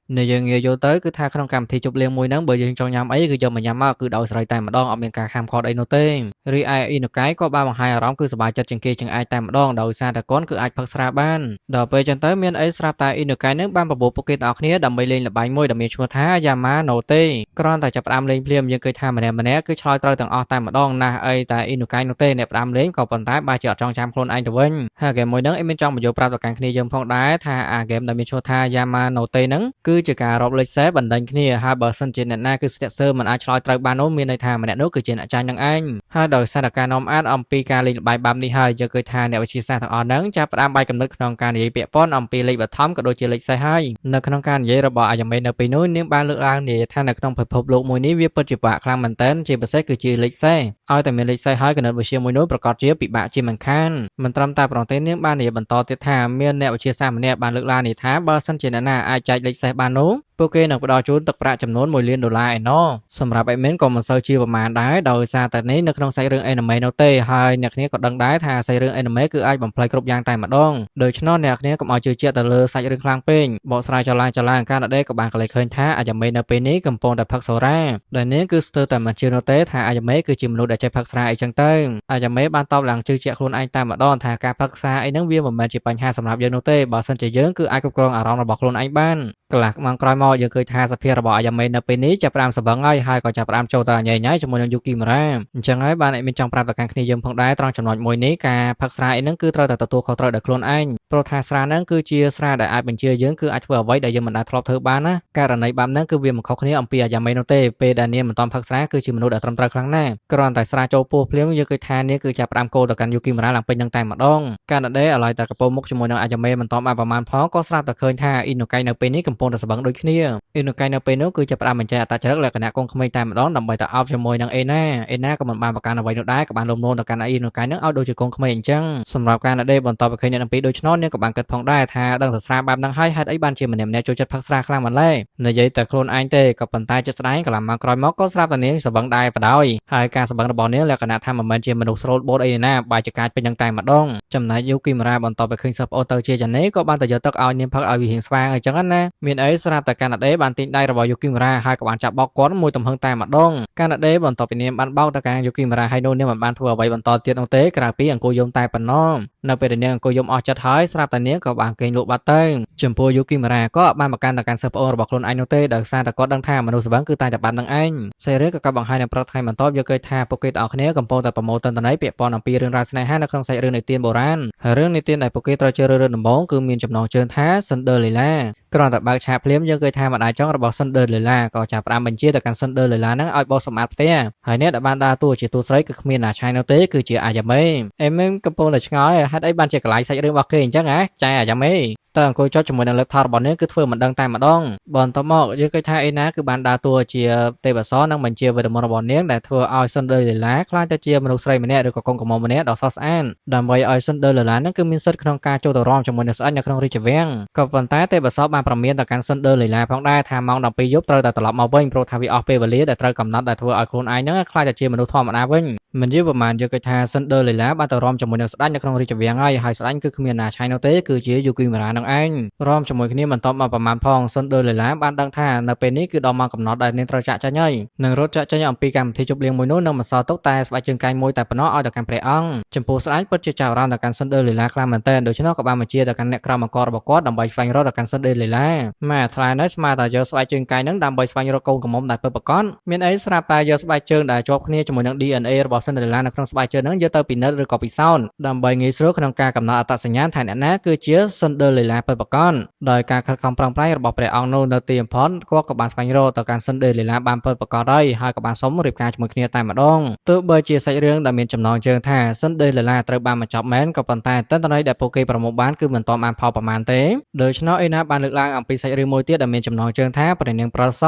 រនៅយើងងាយយល់ទៅគឺថាក្នុងកម្មវិធីជប់លៀងមួយហ្នឹងបើយើងចង់ញ៉ាំអីគឺយកមកញ៉ាំមកគឺដោយសេរីតែម្ដងអត់មានការហាមឃាត់អីនោះទេរីឯអ៊ីណូកៃក៏បានបង្ហាញអារម្មណ៍គឺសប្បាយចិត្តជាងគេជាងឯងតែម្ដងដោយសារតែគាត់គឺអាចផឹកស្រាបានដល់ពេលចឹងទៅមានអីស្រាប់តែអ៊ីណូកៃនឹងបានបបួលពួកគេទាំងអស់គ្នាដើម្បីលេងល្បែងមួយដែលមានឈ្មោះថាយ៉ាម៉ាណូទេគ្រាន់តែចាប់ផ្ដើមលេងភ្លាមយើងឃើញថាម្នាក់ម្នាក់គឺឆ្លើយត្រូវទាំងអស់តែម្ដងណាស់អីតែអ៊ីណូកៃនោះទេអ្នកផ្ដើមលេងក៏ប៉ុន្តែបែរជាអត់ចង់ចាំខ្លួនឯងទៅវិញហើយហ្គេមមួយហ្នឹងអីមានចង់បញ្យល់ប្រាប់ទៅកាន់គ្នាយើងផងដែរថាអាហ្គេមដែលមានឈ្មោះថាយ៉ាម៉ាណូទេហ្នឹងគឺជាការរាប់លេខសេបណ្ដេញគ្នាហើយបើសិនជាអ្នកណាគឺស្ទាក់ស្ទើរមិនអាចឆ្លើយត្រូវបាននោះមានន័យថាម្នាក់នោះគឺជាអ្នកចាញ់នឹងឯងហើយដោយសារតែការនាំអានអំពីការលេងល្បែងបែបនេះហើយយើងឃើញថាអ្នកវិទ្យាសាស្ត្រទាំងអស់ហ្នឹងចាប់ផ្ដើមបែកគំនិតក្នុងការនិយាយពាក់ព័ន្ធអំពីលេខបឋមក៏ដូចជាលេខសេសហើយនៅក្នុងការនិយាយរបស់អាយ៉ាមេនៅពេលនោះនាងបានលើកឡើងនិយាយថានៅក្នុងពិភពលោកមួយនេះវាពិតជាពិបាកខ្លាំងមែនទែនជាពិសេសគឺជាលេខសេសឲ្យតែមានលេខសេសហើយគណិតវិទ្យាមួយនោះប្រកាសជាពិបាកជាមិនខានមិនត្រឹមតែប៉ុណ្ណោះទេនាងបាននិយាយបន្តទៀតថាមានអ្នកវិទ្យាសាស្ត្រម្នាក់បានលើកឡើងនេះថាបើសិនជាអ្នកណាអាចចែកលេខសេសបាននោះពួកគេនឹងផ្ដល់ជូនទឹកប្រាក់ចំនួន1លានដុល្លារឯណោះសម្រាប់ admin ក៏មិនសូវជាប្រមាណដែរដោយសារតែនេះនៅក្នុងសាច់រឿង anime នោះទេហើយអ្នកគ្នាក៏ដឹងដែរថាសាច់រឿង anime គឺអាចបំផ្លាញគ្រប់យ៉ាងតែម្ដងដូច្នោះអ្នកគ្នាកុំឲ្យជឿជាក់ទៅលើសាច់រឿងខ្លាំងពេកបកស្រាយចឡើងចឡើងកាណាដេក៏បានកលេចឃើញថាអាយ៉ាមេនៅពេលនេះកំពុងតែផឹកសូរ៉ាដែលនាងគឺស្ទើរតែមិនជឿនោះទេថាអាយ៉ាមេគឺជាមនុស្សដែលចេះផឹកស្រាអីចឹងទៅអាយ៉ាមេបានតបឡើងជឿជាក់ខ្លួនឯងតែម្ដងថាការផឹកស្រាអីហ្នឹងវាមិនមែនជាបញ្ហាសម្រាប់យើងនោះទេបើសិនជាយើងគឺអាចគ្រប់គ្រងអារម្មណ៍របស់ខ្លួនឯងបានកន្លះម៉ោងក្រោយមក មកយើងឃើញថាសភាពរបស់អាយ៉ាមេនៅពេលនេះចាប់ផ្ដើមសវឹងហើយហើយក៏ចាប់ផ្ដើមចូលទៅញ៉ៃញ៉ៃជាមួយនឹងយូគីមរ៉ាអញ្ចឹងហើយបានឯមានចង់ប្រាប់ទៅកាន់គ្នាយើងផងដែរត្រង់ចំណុចមួយនេះការផឹកស្រាអីហ្នឹងគឺត្រូវតែទទួលខុសត្រូវដោយខ្លួនឯងព្រោះថាស្រាហ្នឹងគឺជាស្រាដែលអាចបញ្ជាយើងគឺអាចធ្វើអ្វីដែលយើងមិនដែលធ្លាប់ធ្វើបានណាករណីបែបហ្នឹងគឺវាមិនខុសគ្នាអំពីអាយ៉ាមេនោះទេពេលដែលនាងមិនទាន់ផឹកស្រាគឺជាមនុស្សដែលត្រឹមត្រូវខ្លាំងណាស់គ្រាន់តែស្រាចូលពោះភ្លាមយើងឃើញថានាងគឺចាប់ផ្ដើមគោលទៅកាន់យូគីមរ៉ាឡើងពេញនឹងតែម្ដងកាណាដេឥឡូវតែកពោមុខជាមួយនឹងអាយ៉ាមេមិនទាន់បានប្រមាណផងក៏ស្រាប់តែឃើញថាអ៊ីណូកៃនៅពេលនេះកំពុងតែស្បឹងដូចគ្នាអ៊ីណូកៃនៅពេលនោះគឺចាប់ផ្ដើមបញ្ចេញអត្តចរិតលក្ខណៈកូនក្មេងតែម្ដងដើម្បីទៅអោបជាមួយនឹងអេណាអេណាក៏មិនបានប្រកាន់អ្វីនោះដែរក៏បានលំនោមទៅកាន់អ៊ីណូកៃនឹងឲ្យដូចជាកូនក្មេងអញ្ចឹងសម្រាប់កាណាដេបន្ទាប់ពីឃើញអ្នកទាំងពីរដូច្នោះនាងក៏បានគិតផងដែរថាដឹងតែស្រាបែបហ្នឹងហើយហេតុអីបានជាម្នាក់ៗចូលចិត្តផឹកស្រាខ្លាំងម្ល៉េះនិយាយតែខ្លួនឯងទេក៏ប៉ុន្តែចិត្តស្ដែងកន្លងមកក្រោយមកក៏ស្រាប់តែនាងស្បឹងដែរបដ ாய் ហើយការស្បឹងរបស់នាងលក្ខណៈថាមិនមែនជាមនុស្សស្រូតបូតអីណាបែរជាកាចពេញនឹងតែម្ដងចំណែកយូគីមរ៉ាបន្ទាប់ពីឃើញសិស្សប្អូនទៅជាចានេះក៏បានទៅយកទឹកឲ្យនាងផឹកឲ្យវារៀងស្វាងអញ្ចឹងណាមានអីស្រាប់តែកាណាដេបានទាញដៃរបស់យូគីមរ៉ាហើយក៏បានចាប់បោកគាត់មួយទំហឹងតែម្ដងកាណាដេបន្ទាប់ពីនាងបានបោកទៅកាន់យូគីមរ៉ាហើយនោះនាងមិនបានធ្វើអ្វីបន្តទៀតនោះទេក្រៅពីអង្គុយយំតែប៉ុណ្ណោះនៅពេលដែលនាងអង្គុយយំអស់ចិត្តហើយស្រាប់តែនាងក៏បានគេងលក់បាត់ទៅចំពោះយូគីមរ៉ាក៏បានមកកាន់ទៅកាន់សិស្សប្អូនរបស់ខ្លួនឯងនោះទេដោយសារតែគាត់ដឹងថាមនុស្សស្វឹងគឺតែតែបាននឹងឯងសេរីក៏ក៏បង្ហាញនៅព្រឹកថ្ងៃបន្ទាប់យកឃើញថាពួកគេទាំងអស់គ្នាកំពុងតែប្រមូលទិន្នន័យពាក់ព័ន្ធអំពីរឿងរ៉ាវស្នេហានៅក្នុងសាច់រឿងនិទានបុរាណហើយរឿងនិទានដែលពួកគេត្រូវជ្រើសរើសដំបូងគឺមានចំណងជើងថា Cinderella គ្រាន់តែបើកឆាកភ្លាមយើងឃើញថាម្ដាយចុងរបស់ Cinderella ក៏ចាប់ផ្ដើមបញ្ជាទៅកាន់ Cinderella ហ្នឹងឲ្យបោសសម្អាតផ្ទះហើយអ្នកដែលបានដើរតួជាតួស្រីគឺគ្មានណាឆាយនោះទេគឺជាអាយ៉ាមេអេមីនកំពុងតែឆ្ងល់ហេតុអីបានជាកន្លែងសាច់រឿងរបស់គេអញ្ចឹងហ៎ចែអាយ៉ាមេតើអង្គុយចុចជាមួយនឹង laptop របស់នាងគឺធ្វើមិនដឹងតែម្ដងបន្ទាប់មកយើងឃើញថាអេណាគឺបានដើរតួជាទេពអប្សរនិងបញ្ជាវេទមន្តរបស់នាងដែលធ្វើឲ្យ Cinderella ក្លាយទៅជាមនុស្សស្រីម្នាក់ឬក៏កូនក្រមុំម្នាក់ដ៏ស្រស់ស្អាតដើម្បីឲ្យ Cinderella នឹងគឺមានសិទ្ធិក្នុងការចូលទៅរាំជាមួយនឹងស្អិចនៅក្នុងរាជវាំងក៏ប៉ុន្តែទេពអប្សរបានប្រមានទៅកាន់ Cinderella ផងដែរថាម៉ោង12យប់ត្រូវតែត្រឡប់មកវិញព្រោះថាវាអស់ពេលវេលាដែលត្រូវកំណត់ដែលធ្វើឲ្យខ្លួនឯងនឹងក្លាយទៅជាមនុស្សធម្មតាវិញមិនយូរប្រហែលយើងឃើញថា Cinderella បានទៅរាំជាមួយនឹងស្ដេចនៅក្នុងរាជវាំងហើយហើយស្ដេចគឺគ្មានណាឆៃនោះទេគឺជា Yukimura នឹងឯងរាំជាមួយគ្នាមិនតបមកប្រហែលផង Cinderella បានដឹងថានៅពេលនេះគឺដល់ម៉ោងកំណត់ដែលនាងត្រូវចាក់ចេញហើយនឹងរត់ចាក់ចេញអំពីកម្មវិធីជប់លៀងមួយនោះនឹងមិនសល់ទុកតែស្បែកជើងកែងមួយតែប៉ុណ្ណោះឲ្យទៅកាន់ព្រះអង្គចំពោះស្ដេចពិតជាចាប់អារម្មណ៍ទៅកាន់ Cinderella ខ្លាំងមែនទែនដូច្នោះក៏បានបញ្ជាទៅកាន់អ្នកក្រមអង្គរបស់គាត់ដើម្បីស្វែងរកទៅកាន់ Cinderella ម៉ែថ្លៃនេះស្មើតែយកស្បែកជើងកែងនឹងដើម្បីស្វែងរកកូនក្រមុំដែលពិតប្រាកដមានអីស្រាប់តែយកស្បែកជើងដែលជាប់គ្នាជាមួយនឹង DNA របស់ Cinderella នៅក្នុងស្បែកជើងនឹងយកទៅពិនិត្យឬក៏ពិសោធន៍ដើម្បីងាយស្រួលក្នុងការកំណត់អត្តសញ្ញាណថាអ្នកណាគឺជា Cinderella ពិតប្រាកដដោយការខិតខំប្រឹងប្រែងរបស់ព្រះអង្គនោះនៅទីបំផុតគាត់ក៏បានស្វែងរកទៅកាន់ Cinderella បានពិតប្រាកដហើយហើយក៏បានសុំរៀបការជាមួយគ្នាតែម្ដងទោះបីជាសាច់រឿងដែលមានចំណងជើងថា Cinderella ត្រូវបានបញ្ចប់មែនក៏ប៉ុន្តែទិន្នន័យដែលពួកគេប្រមូលបានគឺមិនទាន់បានផលប្រមាណទេដូច្នោះអេណាបានលើកឡើងអំពីសាច់រឿងមួយទៀតដែលមានចំណងជើងថាព្រះនាងប្រស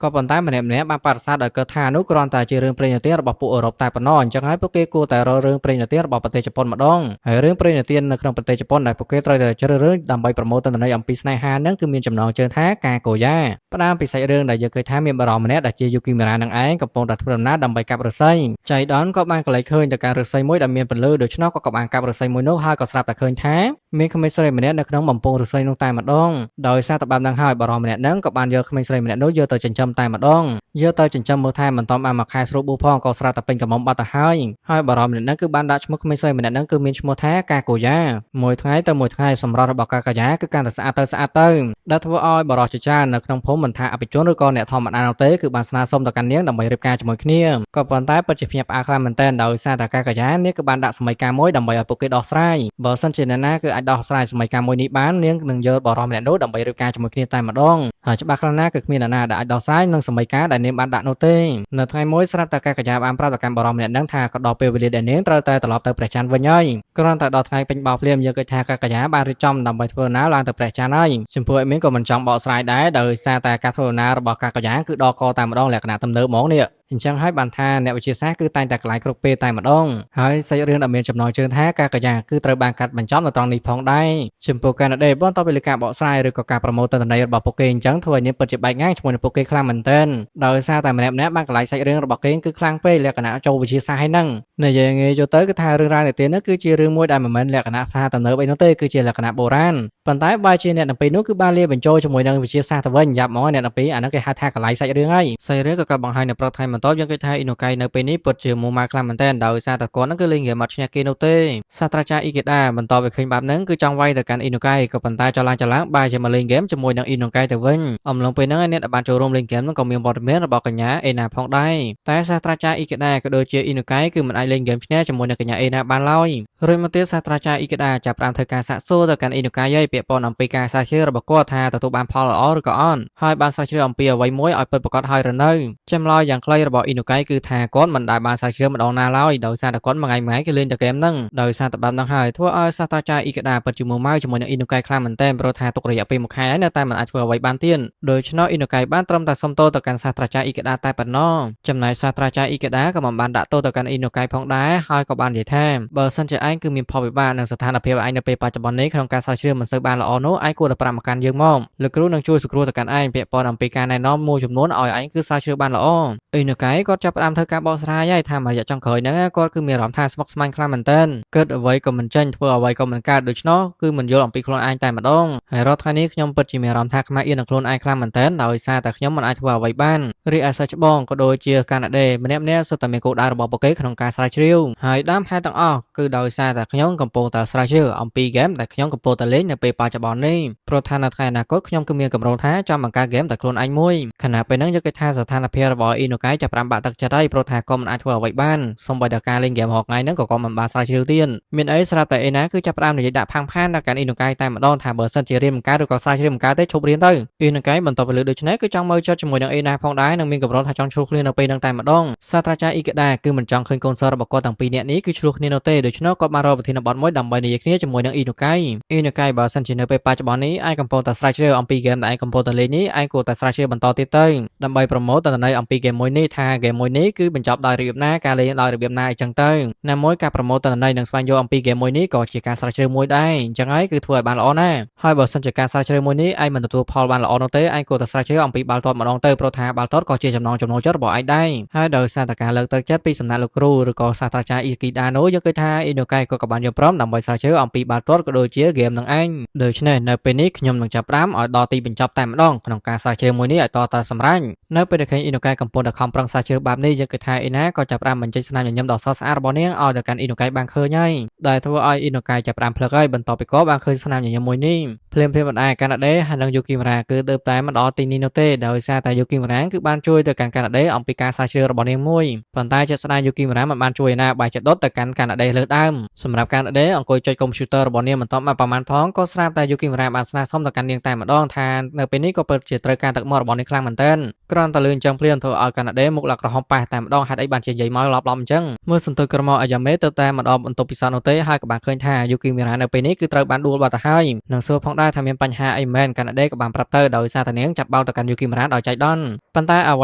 ក៏ប៉ុន្តែម្នាក់ៗបានបដិសេធដោយគិតថានោះគ្រាន់តែជារឿងព្រេងនិទានរបស់ពួកអឺរ៉ុបតែប៉ុណ្ណោះអញ្ចឹងហើយពួកគេគួរតែរករឿងព្រេងនិទានរបស់ប្រទេសជប៉ុនម្ដងហើយរឿងព្រេងនិទាននៅក្នុងប្រទេសជប៉ុនដែលពួកគេត្រូវតែជ្រើសរើសដើម្បីប្រមូលទិន្នន័យអំពីស្នេហានឹងគឺមានចំណងជើងថាកាកូយ៉ាផ្ដើមពីសាច់រឿងដែលយើងឃើញថាមានបារម្ភម្នាក់ដែលជាយូគីមេរ៉ានឹងឯងកំពុងតែធ្វើដំណើរដើម្បីកាប់ឫស្សីចៃដន្យក៏បានកលេចឃើញទៅការឫស្សីមួយដែលមានពន្លឺដូច្នោះក៏បានកាប់ឫស្សីមួយនោះហើយក៏ស្រាប់តែឃើញថាមានក្មេងស្រីម្នាក់នៅក្នុងបំពង់ឫស្សីនោះតែម្ដងដោយសារតែបែបហ្នឹងហើយបារម្ភម្នាក់ហ្នឹងក៏បានយកក្មេងស្រីម្នាក់នោះយកទៅចិញ្ចឹមតែម្ដងយកទៅចិញ្ចឹមមើលថែមិនតំបានមួយខែស្រួលបួផងក៏ស្រាប់តែពេញកំមុំបាត់ទៅហើយហើយបារម្ភម្នាក់ហ្នឹងគឺបានដាក់ឈ្មោះក្មេងស្រីម្នាក់ហ្នឹងគឺមានឈ្មោះថាកាកូយ៉ាមួយថ្ងៃទៅមួយថ្ងៃសម្រស់របស់កាកូយ៉ាគឺកាន់តែស្អាតទៅស្អាតទៅដែលធ្វើឲ្យបរិសុទ្ធជាច្រើននៅក្នុងភូមិមិនថាអភិជនឬក៏អ្នកធម្មតានោះទេគឺបានស្នើសុំទៅកាន់នាងដើម្បីរៀបការជាមួយគ្នាក៏ប៉ុន្តែពិតជាភ្ញាក់ផ្អើលខ្លាំងមែនទែនដោយសារតែកាកយ៉ានាងគឺបានដាក់សមីការមួយដើម្បីឲ្យពួកគេដោះស្រាយបើសិនជាអ្នកណាគឺអាចដោះស្រាយសមីការមួយនេះបាននាងនឹងយកបរិសុទ្ធម្នាក់នោះដើម្បីរៀបការជាមួយគ្នាតែម្ដងហើយច្បាស់ខ្លាំងណាស់គឺគ្មានអ្នកណាដែលអាចដោះស្រាយនឹងសមីការដែលនាងបានដាក់នោះទេនៅថ្ងៃមួយស្រាប់តែកាកយ៉ាបានប្រាប់ទៅកាន់បរិសុទ្ធម្នាក់នឹងថាក៏ដល់ពេលវេលាដែលនាងត្រូវតែត្រឡប់ទៅព្រះច័ន្ទវិញហើយគ្រាន់តែដល់ថ្ងៃពេញបោភ្លាមយើងគិតថាកាកយ៉ាបានរៀបចំដើម្បីធ្វើដំណើរឡើងទៅព្រះច័ន្ទហើយចំពោះអេមីនក៏មិនចង់បកស្រាយដែរដោយសារតែការធ្វើដំណើររបស់កាកយ៉ាគឺដល់កតែម្ដងលក្ខណៈទំនើបហ្មងនេះអញ្ចឹងហើយបានថាអ្នកវិទ្យាសាស្ត្រគឺតែងតែកន្លែងគ្រប់ពេលតែម្ដងហើយសាច់រឿងដែលមានចំណងជើងថាកាកយ៉ាគឺត្រូវបានកាត់បញ្ចប់នៅត្រង់នេះផងដែរចំពោះកាណាដេបន្ទាប់ពីលើការបកស្រាយឬក៏ការប្រមូលទិន្នន័យរបស់ពួកគេអញ្ចឹងធ្វើឲ្យនាងពិតជាបែកងាយជាមួយនឹងពួកគេខ្លាំងមែនទែនដោយសារតែម្នាក់ៗបានកន្លែងសាច់រឿងរបស់គេគឺខ្លាំងពេកលក្ខណៈចូលវិទ្យាសាស្ត្រហើយហ្នឹងនិយាយងាយចូលទៅគឺថារឿងរ៉ាវនិទាននោះគឺជារឿងមួយដែលមិនមែនលក្ខណៈថាទំនើបអីនោះទេគឺជាលក្ខណៈបុរាណប៉ុន្តែបែរជាអ្នកទាំងពីរនោះគឺបានលាបញ្ចូលជាមួយនឹងវិទ្យាសាស្ត្រទៅវិញយ៉ាប់ហ្មងអ្នកទាំងពីរអាហ្នឹងគេហៅថាកន្លែងសាច់រឿងហើយសាច់រឿងក៏ក៏បង្ហាញនៅព្រឹកថ្ងៃបន្ទា បន្ទាប់យើងឃើញថាអ៊ីណូកៃនៅពេលនេះពិតជាមួម៉ៅខ្លាំងមែនទែនដោយសារតែគាត់ហ្នឹងគឺលេងហ្គេមអត់ឈ្នះគេនោះទេសាស្ត្រាចារ្យអ៊ីកេដាបន្ទាប់ពីឃើញបែបហ្នឹងគឺចង់វាយទៅកាន់អ៊ីណូកៃក៏ប៉ុន្តែចលឡើងបែរជាមកលេងហ្គេមជាមួយនឹងអ៊ីណូកៃទៅវិញអំឡុងពេលហ្នឹងអ្នកដែលបានចូលរួមលេងហ្គេមហ្នឹងក៏មានវត្តមានរបស់កញ្ញាអេណាផងដែរតែសាស្ត្រាចារ្យអ៊ីកេដាក៏ដូចជាអ៊ីណូកៃគឺមិនអាចលេងហ្គេមឈ្នះជាមួយនឹងកញ្ញាអេណាបានឡើយរួចមកទៀតសាស្ត្រាចារ្យអ៊ីកេដាចាប់ផ្ដើមធ្វើការសាកសួរទៅកាន់អ៊ីណូកៃហើយពាក់ព័ន្ធអំពីការស្រាវជ្រាវរបស់គាត់ថាទទួលបានផលល្អឬក៏អត់ហើយបានស្រាវជ្រាវអំពីអ្វីមួយឲ្យពិតប្រាកដហើយឬនៅចម្លើយយ៉ាងខ្លីរបស់អ៊ីណូកៃគឺថាគាត់មិនដែលបានស្រាវជ្រាវម្ដងណាឡើយដោយសារតែគាត់មួយថ្ងៃៗគឺលេងតែហ្គេមហ្នឹងដោយសារតែបែបហ្នឹងហើយធ្វើឲ្យសាស្ត្រាចារ្យអ៊ីកេដាពិតជាមួម៉ៅជាមួយនឹងអ៊ីណូកៃខ្លាំងមែនទែនព្រោះថាទុករយៈពេលមួយខែហើយនៅតែមិនអាចធ្វើអ្វីបានទៀតដូច្នោះអ៊ីណូកៃបានត្រឹមតែសុំទោសទៅកាន់សាស្ត្រាចារ្យអ៊ីកេដាតែប៉ុណ្ណោះចំណែកសាស្ត្រាចារ្យអ៊ីកេដាក៏មិនបានដាក់ទោសទៅកាន់អ៊ីណូកៃផងដែរហើយក៏បាននិយាយថាបើសិនជាឯងគឺមានផលវិបាកនឹងស្ថានភាពឯងនៅពេលបច្ចុប្បន្ននេះក្នុងការស្រាវជ្រាវមិនសូវបានល្អនោះឯងគួរតែប្រាប់មកកាន់យើងមកលោកគ្រូនឹងជួយសង្គ្រោះទៅកាន់ឯងពាក់ព័ន្ធអំពីការណែនាំមួយចំនួនឲ្យឯងគឺស្រាវជ្រាវបានល្អអ៊ីណូកៃគាត់ចាប់ផ្ដើមធ្វើការបកស្រាយហើយថាមួយរយៈចុងក្រោយហ្នឹងគាត់គឺមានអារម្មណ៍ថាស្មុគស្មាញខ្លាំងមែនទែនគិតអ្វីក៏មិនចេញធ្វើអ្វីក៏មិនកើតដូច្នោះគឺមិនយល់អំពីខ្លួនឯងតែម្ដងហើយរាល់ថ្ងៃនេះខ្ញុំពិតជាមានអារម្មណ៍ថាខ្មាស់អៀននឹងខ្លួនឯងខ្លាំងមែនទែនដោយសារតែខ្ញុំមិនអាចធ្វើអ្វីបានរីឯសិស្សច្បងក៏ដូចជាកាណាដេម្នាក់ៗសុទ្ធតែមានគោលដៅរបស់ពួកគេក្នុងការស្រាវជ្រាវហើយដើមហេតុទាំងអស់គឺដោយសារតែខ្ញុំកំពុងតែស្រាវជ្រាវអំពីហ្គេមដែលខ្ញុំកំពុងតែលេងនៅពេលបច្ចុប្បន្ននេះព្រោះថានៅថ្ងៃអនាគតខ្ញុំគឺមានគម្រោងថាចង់បង្កើតហ្គេមតែខ្លួនឯងមួយខណៈពេលហ្នឹងយកគេថាស្ថានភាពរបស់អ៊ីណូកៃចាប់ផ្ដើមបាក់ទឹកចិត្តហើយព្រោះថាគាត់មិនអាចធ្វើអ្វីបានសូម្បីតែការលេងហ្គេមរាល់ថ្ងៃហ្នឹងក៏គាត់មិនបានស្រាវជ្រាវទៀតមានអីស្រាប់តែអេណាគឺចាប់ផ្ដើមនិយាយដាក់ផាំងផានដល់កាន់អ៊ីណូកៃតែម្ដងថាបើសិនជារៀនមិនកើតឬក៏ស្រាវជ្រាវមិនកើតទេឈប់រៀនទៅអ៊ីណូកៃបន្ទាប់ពីលើដូច្នេះគឺចង់មើលចិត្តជាមួយនឹងអេណាផងដែរនិងមានគម្រោងថាចង់ឆ្លោះគ្នានៅពេលហ្នឹងតែម្ដងសាស្ត្រាចារ្យអ៊ីកេដាគឺមិនចង់ឃើញកូនសិស្សរបស់គាត់ទាំងពីរនាក់នេះគឺឆ្លោះគ្នានោះទេដូច្នោះគាត់បានរកប្រធានបទមួយដើម្បីនិយាយគ្នាជាមួយនឹងអ៊ីណូកៃអ៊ីណូកៃបើសិនជានៅពេលបច្ចុប្បន្ននេះឯងកំពុងតែស្រាវជ្រាវអំពីហ្គេមដែលឯងកំពុងតែលេងនេះឯងគួរតែស្រាវជ្រាវបន្តទៀតទៅដើម្បីប្រម៉ូទតន័យអំពីហ្គេមមួយនេះថាហ្គេមមួយនេះគឺបញ្ចប់ដោយរបៀបណាការលេងដោយរបៀបណាអីចឹងទៅណាមួយការប្រម៉ូទតន័យនិងស្វែងយល់អំពីហ្គេមមួយនេះក៏ជាការស្រាវជ្រាវមួយដែរអញ្ចឹងហើយគឺធ្វើឲ្យបានល្អណាស់ហើយបើសិនជាការស្រាវជ្រាវមួយនេះឯងមិនទទួលផលបានល្អនោះទេឯងគួរតែស្រាវជ្រាវអំពីបាល់ទាត់ម្ដងទៅព្រោះថាបាល់ទាត់ក៏ជាចំណងចំណូលចិត្តរបស់ឯងដែរហើយដោយសារតែការលើកទឹកចិត្តពីសំណាក់លោកគ្រូឬក៏សាស្ត្រាចារ្យអ៊ីគីដាណូយើងឃើញថាអ៊ីណូកៃក៏បានយល់ព្រមដើម្បីស្រាវជ្រាវអំពីបាល់ទាត់ក៏ដូចជាហ្គេមនឹងឯងដូច្នេះនៅពេលនេះខ្ញុំនឹងចាប់ផ្ដើមឲ្យដល់ទីបញ្ចប់តែម្ដងក្នុងការស្រាវជ្រាវមួយនេះឲ្យតតែសម្រេចនៅពេលដែលឃើញអ៊ីណូកៃកំពុងតែខំប្រឹងស្រាវជ្រាវបែបនេះយើងឃើញថាអ៊ីណាក៏ចាប់ផ្ដើមបញ្ចេញស្នាមញញឹមដ៏ស្រស់ស្អាតរបស់នាងឲ្យទៅកាន់អ៊ីណូកៃបានឃើញហើយដែលធ្វើឲ្យអ៊ីណូកៃចាប់ផ្ដើមភ្លឹកហើយបន្ទាប់ពីគាត់បានឃើញស្នាមញញឹមមួយនេះភ្លាមៗមិនដែរកាណាដេហើយនិងយូគីមរ៉ាគឺដើបតែមកដល់ទីនេះនោះទេដោយសារតែយូគីមរ៉ាគឺបានជួយទៅកាន់កាណាដេអំពីការស្រាវជ្រាវរបស់នាងមួយប៉ុន្តែជាក់ស្ដែងយូគីមរ៉ាមិនបានជួយឯណាបែរជាដុតទៅកាន់កាណាដេលើដើមសម្រាប់កាណាដេអង្គុយចុចកុំព្យូទ័ររបស់នាងមិនតបមកប្រហែលផងក៏ស្រាប់តែយូគីមរ៉ាបានស្នើសុំទៅកាន់នាងតែម្ដងថានៅពេលនេះក៏ពិតជាត្រូវការទឹកមាត់របស់នាងខ្លាំងមែនទែនគ្រាន់តែលឺអញ្ចឹងភ្លាមធ្វើឲ្យកាណាដេមុខឡើងក្រហមប៉ះតែម្ដងហេតុអីបានជានិយាយមកឡប់ៗអញ្ចឹងមើលសន្ទុយក្រមកអាយ៉ាមេទៅតែមកដល់បន្ទប់ពិសោធន៍នោះទេហើយក៏បានឃើញថាយូគីមីរ៉ានៅពេលនេះគឺត្រូវបានដួលបាត់ទៅហើយនឹងសួរផងដែរថាមានបញ្ហាអីមែនកាណាដេក៏បានប្រាប់ទៅដោយសារតែនាងចាប់បោកទៅកាន់យូគីមីរ៉ាដោយចៃដន្យប៉ុន្តែអ្វ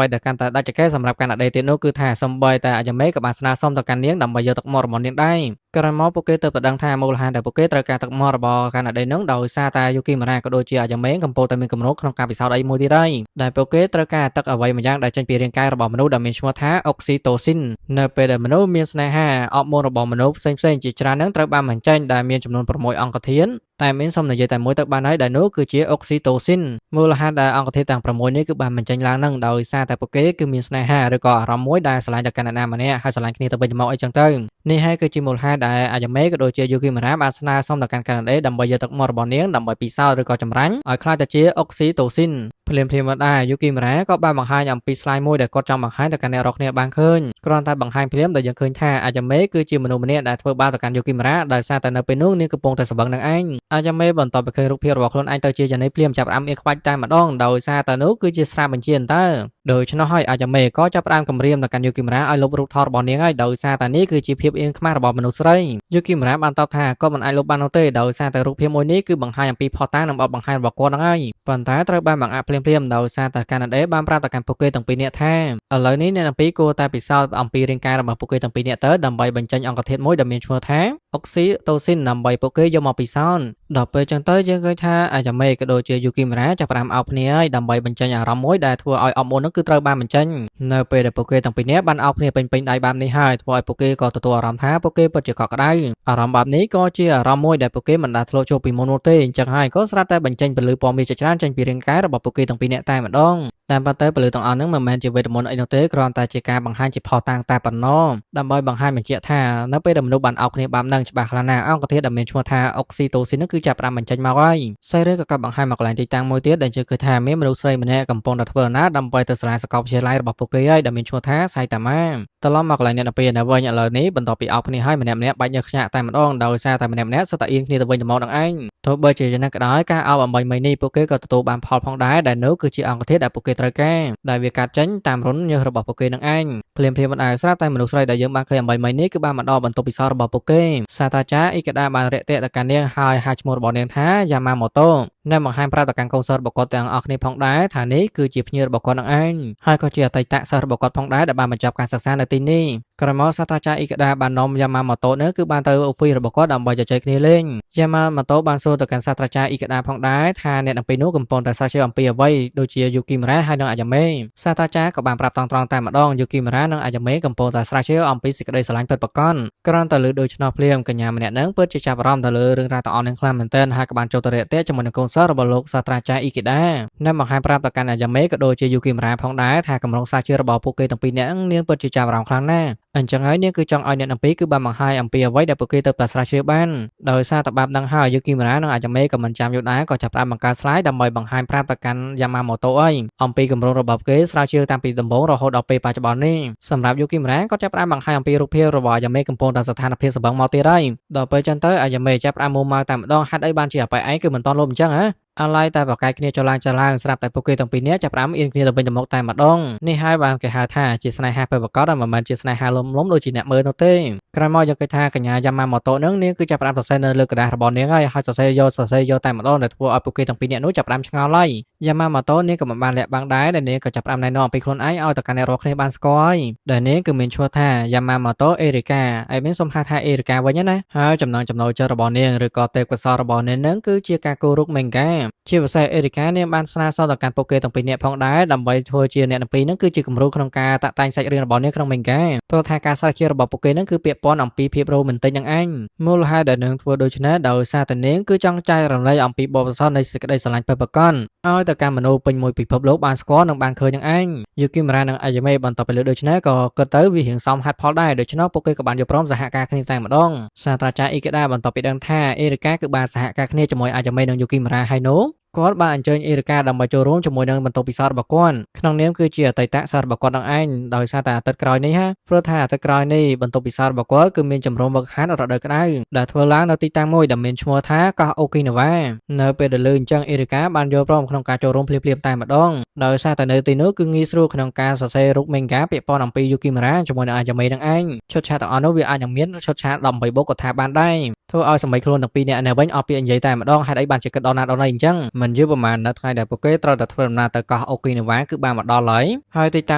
ីដែលកាន់តែដាច់ចកេះសម្រាប់កាណាដេទៀតនោះគឺថាសំបីតែអាយ៉ាមេក៏បានស្នើសុំទៅកាន់នាងដើម្បីយកទឹកមាត់របស់នាងដែរក្រោយមកពួកគេទៅតែដឹងថាមូលហេតុដែលពួកគេត្រូវការទឹកមាត់របស់កាណាដេនោះដោយសារតែយូគីម៉ារ៉ាក៏ដូចជាអាយ៉ាមេកំពុងតែមានគម្រោងក្នុងការពិសោធន៍អីមួយទៀតហើយដែលពួកគេត្រូវការទឹកអ្វីម្យ៉ាងដែលចេញពីរាងកាយរបស់មនុស្សដែលមានឈ្មោះថាអុកស៊ីតូស៊ីននៅពេលដែលមនុស្សមានស្នេហាអរម៉ូនរបស់មនុស្សផ្សេងៗជាច្រើននឹងត្រូវបានបញ្ចេញដែលមានចំនួន6អង្គធាតុតែមានសុំនិយាយតែមួយទៅបានហើយដែលនោះគឺជាអុកស៊ីតូស៊ីនមូលហេតុដែលអង្គធាតុទាំង6នេះគឺបានបញ្ចេញឡើងនឹងដោយសារតែពួកគេគឺមានស្នេហាឬក៏អារម្មណ៍មួយដែលស្រឡាញ់ទៅកាន់អ្នកណាម្នាក់ហើយស្រឡាញ់គ្នាទៅវិញទៅមកអីចឹងទៅនេះហើយគឺជាមូលហេតុដែលអាយ៉ាមេក៏ដូចជាយូគីម៉ារ៉ាបានស្នើសុំទៅកាន់កាណាដេដើម្បីយកទឹកមាត់របស់នាងដើម្បីពិសោធន៍ឬក៏ចម្រាញ់ឲ្យក្លាយទៅជាអុកស៊ីតូស៊ីនភ្លាមៗមកដែរយូគីម៉ារ៉ាក៏បានបង្ហាញអំពីស្លាយមួយដែលគាត់ចង់បង្ហាញទៅកាន់អ្នករាល់គ្នាបានឃើញគ្រាន់តែបង្ហាញភ្លាមដែលយើងឃើញថាអាយ៉ាមេគឺជាមនុស្សម្នាក់ដែលធ្វើបាបទៅកាន់យូគីម៉ារ៉ាដោយសារតែនៅពេលនោះនាងកំពុងតែស្រវឹងនឹងឯងអាយ៉ាមេបន្ទាប់ពីឃើញរូបភាពរបស់ខ្លួនឯងទៅជាយ៉ាងនេះភ្លាមចាប់ផ្ដើមអៀនខ្វាច់តែម្ដងដោយសារតែនោះគឺជាស្រាបញ្ជាអន្តើដូច្នោះហើយអាយ៉ាមេក៏ចាប់ផ្ដើមគំរាមទៅកាន់យូគីម៉ារ៉ាឲ្យលុបរូបថតរបស់នាងហើយដោយសារតែនេះគឺជាភាពអៀនខ្មាស់របស់មនុស្សស្រីយូគីម៉ារ៉ាបានតបថាគាត់មិនអាចលុបបាននោះទេដោយសារតែរូបភាពមួយនេះគឺបង្ហាញអំពីភស្តុតាងនិងបទបង្ហាញរបស់គាត់ហ្នឹងហើយប៉ុន្តែត្រូវបានបង្អាក់ភ្លាមៗដោយសារតែកាណាដេបានប្រាប់ទៅកាន់ពួកគេទាំងពីរនាក់ថាឥឡូវនេះអ្នកទាំងពីរគួរតែពិសោធន៍អំពីរាងកាយរបស់ពួកគេទាំងពីរនាក់ទៅដើម្បីបញ្ចេញអង្គធាតុមួយដែលមានឈ្មោះថាអុកស៊ីតូស៊ីនដើម្បីពួកគេយកមកពិសោធន៍ដល់ពេលចឹងទៅយើងឃើញថាអាយ៉ាមេក៏ដូចជាយូគីម៉ារ៉ាចាប់ផ្ដើមអោបគ្នាហើយដើម្បីបញ្ចេញអារម្មណ៍មួយដែលធ្វើឲ្យអរម៉ូននោះគឺត្រូវបានបញ្ចេញនៅពេលដែលពួកគេទាំងពីរនាក់បានអោបគ្នាពេញៗដៃបែបនេះហើយធ្វើឲ្យពួកគេក៏ទទួលអារម្មណ៍ថាពួកគេពិតជាកក់ក្ដៅអារម្មណ៍បែបនេះក៏ជាអារម្មណ៍មួយដែលពួកគេមិនដែលធ្លាប់ជួបពីមុននោះទេអញ្ចឹងហើយក៏ស្រាប់តែបញ្ចេញពន្លឺពណ៌មាសជាច្រើនចេញពីរាងកាយរបស់ពួកគេទាំងពីរនាក់តែម្ដង តាមពិតទៅពលឺទាំងអស់ហ្នឹងមិនមែនជាវេទមន្តអីនោះទេគ្រាន់តែជាការបង្ហាញជាផុសតាងតែប៉ុណ្ណោះដើម្បីបង្ហាញបញ្ជាក់ថានៅពេលដែលមនុស្សបានអោបគ្នាបែបហ្នឹងច្បាស់ខ្លាំងណាស់អង្គធាតុដែលមានឈ្មោះថាអុកស៊ីតូស៊ីនហ្នឹងគឺចាប់ផ្ដើមបញ្ចេញមកហើយសាច់រឿងក៏បង្ហាញមកកន្លែងទីតាំងមួយទៀតដែលជឿគឺថាមានមនុស្សស្រីម្នាក់កំពុងតែធ្វើដំណើរដើម្បីទៅសាលាសាកលវិទ្យាល័យរបស់ពួកគេហើយដែលមានឈ្មោះថាសៃតាម៉ាត្រឡប់មកកន្លែងអ្នកទៅនៅវិញឥឡូវនេះបន្ទាប់ពីអោបគ្នាហើយម្នាក់ម្នាក់បាច់ញើសខ្ញាក់តែម្ដងដោយសារតែម្នាក់ម្នាក់សុទ្ធតែអៀនគ្នាទៅវិញទៅមកនឹងឯងទោះបីជាយ៉ាងណាក៏ដោយការអោបអំបញ្ញមិញនេះពួកគេក៏ទទួលបានផលផងដែរដែលនោះគឺជាអង្គធាតុដែលពួកគេត្រូវការដែលវាកាត់ចេញតាមរន្ធញើសរបស់ពួកគេនឹងឯងភ្លាមភ្លាមមិនដែលស្រាប់តែមនុស្សស្រីដែលយើងបានឃើញអំបញ្ញមិញនេះគឺបានមកដល់បន្ទប់ពិសោធន៍របស់ពួកគេសាស្ត្រាចារ្យអ៊ីកាដាបានរាក់ទាក់ទៅកាន់នាងហើយហៅឈ្មោះរបស់នាងថាយ៉ាម៉ាម៉ូតូនិងបង្ហាញប្រាប់ទៅកាន់កូនសិស្សរបស់គាត់ទាំងអស់គ្នាផងដែរថានេះគឺជាភ្ញៀវរបស់គាត់នឹងឯងហើយក៏ជាអតីតសិស្សរបស់គាត់ផងដែរដែលបានបញ្ចប់ការសិក្សានៅទីនេះក្រោយមកសាស្ត្រាចារ្យអ៊ីកាដាបាននាំយ៉ាម៉ាម៉ូតូនេះគឺបានទៅអូហ្វីសរបស់គាត់ដើម្បីជជែកគ្នាលេងយ៉ាម៉ាម៉ូតូបានសួរទៅកាន់សាស្ត្រាចារ្យអ៊ីកាដាផងដែរថាអ្នកទាំងពីរនោះកំពុងតែស្រាវជ្រាវអំពីអ្វីដូចជាយូគីមរ៉ាហើយនិងអាយ៉ាមេសាស្ត្រាចារ្យក៏បានប្រាប់ត្រង់ៗតែម្ដងយូគីមរ៉ានិងអាយ៉ាមេកំពុងតែស្រាវជ្រាវអំពីសេចក្តីស្រឡាញ់ពិតប្រាកដគ្រាន់តែលើដូច្នោះភ្លាមកញ្ញាម្នាក់នឹងពិតជាចាប់អារម្មណ៍ទៅលើរឿងរ៉ាវទាំងអស់នឹងខ្លាំងមែនទែនហើយក៏បានចូលទៅរាក់ទាក់ជាមួយនឹងកូនសិស្សរបស់លោកសាស្ត្រាចារ្យអ៊ីកេដានិងបង្ហាញប្រាប់ទៅកាន់អាយ៉ាមេក៏ដូចជាយូគីមរ៉ាផងដែរថាកម្រងស្រាវជ្រាវរបស់ពួកគេទាំងពីរនាក់នាងពិតជាចាប់អារម្មណ៍ខ្លាំងណាស់អញ្ចឹងហើយនាងគឺចង់ឲ្យអ្នកទាំងពីរគឺបានបង្ហាញអំពីអ្វីដែលពួកគេទៅតែស្រាវជ្រាវបានដោយសារតែបាបនឹងហើយយូគីមរ៉ានិងអាយ៉ាមេក៏មិនចាំយូរដែរក៏ចាប់ផ្ដើមបង្កើត slide ដើម្បីបង្ហាញប្រាប់ទៅកាន់យ៉ាម៉ាម៉ូតូអីអំពីគម្រោងរបស់គេស្រាវជ្រាវតាំងពីដំបូងរហូតដល់ពេលបច្ចុប្បន្ននេះសម្រាប់យូគីមរ៉ាក៏ចាប់ផ្ដើមបង្ហាញអំពីរូបភាពរបស់អាយ៉ាមេកំពុងតែស្ថានភាពសម្បឹងមកទៀតហើយដល់ពេលចឹងទៅអាយ៉ាមេចាប់ផ្ដើមមួម៉ៅតែម្ដងហេតុអីបានជាអប៉ែឯងគឺមិនតន់លុបអញ្ចឹងហ៎អាឡ័យតែបកកាយគ្នាចឡើងចឡើងស្រាប់តែពួកគេទាំងពីរនាក់ចាប់ផ្ដើមអៀនគ្នាទៅវិញទៅមកតែម្ដងនេះហើយបានគេហៅថាជាស្នេហាពិតប្រាកដមិនមែនជាស្នេហាលំលំដូចជាអ្នកមើលនោះទេក្រោយមកយកគេថាកញ្ញាយ៉ាម៉ាម៉ូតូនឹងនាងគឺចាប់ផ្ដើមសរសេរនៅលើក្រដាសរបស់នាងហើយហើយសរសេរយកសរសេរយកតែម្ដងដែលធ្វើឲ្យពួកគេទាំងពីរនាក់នោះចាប់ផ្ដើមឆ្ងល់ហើយយ៉ាម៉ាម៉ូតូនាងក៏មិនបានលាក់បាំងដែរដែលនាងក៏ចាប់ផ្ដើមណែនាំអំពីខ្លួនឯងឲ្យទៅកាន់អ្នករាល់គ្នាបានស្គាល់ហើយដែលនាងគឺមានឈ្មោះថាយ៉ាម៉ាម៉ូតូអេរីកាឯមានសុំហៅថាអេរីកាវិញណាហើយចំណងចំណូលចិត្តរបស់នាងឬក៏ទេពកោសល្យរបស់នាងនឹងគឺជាការគូររូបមេងកាជាពិសេសអេរីកានាងបានស្នើសុំទៅកាន់ពួកគេទាំងពីរនាក់ផងដែរដើម្បីធ្វើជាអ្នកទាំងពីរនឹងគឺជាគំរូក្នុងការតាក់តែងសាច់រឿងរបស់នាងក្នុងមេងកាព្រោះថាការស្រាវជ្រាវរបស់ពួកគេនឹងគឺពាក់ព័ន្ធអំពីភាពរ៉ូមែនទិកនឹងឯងមូលហេតុដែលនាងធ្វើដូច្នេះដោយសារតែនាងគឺចង់ចែករំលែកអំពីបទពិសោធន៍នៃសេចក្តីស្រឡាញ់ពិតប្រាកដឲ្យទៅកាន់មនុស្សពេញមួយពិភពលោកបានស្គាល់និងបានឃើញនឹងឯងយូគីមរ៉ានិងអាយ៉ាមេបន្តទៅលើដូច្នេះក៏គិតទៅវារៀងសមហេតុផលដែរដូច្នោះពួកគេក៏បានយល់ព្រមសហការគ្នាតែម្ដងសាស្ត្រាចារ្យអ៊ីកេដាបន្ទាប់ពីដឹងថាអេរីកាគឺបានសហការគ្នាជាមួយអាយ៉ាមេនិងយូគីមរ៉ាហើយនោះគាត់បានអញ្ជើញអេរីកាដើម្បីចូលរួមជាមួយនឹងបន្ទប់ពិសោធន៍របស់គាត់ក្នុងនាមគឺជាអតីតសិស្សរបស់គាត់នឹងឯងដោយសារតែអាទិត្យក្រោយនេះហាព្រោះថាអាទិត្យក្រោយនេះបន្ទប់ពិសោធន៍របស់គាត់គឺមានជំរំវឹកហាត់រដូវក្តៅដែលធ្វើឡើងនៅទីតាំងមួយដែលមានឈ្មោះថាកោះអូគីណាវ៉ានៅពេលដែលលើអញ្ចឹងអេរីកាបានយល់ព្រមក្នុងការចូលរួមភ្លាមៗតែម្ដងដោយសារតែនៅទីនោះគឺងាយស្រួលក្នុងការសរសេររូបមេងកាពាក់ព័ន្ធអំពីយូគីមរ៉ាជាមួយនឹងអាយ៉ាមេនឹងឯងឈុតឆាកទាំងអស់នោះវាអាចនឹងមានឈុតឆាក18បូកក៏ថាបានដែរធ្វើឲ្យសម័យខ្លួនទាំងពីរនាក់នេះវិញអស់ពាក្យនិយាយតែម្ដងហេតុអីបានជាគិតដល់ណាដល់ណីអញ្ចឹងមិនយូរប្រហែលនៅថ្ងៃដែលពួកគេត្រូវតែធ្វើដំណើរទៅកោះអូគីណាវ៉ាគឺបានមកដល់ហើយហើយទីតាំ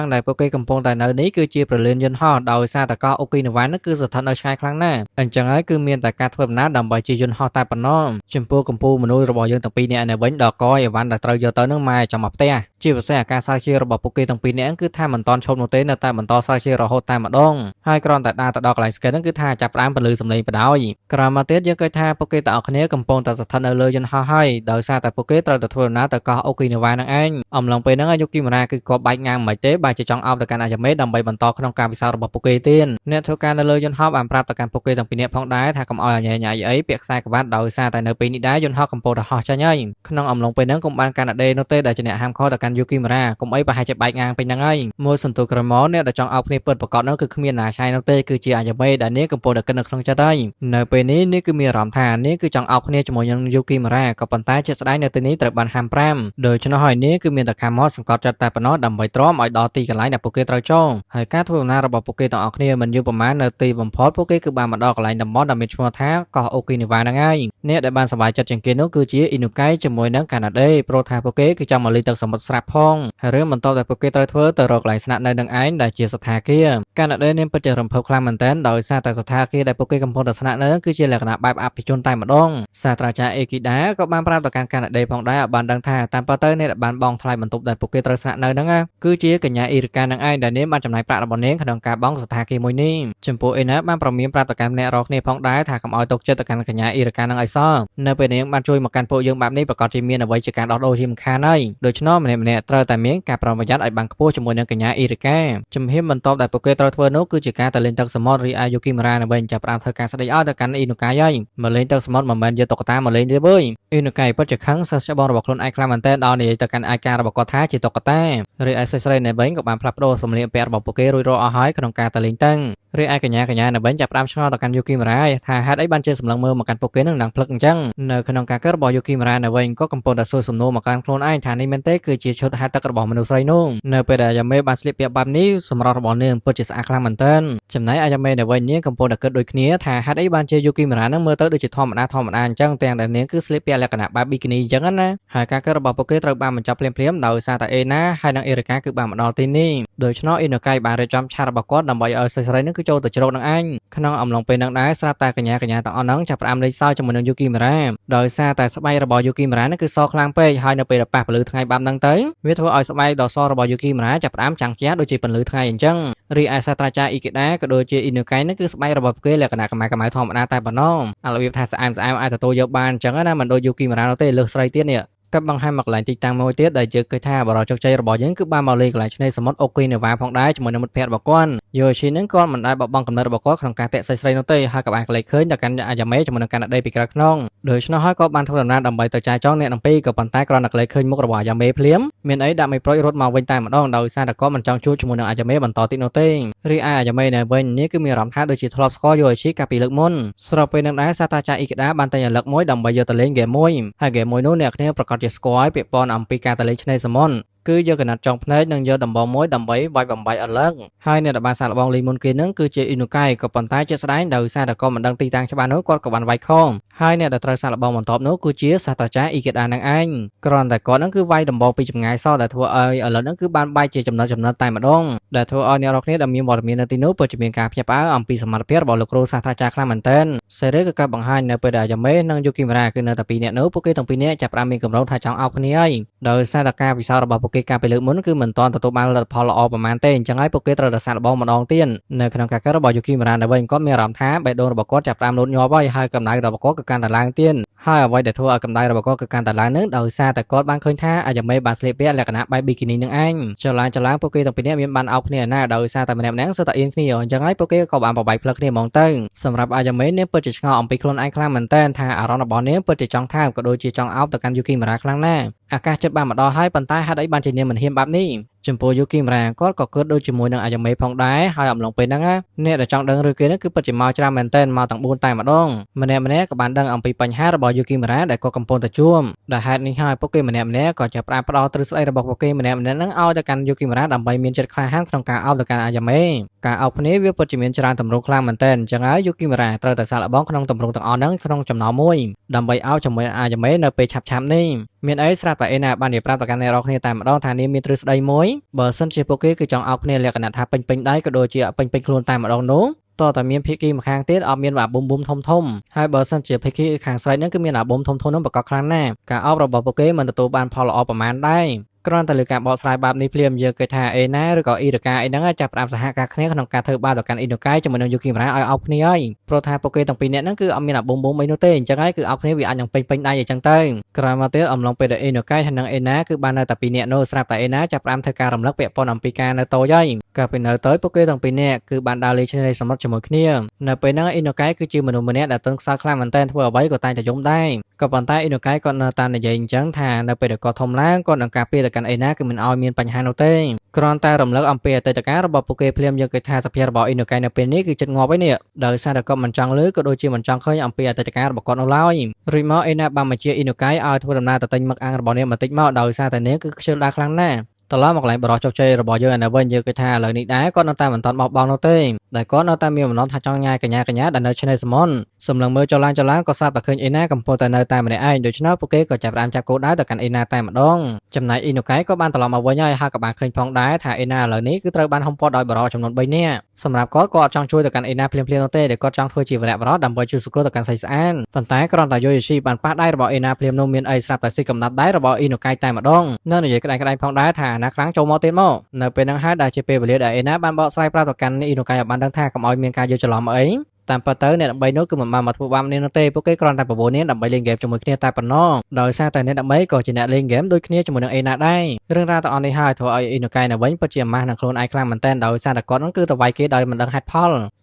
ងដែលពួកគេកំពុងតែនៅនេះគឺជាព្រលានយន្តហោះដោយសារតែកោះអូគីណាវ៉ានោះគឺស្ថិតនៅឆ្ងាយខ្លាំងណាស់អញ្ចឹងហើយគឺមានតែការធ្វើដំណើរដើម្បីជិះយន្តហោះតែប៉ុណ្ណោះចំពោះកម្ពូលមនុស្សរបស់យើងទាំងពីរនាក់នេះវិញដល់កអីវ៉ាន់ដែលត្រូវយកទៅនឹងម៉ែចាំមកផ្ទះជាពិសេសអាការស្រាវជ្រាវរបស់ពួកគេទាំងពីរនាក់គឺថាមិនតន់ឈប់នោះទេនៅតែបន្តស្រាវជ្រាវរហូតតែម្ដងហើយគ្រាន់តែដើរទៅដល់កន្លែង scan ហ្នឹងគឺថាចាប់ផ្ដើមពលឺសំឡេងបដ ாய் ក្រោយមកទៀតយើងឃើញថាពួកគេទាំងអស់គ្នាកំពុងតែស្ថិតនៅលើយន្តហោះហើយដោយសារតែពួកគេត្រូវតែធ្វើដំណើរទៅកោះអូគីណាវ៉ាហ្នឹងឯងអំឡុងពេលហ្នឹងអាយុគីមរ៉ាគឺក៏បែកងាងមិនទេបែរជាចង់អោបទៅកាន់អាយ៉ាមេដើម្បីបន្តក្នុងការពិសោធន៍របស់ពួកគេទៀតអ្នកធ្វើការនៅលើយន្តហោះបានប្រាប់ទៅកាន់ពួកគេទាំងពីរនាក់ផងដែរថាកុំឲ្យញ៉ៃញ៉ៃអីពាក់ខ្សែក្រវ៉ាត់ដោយសារតែនៅពេលនេះដែរយន្តហោះកំពុងតែហោះចេញហើយក្នុងអំឡុងពេលហ្នឹងកុំបានកាណាដេនោះទេដែលជាអ្នកហាមឃាត់ទៅកាន់យូគីមរ៉ាកុំអីប្រហែលជាបែកងាងពេញហ្នឹងហើយមួយសន្ទុះក្រមអ្នកដែលចង់អោបគ្នាពិតប្រាកដនោះគឺគ្មានណាឆៃនោះទេគឺជាអាយ៉ាមេដែលនាងកំពុងតែគិតនៅក្នុងចិត្តហើយនៅពេលនេះនាងគឺមានអារម្មណ៍ថានាងគឺចង់អោបគ្នាជាមួយនឹងយូគីមរ៉ាក៏ប៉ុន្តែជាក់ស្ដែងនៅទីនេះត្រូវបានហាមប្រាមដូច្នោះហើយនាងគឺមានតែខាំមាត់សង្កត់ចិត្តតែប៉ុណ្ណោះដើម្បីទ្រាំឲ្យដល់ទីកន្លែងដែលពួកគេត្រូវចូលហើយការធ្វើដំណើររបស់ពួកគេទាំងអស់គ្នាមិនយូរប្រហែលនៅទីបំផុតពួកគេគឺបានមកដល់កន្លែងតំបន់ដែលមានឈ្មោះថាកោះអូគីនីវ៉ាហ្នឹងហើយអ្នកដែលបានសប្បាយចិត្តជាងគេនោះគឺជាអ៊ីនូកៃជាមួយនឹងកាណាដេព្រោះថាពួកគេគឺចង់មកលេងទឹកសមុទ្រស្រាប់ផងហើយរឿងបន្ទាប់ដែលពួកគេត្រូវធ្វើទៅរកកន្លែងស្នាក់នៅនឹងឯងដែលជាសណ្ឋាគារកាណាដេនាងពិតជារំភើបខ្លាំងមែនទែនដោយសារតែសណ្ឋាគារដែលពួកគេកំពុងតែស្នាក់នៅគឺជាលក្ខ ក្ខណៈបែបអភិជនតែម្ដងសាស្ត្រាចារ្យអេគីដាក៏បានប្រាប់ទៅកាន់កាណាដេផងដែរឲ្យបានដឹងថាតាមពិតទៅអ្នកដែលបានបង់ថ្លៃបន្ទប់ដែលពួកគេត្រូវស្នាក់នៅហ្នឹងគឺជាកញ្ញាអ៊ីរិកានឹងឯងដែលនាងបានចំណាយប្រាក់របស់នាងក្នុងការបង់សណ្ឋាគារមួយនេះចំពោះអេណាបានប្រមានប្រាប់ទៅកាន់អ្នករាល់គ្នាផងដែរថាកុំឲ្យទុកចិត្តទៅកាន់កញ្ញាអ៊ីរិកានឹងឲ្យសោះនៅពេលនាងបានជួយមកកាន់ពួកយើងបែបនេះប្រកាសជាមានអ្វីជាការដោះដូរជាមិនខានហើយដូច្នោះម្នាក់ៗត្រូវតែមានការប្រុងប្រយ័ត្នឲ្យបានខ្ពស់ជាមួយនឹងកញ្ញាអ៊ីរិកាជំហានបន្ទាប់ដែលពួកគេត្រូវធ្វើនោះគឺជាការទៅលេងទឹកសមុទ្ររីឯយូគីមរ៉ានៅវិញចាប់ផ្ដើមធ្វើការស្ដីឲ្យទៅកាន់អ៊ីនូកាយហើយមកលេងទឹកសមុទ្រមិនមែនយកតុក្កតាមកលេងទេវើយអ៊ីនូកាយពិតជាខឹងសិស្សច្បងរបស់ខ្លួនឯងខ្លាំងមែនទែនដល់និយាយទៅកាន់អាយការរបស់គាត់ថាជាតុក្កតារីឯស្រីៗនៅវិញក៏បានផ្លាស់ប្ដូរសម្លៀកបំពាក់របស់ពួកគេរួចរាល់អស់ហើយក្នុងការទៅលេងទឹករីឯកញ្ញានៅវិញចាប់ផ្ដើមឆ្ងល់ទៅកាន់យូគីមរ៉ាថាហេតុអីបានជាសម្លឹងមើលមកកាន់ពួកគេនឹងឡើងភ្លឹកអញ្ចឹងនៅក្នុងការកើតរបស់យូគីមរ៉ានៅវិញក៏កំពុងតែសួរសំណួរមកកាន់ខ្លួនឯងថានេះមែនទេគឺជាឈុតហែលទឹករបស់មនុស្សស្រីនោះនៅពេលដែលអាយ៉ាមេបានស្លៀកពាក់បែបនេះសម្រស់របស់នាងពិតជាស្អាតខ្លាំងមែនទែនចំណែកអាយ៉ាមេនៅវិញនាងកំពុងតែគិតដូចគ្នាថាហេតុអីបានជាយូគីមរ៉ានឹងមើលទៅដូចជាធម្មតាអញ្ចឹងទាំងដែលនាងគឺស្លៀកពាក់លក្ខណៈបែបប៊ីគីនីអញ្ចឹងណាហើយការកើតរបស់ពួកគេត្រូវបានបញ្ចប់ភ្លាមៗដោយសារតែអេណាហើយនិងអេរិកាគឺបានមកដល់ទីនេះដូច្នោះអ៊ីណូកៃបានរៀបចំឆាករបស់គាត់ដើម្បីឲ្យស្រីៗនឹងគឺចូលទៅជ្រកនឹងឯងក្នុងអំឡុងពេលនឹងដែរស្រាប់តែកញ្ញាទាំងអស់ហ្នឹងចាប់ផ្ដើមលេងសើចជាមួយនឹងយូគីមរ៉ាដោយសារតែស្បែករបស់យូគីមរ៉ានឹងគឺសខ្លាំងពេកហើយនៅពេលដែលប៉ះពន្លឺថ្ងៃបែបហ្នឹងទៅវាធ្វើឲ្យស្បែកដ៏សរបស់យូគីមរ៉ាចាប់ផ្ដើមចាំងជះដូចជាពន្លឺថ្ងៃអញ្ចឹងរីឯសាស្ត្រាចារ្យអ៊ីកេដាក៏ដូចជាអ៊ីណូកៃនឹងគឺស្បែករបស់គេលក្ខណៈកម្ៅធម្មតាតែប៉ុណ្ណោះអារបៀបថាស្អែមអាចទទួលយកបានអញ្ចឹងណាមិនដូចយូគីមរ៉ានោះទេលើសស្រីទៀតនេះក៏បង្ហាញមកកន្លែងទីតាំងមួយទៀតដែលយើងឃើញថាបរិជោគជ័យរបស់យើងគឺបានមកលេងកន្លែងឆ្នេរសមុទ្រអូគីណាវ៉ាផងដែរជាមួយនឹងមិត្តភ័ក្តិរបស់គាត់យូឈីនឹងគាត់មិនដែលបោះបង់កំណត់របស់គាត់ក្នុងការតាក់ស្រីៗនោះទេហើយក៏បានកលេចឃើញទៅកាន់អាយ៉ាមេជាមួយនឹងកាណាដេពីក្រៅខ្នងដូច្នោះហើយក៏បានធ្វើដំណើរដើម្បីទៅចាយចងអ្នកទាំងពីរក៏ប៉ុន្តែគ្រាន់តែកលេចឃើញមុខរបស់អាយ៉ាមេភ្លាមមានអីដាក់មិនប្រួយរត់មកវិញតែម្ដងដោយសារតែគាត់មិនចង់ជួបជាមួយនឹងអាយ៉ាមេបន្តទៀតនោះទេរីឯអាយ៉ាមេនៅវិញនេះគឺមានអារម្មណ៍ថាដូចជាធ្លាប់ស្គាល់យូឈីកាលពីលើកមុនស្របពេលនឹងដែរសាស្ត្រាចារ្យអ៊ីកដាបានតែញលឹកមួយដើម្បីយកទៅលេងហ្គេមមួយហើយហ្គេមមួយនោះអ្នកគ្នាប្រកាសជាស្គាល់ពាក់ព័ន្ធអំពីការទៅលេងឆ្នេរសមុទ្រគឺយកកណាត់ចងភ្នែកនិងយកដំបងមួយដើម្បីវាយបំបែកអលឹកហើយអ្នកដែលបានសាកល្បងលេងមុនគេនឹងគឺជាអ៊ីនូកៃក៏ប៉ុន្តែជាក់ស្ដែងដោយសារតែគាត់មិនដឹងទីតាំងច្បាស់នោះគាត់ក៏បានវាយខំហើយអ្នកដែលត្រូវសាកល្បងបន្ទាប់នោះគឺជាសាស្ត្រាចារ្យអ៊ីកេដានឹងឯងគ្រាន់តែគាត់នឹងគឺវាយដំបងពីចម្ងាយសោះដែលធ្វើឲ្យអលឹកនឹងគឺបានបែកជាចំណិតតែម្ដងដែលធ្វើឲ្យអ្នករាល់គ្នាដែលមានវត្តមាននៅទីនោះពិតជាមានការភ្ញាក់ផ្អើលអំពីសមត្ថភាពរបស់លោកគ្រូសាស្ត្រាចារ្យខ្លាំងមែនទែនសេរីក៏កើតបង្ហាញនៅពេលដែលអាយ៉ាមេនិងយូគីមរ៉ាគឺនៅតែពីរនាក់នោះពួកគេទាំងពីរនាក់ចាប់ផ្ដើមមានកម្រងថាចង់អោបគ្នាហើយដោយសារតែការពិសោធន៍របស់ពួកគេកាលពីលើកមុនគឺមិនទាន់ទទួលបានលទ្ធផលល្អប្រហែលទេអញ្ចឹងហើយពួកគេត្រូវតែសាកល្បងម្ដងទៀតនៅក្នុងការកើតរបស់យូគីមរ៉ានៅវិញគាត់មានអារម្មណ៍ថាបេះដូងរបស់គាត់ចាប់ផ្ដើមលោតញាប់ហើយហើយកម្ដៅរបស់គាត់គឺកាន់តែឡើងទៀតហើយអ្វីដែលធ្វើឲ្យកម្ដៅរបស់គាត់គឺកាន់តែឡើងនឹងដោយសារតែគាត់បានឃើញថាអាយ៉ាមេបានស្លៀកពាក់លក្ខណៈបែបប៊ីគីនីនឹងឯងចលាចពួកគេទាំងពីរនាក់មានបានអោបគ្នាណាដោយសារតែម្នាក់ៗសុទ្ធតែអៀនគ្នាអញ្ចឹងហើយពួកគេក៏បានបបែកផ្លឹកគ្នាហ្មងទៅសម្រាប់អាយ៉ាមេនាងពិតជាឆ្ងល់អំពីខ្លួនឯងខ្លាំងមែនទែនថាអារម្មណ៍របស់នាងពិតជាចង់ថើបក៏ដូចជាចង់អោបទៅកាន់យូគីមរ៉ាខ្លាំងណាស់អាកាសជិតបានមកដល់ហើយប៉ុន្តែហេតុអីបានជានាងមិនហ៊ានបែបនេះចំពោះយូគីមរ៉ាគាត់ក៏គិតដូចជាមួយនឹងអាយ៉ាមេផងដែរហើយអំឡុងពេលហ្នឹងអ្នកដែលចង់ដឹងរឿងគេហ្នឹងគឺពិតជាមកច្រើនមែនទែនមកទាំង4តែម្ដងម្នាក់ៗក៏បានដឹងអំពីបញ្ហារបស់យូគីមរ៉ាដែលគាត់កំពុងតែជួបដែលហេតុនេះហើយពួកគេម្នាក់ៗក៏ចាប់ផ្ដើមផ្ដល់ទ្រឹស្ដីរបស់ពួកគេម្នាក់ៗហ្នឹងឲ្យទៅកាន់យូគីមរ៉ាដើម្បីមានចិត្តក្លាហានក្នុងការអោបទៅកាន់អាយ៉ាមេការអោបគ្នាវាពិតជាមានច្រើនទម្រង់ខ្លាំងមែនទែនអញ្ចឹងហើយយូគីមរ៉ាត្រូវតែសាកល្បងក្នុងទម្រង់ទាំងអស់ហ្នឹងក្នុងចំណោមមួយដើម្បីអោបជាមួយអាយ៉ាមេនៅពេលឆាប់ៗនេះមានអីស្រាប់តែអេណាបាននិយាយប្រាប់ទៅកាន់អ្នករាល់គ្នាតែម្ដងថានាងមានទ្រឹស្ដីមួយបើសិនជាពួកគេគឺចង់អោបគ្នាលក្ខណៈថាពេញៗដៃក៏ដូចជាពេញៗខ្លួនតែម្ដងនោះតើតែមានភាគីម្ខាងទៀតអត់មានអាប៊ុំធំធំហើយបើសិនជាភាគីខាងស្រីហ្នឹងគឺមានអាប៊ុំធំធំហ្នឹងប្រកបខ្លាំងណាស់ការអោបរបស់ពួកគេមិនទទួលបានផលល្អប្រមាណដែរគ្រាន់តែលើការបកស្រាយបែបនេះភ្លាមយើងគេថាអេណាឬក៏អ៊ីរកាអីហ្នឹងចាប់ផ្ដើមសហការគ្នាក្នុងការធ្វើបាបដល់កាន់អ៊ីណូកៃជាមួយនឹងយូគីមរ៉ាឲ្យអោបគ្នាហើយព្រោះថាពួកគេទាំងពីរនាក់ហ្នឹងគឺអត់មានអាប៊ុំប៊ុំអីនោះទេអញ្ចឹងហើយគឺអោបគ្នាវាអាចនឹងពេញពេញដៃអញ្ចឹងទៅក្រោយមកទៀតអំឡុងពេលដែលអ៊ីណូកៃហើយនិងអេណាគឺបាននៅតែពីរនាក់នោះស្រាប់តែអេណាចាប់ផ្ដើមធ្វើការរំលឹកពាក់ព័ន្ធអំពីការនៅតូចហើយកាលពីនៅតូចពួកគេទាំងពីរនាក់គឺបានដើរលេងឆ្នេរសមុទ្រជាមួយគ្នានៅពេលហ្នឹងអ៊ីណូកៃគឺជាមនុស្សម្នាក់ដែលទន់ខ្សោយខ្លាំងមែនទែនធ្វើអ្វីក៏តែងតែយំដែរក៏ប៉ុន្តែអ៊ីណូកៃគាត់នៅតែនិយាយអញ្ចឹងថានៅពេលដែលគាត់ធំឡើងគាត់នឹងការពារទៅកាន់អេណាគឺមិនឲ្យមានបញ្ហានោះទេគ្រាន់តែរំលឹកអំពីអតីតកាលរបស់ពួកគេភ្លាមយើងគិតថាសភាពរបស់អ៊ីណូកៃនៅពេលនេះគឺចិត្តងាប់ហើយនេះដោយសារតែគាត់មិនចង់លើក៏ដូចជាមិនចង់ឃើញអំពីអតីតកាលរបស់គាត់នោះឡើយរួចមកអេណាបានបញ្ជាអ៊ីណូកៃឲ្យធ្វើដំណើរទៅទិញមឹកអាំងរបស់នាងបន្តិចមកដោយសារតែនាងគឺខ្ជិលដើរខ្លាំងណាស់ត្រឡប់មកកន្លែងបរិសុទ្ធជោគជ័យរបស់យើងឯនៅវិញយើងគិតថាឥឡូវនេះដែរគាត់នៅតែមិនទាន់បោះបង់នោះទេដែលគាត់នៅតែមានបំណងថាចង់ញ៉ាយកញ្ញាដែលនៅឆ្នេរសមុទ្រ សម្លឹងមើលចលឡើងចលឡើងក៏ស្រាប់តែឃើញអេណាកំពុងតែនៅតែម្នាក់ឯងដូច្នោះពួកគេក៏ចាប់ផ្ដើមចាប់គោលដៅទៅកាន់អេណាតែម្ដងចំណែកអ៊ីណូកៃក៏បានត្រឡប់មកវិញហើយហើយក៏បានឃើញផងដែរថាអេណាឥឡូវនេះគឺត្រូវបានហុំព័ទ្ធដោយបរិចំនួន3នាក់សម្រាប់គាត់ក៏អត់ចង់ជួយទៅកាន់អេណាភ្លាមៗនោះទេដែលគាត់ចង់ធ្វើជាវរៈបរិដើម្បីជួយសង្គ្រោះទៅកាន់ស្រីស្អាតប៉ុន្តែគ្រាន់តែយូយូស៊ីបានប៉ះដៃរបស់អេណាភ្លាមនោះមានអីស្រាប់តែស៊ីកំណាត់ដៃរបស់អ៊ីណូកៃតែម្ដងនៅនិយាយក្តែងៗផងដែរថាអាណាខ្លាំងចូលមកទៀតមកនៅពេលហ្នឹងហើយដែលជាពេលវេលាដែលអេណាបានបកស្រាយប្រាប់ទៅកាន់អ៊ីណូកៃឲ្យបានដឹងថាកុំឲ្យមានការយល់ច្រឡំអីតាមពិតទៅអ្នកដើម្បីនោះគឺមិនបានមកធ្វើបាបនាងនោះទេពួកគេគ្រាន់តែបបួលនាងដើម្បីលេងហ្គេមជាមួយគ្នាតែប៉ុណ្ណោះដោយសារតែអ្នកដើម្បីក៏ជាអ្នកលេងហ្គេមដូចគ្នាជាមួយនឹងអេណាដែររឿងរ៉ាវទាំងអស់នេះហើយធ្វើឲ្យអ៊ីណូកៃនៅវិញពិតជាអាម៉ាស់នឹងខ្លួនឯងខ្លាំងមែនទែនដោយសារតែគាត់នោះគឺទៅវាយគេដោយមិនដឹងហេតុផ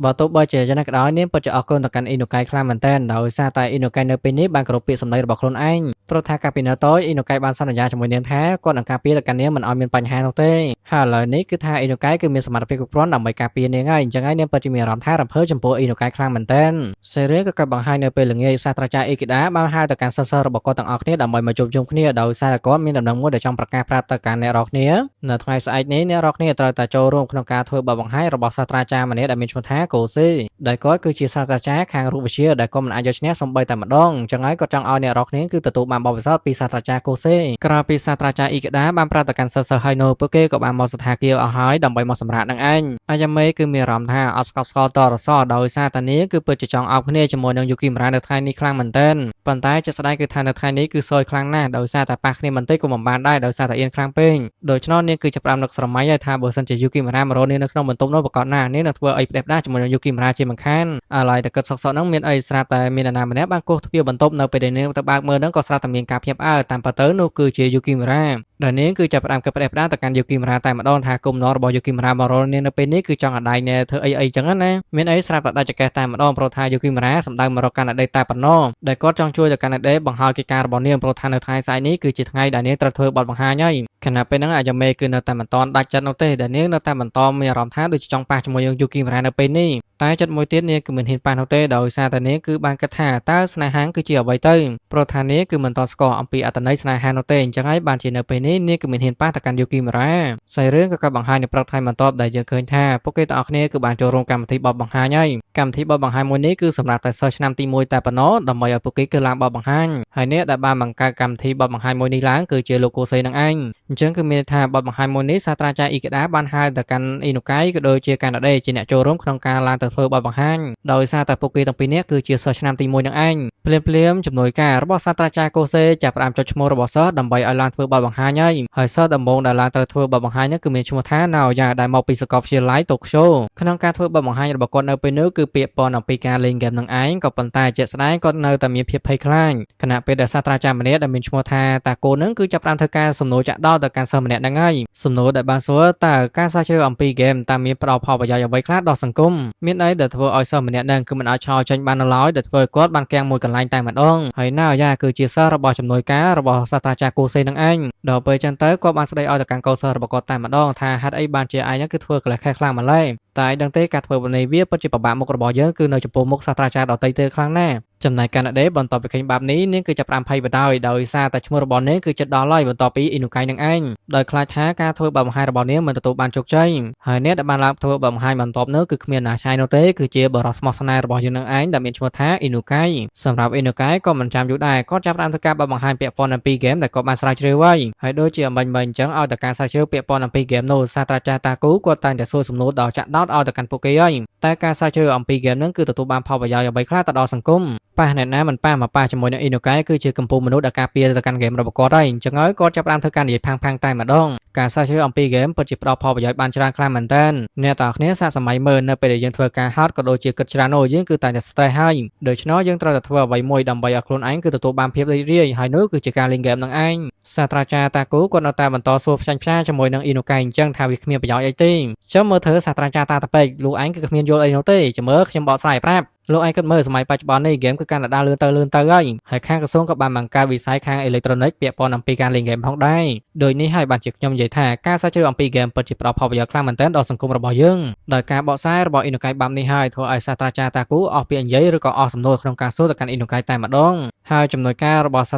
លបើទោះបីជាយ៉ាងណាក៏ដោយនាងពិតជាអរគុណទៅកាន់អ៊ីណូកៃខ្លាំងមែនទែនដោយសារតែអ៊ីណូកៃនៅពេលនេះបានគោរពពាក្យសម្ដីរបស់ខ្លួនឯងព្រោះថាកាលពីនៅតូចអ៊ីណូកៃបានសន្យាជាមួយនាងថាគាត់នឹងការពារទៅកាន់នាងមិនឲ្យមានបញ្ហានោះទេហើយឥឡូវនេះគឺថាអ៊ីណូកៃគឺមានសមត្ថភាពគ្រប់គ្រាន់ដើម្បីការពារនាងហើយអញ្ចឹងហើយនាងពិតជាមានអារម្មណ៍ថារំភើបចំពោះអ៊ីណូកៃខ្លាំងមែនទែនសេរីក៏បង្ហាញនៅពេលល្ងាចសាស្ត្រាចារ្យអ៊ីគីដាបានហៅទៅកាន់សិស្សៗរបស់គាត់ទាំងអស់គ្នាដើម្បីមកជួបជុំគ្នាដោយសារតែគាត់មានដំណឹងមួយដែលចង់ប្រកាសប្រាប់ទៅកាន់អ្នករាល់គ្នានៅថ្ងៃស្អែកនេះអ្នករាល់គ្នាត្រូវតែចូលរួមក្នុងការធ្វើបទបង្ហាញរបស់សាស្ត្រាចារ្យម្នាក់ដែលមានឈ្មោះថាកូសេដែលគាត់គឺជាសាស្ត្រាចារ្យខាងរូបវិទ្យាដែលគាត់មិនអាចយកឈ្នះសូម្បីតែម្ដងអញ្ចឹងហើយគាត់ចង់ឲ្យអ្នករាល់គ្នាគឺទទួលបានបទពិសោធន៍ពីសាស្ត្រាចារ្យកូសេក្រៅពីសាស្ត្រាចារ្យអ៊ីគីដាបានប្រាប់ទៅកាន់សិស្សៗហើយនោះពួកគេក៏បានមកស្ថាគារអស់ហើយដើម្បីមកសម្រាកនឹងឯងអាយ៉ាមេគឺមានអារម្មណ៍ថាអត់ស្កប់ស្កល់តរសដោយសារតានាគឺពិតជាចង់អោបគ្នាជាមួយនឹងយូគីមរ៉ានៅថ្ងៃនេះខ្លាំងមែនទែនប៉ុន្តែជាក់ស្ដែងគឺថានៅថ្ងៃនេះគឺសយខ្លាំងណាស់ដោយសារតែប៉ះគ្នាបន្តិចក៏មិនបានដែរដោយសារតែអៀនខ្លាំងពេកដូច្នោះនាងគឺចាប់ផ្ដើមនឹកស្រមៃហើយថាបើសិនជាយូគីមរ៉ាមករកនាងនៅក្នុងបន្ទប់នោះប្រកាសណាស់នាងនឹងធ្វើអីផ្ដេសផ្ដាសជាមួយនឹងយូគីមរ៉ាជាមិនខានអាឡយតែគិតសុកសុកហ្នឹងមានអីស្រាប់តែមាននរណាម្នាក់បានគោះទ្វារបន្ទប់នៅពេលដែលនាងទៅបើកមើលហ្នឹងក៏ស្រាប់តែមានការភ្ញាក់ផ្អើលតាមពិតទៅនោះគឺជាយូគីមរ៉ាដែលនាងគឺចាប់ផ្ដើមគិតផ្ដេសផ្ដាសទៅកាន់យូគីមរ៉ាតែម្ដងថាគុំណរបស់យូគីមរ៉ាមករកនាងនៅពេលនេះគឺចង់ឲ្យដៃណែធ្វើអីអីចឹងណាមានអីស្រាប់តែដាច់ចកេះតែម្ដងព្រោះថាយូគីមរ៉ាសម្ដៅមករកកាណាដេតែប៉ុណ្ណោះដែលគាត់ចង់ជួយទៅកាណាដេបង្ហើយកិច្ចការរបស់នាងព្រោះថានៅថ្ងៃស្អែកនេះគឺជាថ្ងៃដែលនាងត្រូវធ្វើបទបង្ហាញហើយខណៈពេលហ្នឹងអាយ៉ាមេគឺនៅតែមិនតន់ដាច់ចិត្តនោះទេដែលនាងនៅតែបន្តមានអារម្មណ៍ថាដូចជាចង់ប៉ះជាមួយនឹងយូគីមរ៉ានៅពេលនេះតែចិត្តមួយទៀតនាងគឺមិនហ៊ានប៉ះនោះទេដោយសារតែនាងគឺបានគិតថាតើស្នេហាគឺជាអ្វីទៅព្រោះថានាងគឺមិនតន់ស្គាល់អំពីអត្ថន័យស្នេហានោះទេអញ្ចឹងហើយបានជានៅពេលនេះនាងគឺមិនហ៊ានប៉ះទៅកាន់យូគីមរ៉ាសាច់រឿងក៏បង្ហាញនៅព្រឹកថ្ងៃបន្ទាប់ដែលយើងឃើញថាពួកគេទាំងអស់គ្នាគឺបានចូលរួមកម្មវិធីបទបង្ហាញហើយកម្មវិធីបទបង្ហាញមួយនេះគឺសម្រាប់តែសិស្សឆ្នាំទី1តែប៉ុណ្ណោះដើម្បីឲ្យពួកគេគឺឡើងបទបង្ហាញហើយអ្នកដែលបានបង្កើតកម្មវិធីបទបង្ហាញមួយនេះឡើងគឺជាលោកកូសេនឹងឯងអញ្ចឹងគឺមានន័យថាបទបង្ហាញមួយនេះសាស្ត្រាចារ្យអ៊ីកេដាបានហៅទៅកាន់អ៊ីណូកៃក៏ដូចជាកាណាដេជាអ្នកចូលរួមក្នុងការឡើងទៅធ្វើបទបង្ហាញដោយសារតែពួកគេទាំងពីរនាក់គឺជាសិស្សឆ្នាំទី1នឹងឯងភ្លាមៗជំនួយការរបស់សាស្ត្រាចារ្យកូសេចាប់ផ្ដើមចុចឈ្មោះរបស់សិស្សដើម្បីឲ្យឡើងធ្វើបទបង្ហាញហើយហើយសិស្សដំបូងដែលឡើងត្រូវធ្វើបទបង្ហាញនោះគឺមានឈ្មោះថាណៅយ៉ាដែលមកពីសាកលវិទ្យាល័យតូក្យូក្នុងការធ្វើបទបង្ហាញរបស់គាត់នៅពេលនោះគឺពាក្យប៉ុនអំពីការលេងហ្គេមនឹងឯងក៏ប៉ុន្តែជាក់ស្ដែងគាត់នៅតែមានភាពភ័យខ្លាចខណៈពេលដែលសាស្ត្រាចារ្យម្នាក់ដែលមានឈ្មោះថាតាកូនឹងគឺចាប់ផ្ដើមធ្វើការសំណួរចាក់ដោតទៅកាន់សិស្សម្នាក់ហ្នឹងហើយសំណួរដែលបានសួរតើការស្រាវជ្រាវអំពីហ្គេមតើមានផ្ដល់ផលប្រយោជន៍អ្វីខ្លះដល់សង្គមមានអីដែលធ្វើឲ្យសិស្សម្នាក់ហ្នឹងគឺមិនអាចឆ្លើយចេញបាននៅឡើយដែលធ្វើឲ្យគាត់បានគាំងមួយកន្លែងតែម្ដងហើយណាយ៉ាគឺជាសិស្សរបស់ជំនួយការរបស់សាស្ត្រាចារ្យកូសេនឹងឯងដល់ពេលចឹងទៅគាត់បានស្ដីឲ្យទៅកាន់កូនសិស្សរបស់គាត់តែម្ដងថាហេតុអីបានជាឯងហ្នឹងគឺធ្វើកលេសខេះខ្លាំងម្ល៉េះតែឯងដឹងទេការធ្វើបែបនេះវាពិតជាពិបាកមុខរបស់យើងគឺនៅចំពោះមុខសាស្ត្រាចារ្យដទៃទៀតខ្លាំងណាស់ចំណែកកាណាដេបន្ទាប់ពីឃើញបាបនេះនាងគឺចាប់ផ្ដើមភ័យបណ្ដោយដោយសារតែឈ្មោះរបស់នាងគឺចិត្តដល់ហើយបន្ទាប់ពីអ៊ីនូកៃនឹងឯងដោយខ្លាចថាការធ្វើបទបង្ហាញរបស់នាងមិនទទួលបានជោគជ័យហើយអ្នកដែលបានឡើងធ្វើបទបង្ហាញបន្ទាប់នោះគឺគ្មានណាឆាយនោះទេគឺជាបរិស្មោះស្នេហ៍របស់យើងនឹងឯងដែលមានឈ្មោះថាអ៊ីនូកៃសម្រាប់អ៊ីនូកៃក៏មិនចាំយូរដែរគាត់ចាប់ផ្ដើមធ្វើការបទបង្ហាញពាក់ព័ន្ធអំពីហ្គេមដែលគាត់បានស្រាវជ្រាវហើយហើយដូចជាអំបញ្ញមិញអញ្ចឹងឲ្យតែការស្រាវជ្រាវពាក់ព័ន្ធអំពីហ្គេមនោះសាស្ត្រាចារ្យតាគូគាត់តែងតែសួរសំណួរដល់ចាក់ដោតឲ្យទៅកាន់ពួកគេហើយតែការស្រាវជ្រាវអំពីហ្គេមហ្នឹងគឺទទួលបានផលប្រយោជន៍អ្វីខ្លះទៅដល់សង្គមប៉ះអ្នកណាមិនប៉ះមកប៉ះជាមួយនឹងអ៊ីណូកែគឺជាកម្ពុជាមនុស្សដែលការពារទៅកាន់ហ្គេមរបស់គាត់ហើយអញ្ចឹងហើយគាត់ចាប់ផ្ដើមធ្វើការនិយាយផាំងៗតែម្ដងការស្រាវជ្រាវអំពីហ្គេមពិតជាផ្ដល់ផលប្រយោជន៍បានច្រើនខ្លាំងមែនទែនអ្នកទាំងអស់គ្នាសាកសម័យមើលនៅពេលដែលយើងធ្វើការហត់ក៏ដូចជាគិតច្រើននោះយើងគឺតែតែ stress ហើយដូច្នោះយើងត្រូវតែធ្វើអ្វីមួយដើម្បីឲ្យខ្លួនឯងគឺទទួលបានភាពរីករាយហើយនោះគឺជាការលេងហ្គេមនឹងឯងសាស្ត្រាចារ្យតាគូគាត់នៅតែបន្តសួរផ្ចាញ់ផ្ចាជាមួយនឹងអ៊ីណូកែអញ្ចឹងថាវាគ្មានប្រយោជន៍អីទេចាំមើលធ្វើសាស្ត្រាចារ្យតាតពេកលោកឯងគឺគ្មានយល់អីនោះទេចាំមើលខ្ញុំបកស្រាយប្រាប់លោកឯងគិតមើលសម័យបច្ចុប្បន្ននេះហ្គេមគឺកាន់តែដើរលឿនទៅលឿនទៅហើយហើយខាងក្រសួងក៏បានបង្កើតវិស័យខាងអេឡិចត្រូនិកពាក់ព័ន្ធអំពីការលេងហ្គេមផងដែរដោយនេះហើយបានជាខ្ញុំនិយាយថាការស្រាវជ្រាវអំពីហ្គេមពិតជាផ្ដល់ផលប្រយោជន៍ខ្លាំងមែនទែនដល់សង្គមរបស់យើងដោយការបកស្រាយរបស់អ៊ីណូកៃបាំនេះហើយធ្វើឲ្យសាស្ត្រាចារ្យតាគូអស់ពាក្យនិយាយឬក៏អស់សំណួរក្នុងការសួរទៅកាន់អ៊ីណូកៃតែម្ដង ហើយជំនួយការរបស់ស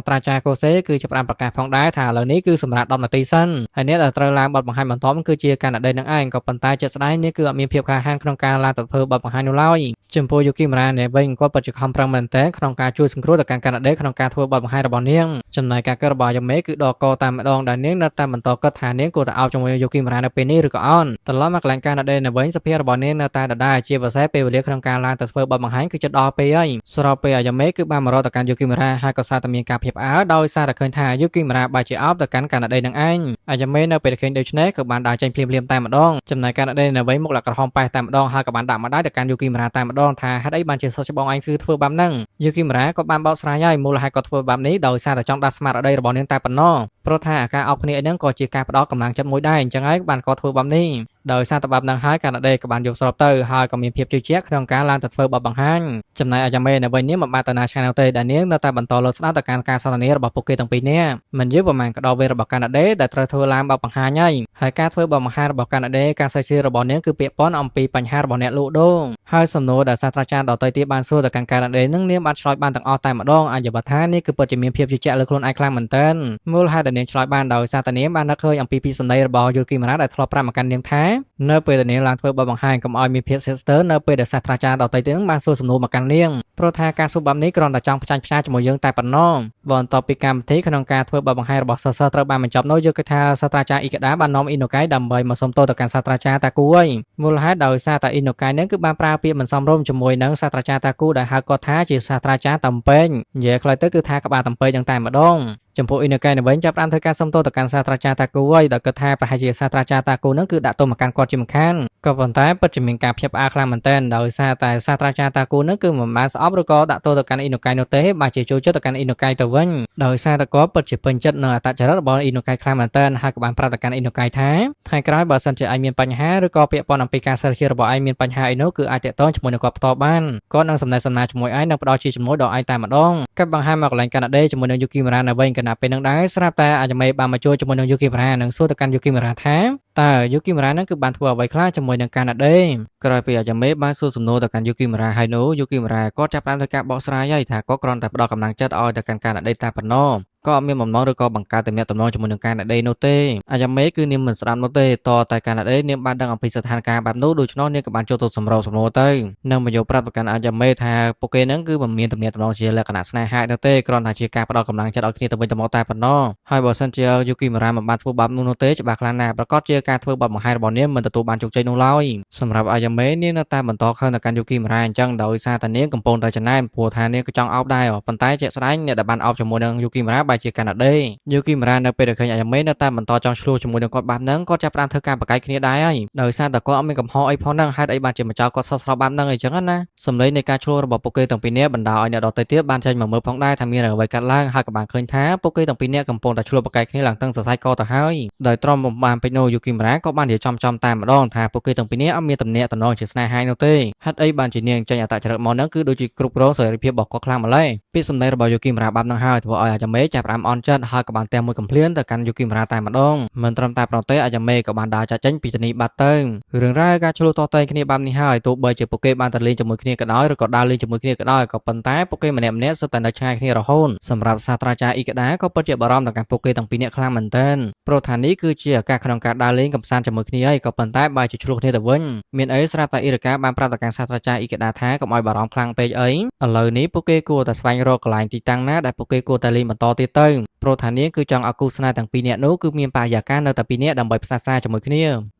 ាស្ត្រាចារ្យកូសេគឺចាប់ផ្ដើមប្រកាសផងដែរថាឥឡូវនេះគឺសម្រាប់10នាទីសិនហើយអ្នកដែលត្រូវឡើងបទបង្ហាញបន្ទាប់គឺជាកាណាឌីនឹងឯងក៏ប៉ុន្តែជាក់ស្ដែងនេះគឺអត់មានភាពក្លាហានក្នុងការឡើងទៅធ្វើបទបង្ហាញនោះឡើយចំពោះយូគីមរ៉ានេះវិញគាត់ពិតជាខំប្រឹងមែនទែនក្នុងការជួយសង្គ្រោះទៅកាន់កាណាឌីក្នុងការធ្វើបទបង្ហាញរបស់នាងចំណែកការគិតរបស់យ៉ាមេគឺដកកតាមម្ដងដែលនាងនៅតែបន្តគិតថានាងគួរតែអោបជាមួយយូគីមរ៉ានៅពេលនេះឬក៏អត់ត្រឡប់មកកន្លែងកាណាឌីនៅវិញសភាពរបស់នាងនៅតែដដែលជាពិសេសពេលវេលាក្នុងការឡើងទៅធ្វើបទបង្ហាញគឺជិតដល់ពេលហើយស្របពេលអាយ៉ាមេគឺបានមករកទៅកាន់យូគីមរ៉ាហើយក៏សារតែមានការភ្ញាក់ផ្អើលដោយសារតែឃើញថាយូគីមរ៉ាបែរជាអោបទៅកាន់កាណាឌីនឹងឯងអាយ៉ាមេនៅពេលឃើញដូច្នេះក៏បានដើរចេញភ្លាមៗតែម្ដងចំណែកកាណាឌីនៅវិញមុខលក្រហមប៉េះតែម្ដងហើយក៏បានដាក់ម្ដាយទៅកាន់យូគីមរ៉ាតែម្ដងថាហេតុអីបានជាសិស្សច្បងឯងគឺធ្វើបែបហ្នឹងយូគីមរ៉ាក៏បានបកស្រាយហើយមូលហេតុក៏ធ្វើបែបនេះដោយសារតែចង់ដាស់ស្មារតីរបស់នាងតែប៉ុណ្ណោះព្រោះថាអាការអោបគ្នាអីហ្នឹងក៏ជាការផ្ដល់កម្លាំងចិត្តមួយដែរអញ្ចឹងហើយបានក៏ធ្វើបែបនេះដោយសារតែបែបហ្នឹងហើយកាណាឌីក៏បានយកស្របទៅហើយក៏មានភាពជឿជាក់ក្នុងការឡើងទៅធ្វើបទបង្ហាញចំណែកអាយ៉ាមេនៅវិញនេះមិនបានទៅណាឆ្ងាយនោះទេដែលនាងនៅតែបន្តលើស្ដាប់ទៅកាន់ការសន្ទនារបស់ពួកគេទាំងពីរនាក់មិនយូរប្រហែលក៏ដល់វេនរបស់កាណាឌីដែលត្រូវធ្វើឡើងបទបង្ហាញហើយហើយការធ្វើបទបង្ហាញរបស់កាណាឌីការសើជឿរបស់នាងគឺពាក់ព័ន្ធអំពីបញ្ហារបស់អ្នកលក់ដូរហើយសំណួរដែលសាស្ត្រាចារ្យដទៃទៀតបានសួរទៅកាន់កាណាឌីនឹងនាងបានឆ្លើយបានទាំងអស់តែម្ដងអាចបើថានេះគឺពិតជាមានភាពជឿជាក់លើខ្លួនឯងខ្លាំងមែនទែនមូលហេតុដែលនាងឆ្លើយបានដោយសារតែនាងបាននឹកឃើញអំពីពាក្យសម្ដីរបស់យូគីម៉ារ៉ាដែលធ្លាប់ប្រាប់មកកាន់នាងថានៅពេលដែលនាងឡើងធ្វើបទបង្ហាញកុំឲ្យមានភាពស្ថិតស្ទើរនៅពេលដែលសាស្ត្រាចារ្យដទៃទៀតនឹងបានសួរសំណួរមកកាន់នាងព្រោះថាការសួរបែបនេះគ្រាន់តែចង់ផ្ចាញ់ផ្ចាជាមួយយើងតែប៉ុណ្ណោះបន្ទាប់ពីកម្មវិធីក្នុងការធ្វើបទបង្ហាញរបស់សិស្សៗត្រូវបានបញ្ចប់នោះយកគឺថាសាស្ត្រាចារ្យអ៊ីកាដាបាននាំអ៊ីណូកៃដើម្បីមកសុំទោសទៅកាន់សាស្ត្រាចារ្យតាគូហើយមូលហេតុដោយសារតែអ៊ីណូកៃនឹងគឺបានប្រើពាក្យមិនសមរម្យជាមួយនឹងសាស្ត្រាចារ្យតាគូដែលហៅគាត់ថាជាសាស្ត្រាចារ្យតំពេងនិយាយខ្លីទៅគឺថាក្បាលតំពេងយ៉ាងតែម្ដងចំពោះអ៊ីណូកៃនៅវិញចាប់ផ្ដើមធ្វើការសុំទោសទៅកាន់សាស្ត្រាចារ្យតាគូហើយដោយគិតថាប្រហែលជាសាស្ត្រាចារ្យតាគូនឹងគឺដាក់ទោសមកកាន់គាត់ជាមិនខានក៏ប៉ុន្តែពិតជាមានការភ្ញាក់ផ្អើលខ្លាំងមែនទែនដោយសារតែសាស្ត្រាចារ្យតាគូនឹងគឺមិនបានស្អប់ឬក៏ដាក់ទោសទៅកាន់អ៊ីណូកៃនោះទេបែរជាចូលចិត្តទៅកាន់អ៊ីណូកៃទៅវិញដោយសារតែគាត់ពិតជាពេញចិត្តនៅអត្តចរិតរបស់អ៊ីណូកៃខ្លាំងមែនទែនហើយក៏បានប្រាប់ទៅកាន់អ៊ីណូកៃថាថ្ងៃក្រោយបើសិនជាឯងមានបញ្ហាឬក៏ពាក់ព័ន្ធអំពីការសិក្សារបស់ឯងមានបញ្ហាអីនោះគឺអាចទាក់ទងជាមួយនឹងគាត់ផ្ទាល់បានគាត់នឹងសំណេះសំណាលជាមួយឯងនិងផ្ដល់ជាជំនួយដល់ឯងតែម្ដងកាត់បង្ហាញមកកន្លែងកាណាឌីជាមួយនឹងយូគីមរ៉ានៅវិញគណៈពេលនឹងដែរស្រាប់តែអាយ៉ាមេបានមកជួបជាមួយនឹងយូគីមរ៉ានិងសួរទៅកាន់យូគីមរ៉ាថាតើយូគីមរ៉ានឹងគឺបានធ្វើអ្វីខ្លះជាមួយនឹងកាណាឌីក្រោយពីអាយ៉ាមេបានសួរសំណួរទៅកាន់យូគីមរ៉ាហើយនោះយូគីមរ៉ាក៏ចាប់ផ្ដើមធ្វើការបកស្រាយហើយថាក៏គ្រាន់តែផ្ដល់កម្លាំងចិត្តឲ្យទៅកាន់កាណាឌីតែប៉ុណ្ណោះក៏អត់មានបំណងឬក៏បង្កើតទំនាក់ទំនងជាមួយនឹងកាណាឌីនោះទេអាយ៉ាមេគឺនាងមិនស្ដាប់នោះទេតតែកាណាឌីនាងបានដឹងអំពីស្ថានភាពបែបនោះដូច្នោះនាងក៏បានចូលទៅសម្របសម្រួលទៅនិងមកយកប្រាប់ទៅកាន់អាយ៉ាមេថាពួកគេនឹងគឺមិនមានទំនាក់ទំនងជាលក្ខណៈស្នេហានោះទេគ្រាន់តែជាការផ្ដល់កម្លាំងចិត្តឲ្យគ្នាទៅវិញទៅមកតែប៉ុណ្ណោះហើយបើសិនជាយូគីមរ៉ាមិនបានធ្វើបាបនោះនោះទេច្បាស់ខ្លាំងណាស់ប្រកាសជាការធ្វើបាបបង្ហាញរបស់នាងមិនទទួលបានជោគជ័យនោះឡើយសម្រាប់អាយ៉ាមេនាងនៅតែបន្តខឹងទៅកាន់យូគីមរ៉ាអញ្ចឹងដោយសារតែនាងកំពុងតែចំណែនព្រោះថានាងក៏ចង់អោបដែរប៉ុន្តែជាក់ស្ដែងអ្នកដែលបានអោបជាមួយនឹងយូគីមរ៉ាបែរជាកាណាឌីយូគីមរ៉ានៅពេលដែលឃើញអាយ៉ាមេនៅតែបន្តចង់ឆ្លោះជាមួយនឹងគាត់បែបហ្នឹងគាត់ចាប់ផ្ដើមធ្វើការបកកាយគ្នាដែរហើយដោយសារតែគាត់អត់មានកំហុសអីផងហ្នឹងហេតុអីបានជាម្ចាស់គាត់សោះស្របបែបហ្នឹងអីចឹងណាសម្លេងនៃការឆ្លោះរបស់ពួកគេទាំងពីរនាក់បណ្ដាលឲ្យអ្នកដទៃទៀតបានចេញមកមើលផងដែរថាមានអ្វីកើតឡើងហើយក៏បានឃើញថាពួកគេទាំងពីរនាក់កំពុងតែឆ្លោះបកកាយគ្នាឡើងតឹងសរសៃកទៅហើយដោយទ្រាំបំបានពេកនោះយូគីមរ៉ាក៏បាននិយាយចំចំតែម្ដងថាពួកគេទាំងពីរនាក់អត់មានទំនាក់ទំនងជាស្នេហានោះទេហេតុអីបានជានាងចេញអត្តចរិតមកហ្នឹងគឺដូចជាគ្រប់គ្រងសេរីភាពរបស់គាត់ខ្លាំងម្ល៉េះពាក្យសម្ដីរបស់យូគីមរ៉ាបែបហ្នឹងហើយធ្វើឲ្យអាយ៉ាមេចាប់ផ្ដើមអន់ចិត្តហើយក៏បានទះមួយកំភ្លៀងទៅកាន់យូគីមរ៉ាតែម្ដងមិនត្រឹមតែប៉ុណ្ណោះទេអាយ៉ាមេក៏បានដើរចាក់ចេញពីទីនេះបាត់ទៅរឿងរ៉ាវការឆ្លោះតតែងគ្នាបែបនេះហើយទោះបីជាពួកគេបានទៅលេងជាមួយគ្នាក៏ដោយឬក៏ដើរលេងជាមួយគ្នាក៏ដោយក៏ប៉ុន្តែពួកគេម្នាក់ៗសុទ្ធតែនៅឆ្ងាយគ្នារហូតសម្រាប់សាស្ត្រាចារ្យអ៊ីកាដាក៏ពិតជាបារម្ភដល់ការពួកគេទាំងពីរនាក់ខ្លាំងមែនទែនព្រោះថានេះគឺជាឱកាសក្នុងការដើរលេងកម្សាន្តជាមួយគ្នាហើយក៏ប៉ុន្តែបែរជាឆ្លោះគ្នាទៅវិញមានអីស្រាប់តែអ៊ីរកាបានប្រាប់ទៅកាន់សាស្ត្រាចារ្យអ៊ីកាដាថាកុំឲ្យបារម្ភខ្លាំងពេកអីឥឡូវនេះពួកគេគួរតែស្វែងរកកន្លែងទីតាំងណាដែលពួកគេគួរតែលេងបន្តទៀតទៅព្រោះថានាងគឺចង់ឲ្យគូស្នេហ៍ទាំងពីរនាក់នោះគឺមានបរិយាកាសនៅតែពីរនាក់ដើម្បីផ្សះផ្សាជាមួយគ្នា